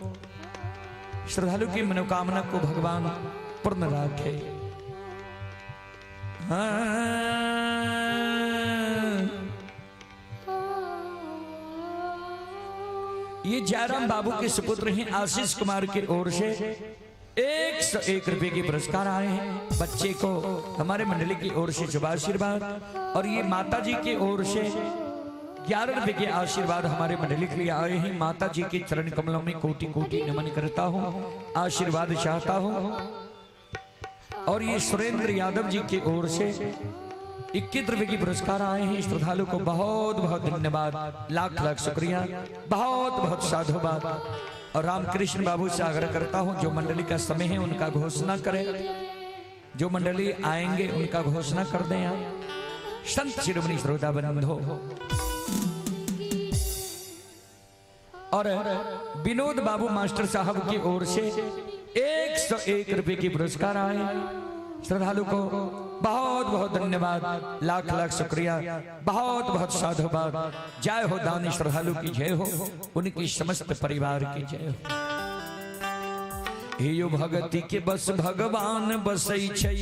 श्रद्धालु की मनोकामना को भगवान पूर्ण रखे। ये जयराम बाबू के सुपुत्र हैं, आशीष कुमार की ओर से 101 रुपए के पुरस्कार आए हैं। बच्चे को हमारे मंडली की ओर से शुभ आशीर्वाद। और ये माता जी की ओर से 11 रुपए के आशीर्वाद हमारे मंडली के लिए आए हैं। माता जी के चरण कमलों में कोटि कोटि नमन करता हूँ, आशीर्वाद चाहता हूँ। और ये सुरेंद्र यादव जी की ओर से 21 रुपए की पुरस्कार आए हैं। श्रद्धालु को बहुत बहुत धन्यवाद, लाख लाख शुक्रिया, बहुत बहुत साधुवाद। और रामकृष्ण बाबू से आग्रह करता हूं, जो मंडली का समय है उनका घोषणा करें, जो मंडली आएंगे उनका घोषणा कर दें आप। संत शिरोमणि श्रोता बंधो। और विनोद बाबू मास्टर साहब की ओर से 101 रुपए की पुरस्कार आए। श्रद्धालु को बहुत बहुत धन्यवाद, लाख लाख शुक्रिया, बहुत बहुत साधुवाद। जय हो दानी श्रद्धालु की जय हो, उनकी समस्त परिवार की जय हो। हे यो भगति के बस भगवान बसै छै,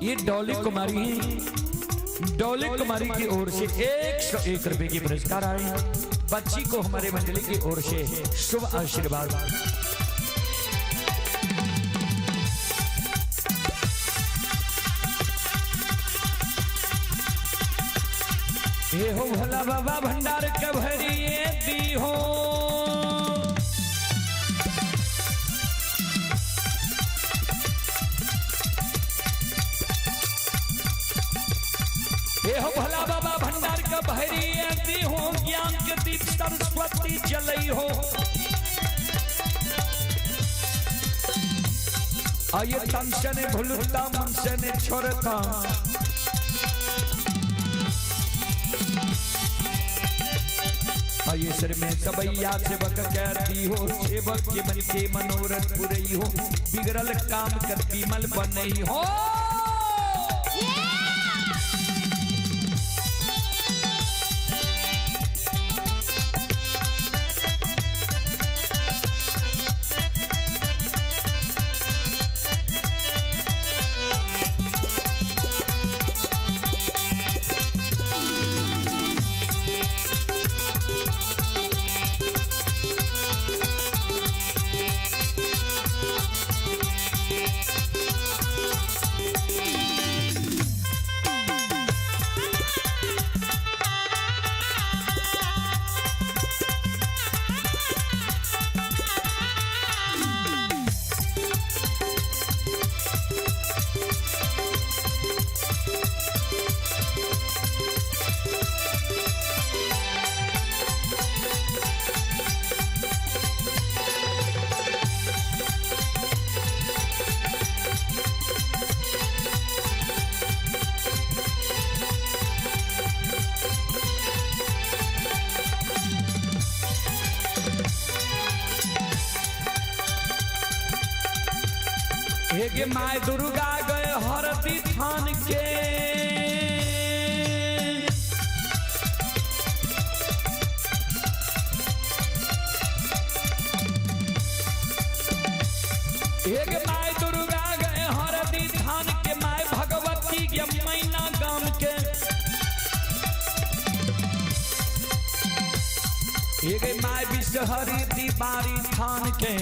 ये डॉली कुमारी है, डॉली कुमारी की ओर से 101 रुपए की पुरस्कार आए। बच्ची को हमारे मंडली की ओर से शुभ आशीर्वाद। हे हो भोला बाबा भंडार के भरिए दी हो, हे हो भोला बाबा भंडार का भरिए दी हो, ज्ञान के दीप सरस्वती जलई हो। आये तन से ने भूलता मन से ने छोड़ता, आये सिर में सबैया सेवक कहती हो, सेवक के मन के मनोरथ पुरई हो, बिगड़ल काम कर बिमल बनई हो। हे गे my Durga गए हरदी थान के। हे गे my Durga गए हरदी थान के, my Bhagwati गे मैना गाम के। हे गे my Bishahari दीवारी थान के।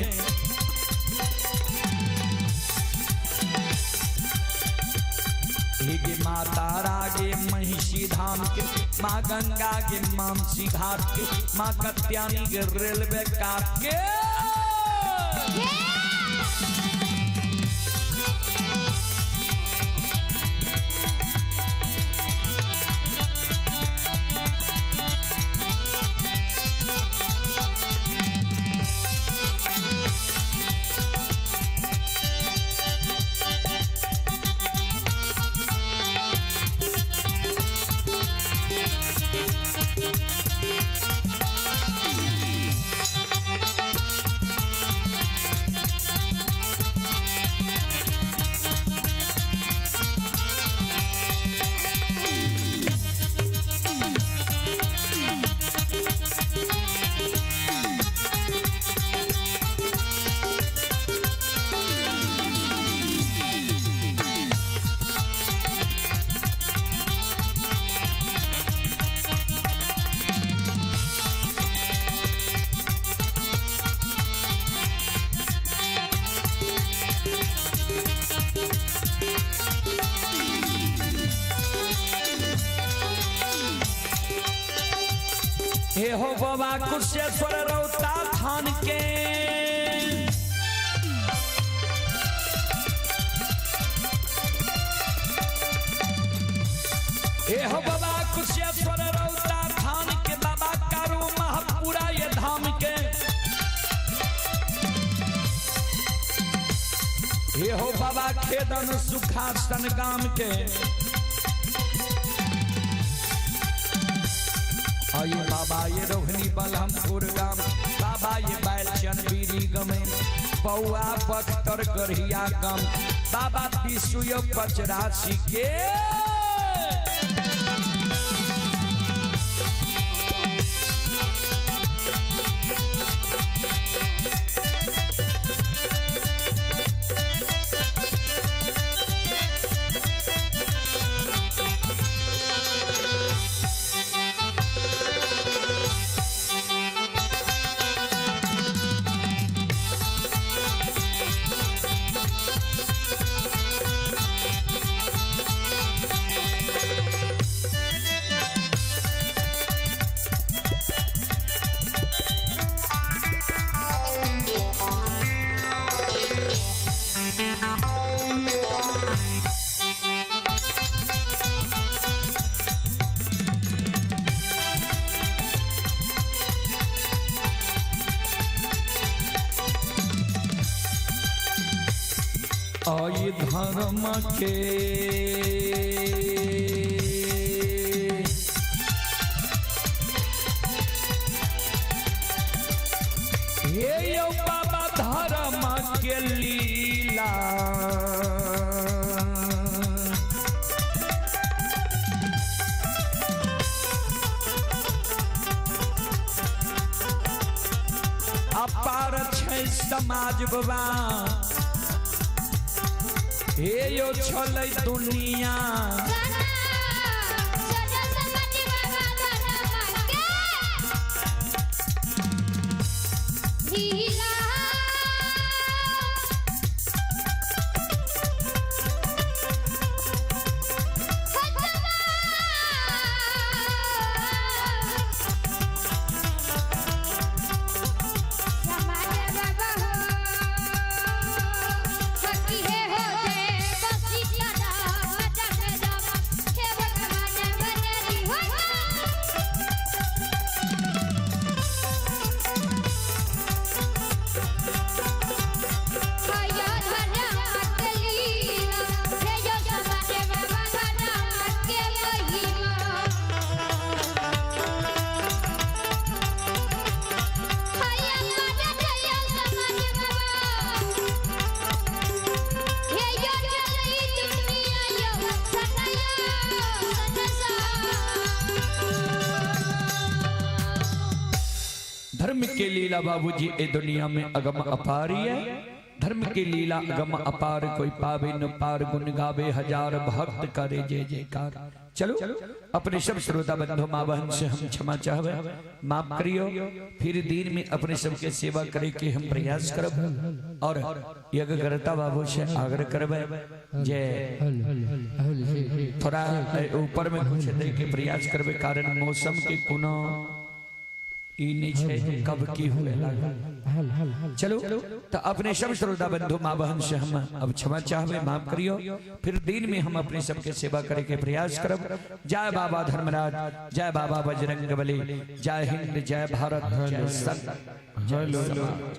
हे गे माँ तारा गे महिषी धाम के, माँ गंगा गे मामसी घाट के, माँ कत्यानी गे रेलवे काट के। हे हो बाबा कुशेश्वर रौता थान के। हे हो बाबा कुशेश्वर रौता थान के, बाबा कारू महापुरा ये धाम के। हे हो बाबा खेदन सुखासन गाम के। आये बाबा ये रोहिणी बलहमपुर गाम, बाबा ये बैलचन बीरी गमे, पौआ बख्तर गढ़िया गम, बाबा विशुय पचरासी के। आई धर्म के हे यो बाबा धर्म के लीला, अपार छै समाज बाबा, हे यो छलै दुनिया। Oh! धर्म के लीला बाबूजी ए दुनिया में अगम अपारी है। धर्म की लीला अगम अपार, कोई पावे न पार, गुण गावे हजार भक्त करे जय जयकार। चलो अपने सब श्रोता बंधु माँ बहन से हम क्षमा चाहवे, माफ करियो। फिर दिन में अपने सबके सेवा करे के हम प्रयास करब और यज्ञकर्ता बाबू से आग्रह करबे जे थोड़ा ऊपर में कुछ दे के प्रयास करबे, कारण मौसम के कोनो ई नहीं छै जे कब की हुए लागल। चलो तो अपने सब श्रोता बंधु माँ बहन से हम अब क्षमा चाहबे, माफ करियो। फिर दिन में हम अपने सबके सेवा करे के प्रयास करब। जय बाबा धर्मराज, जय बाबा बजरंग बली, जय हिंद, जय भारत, जय संत, जय समाज।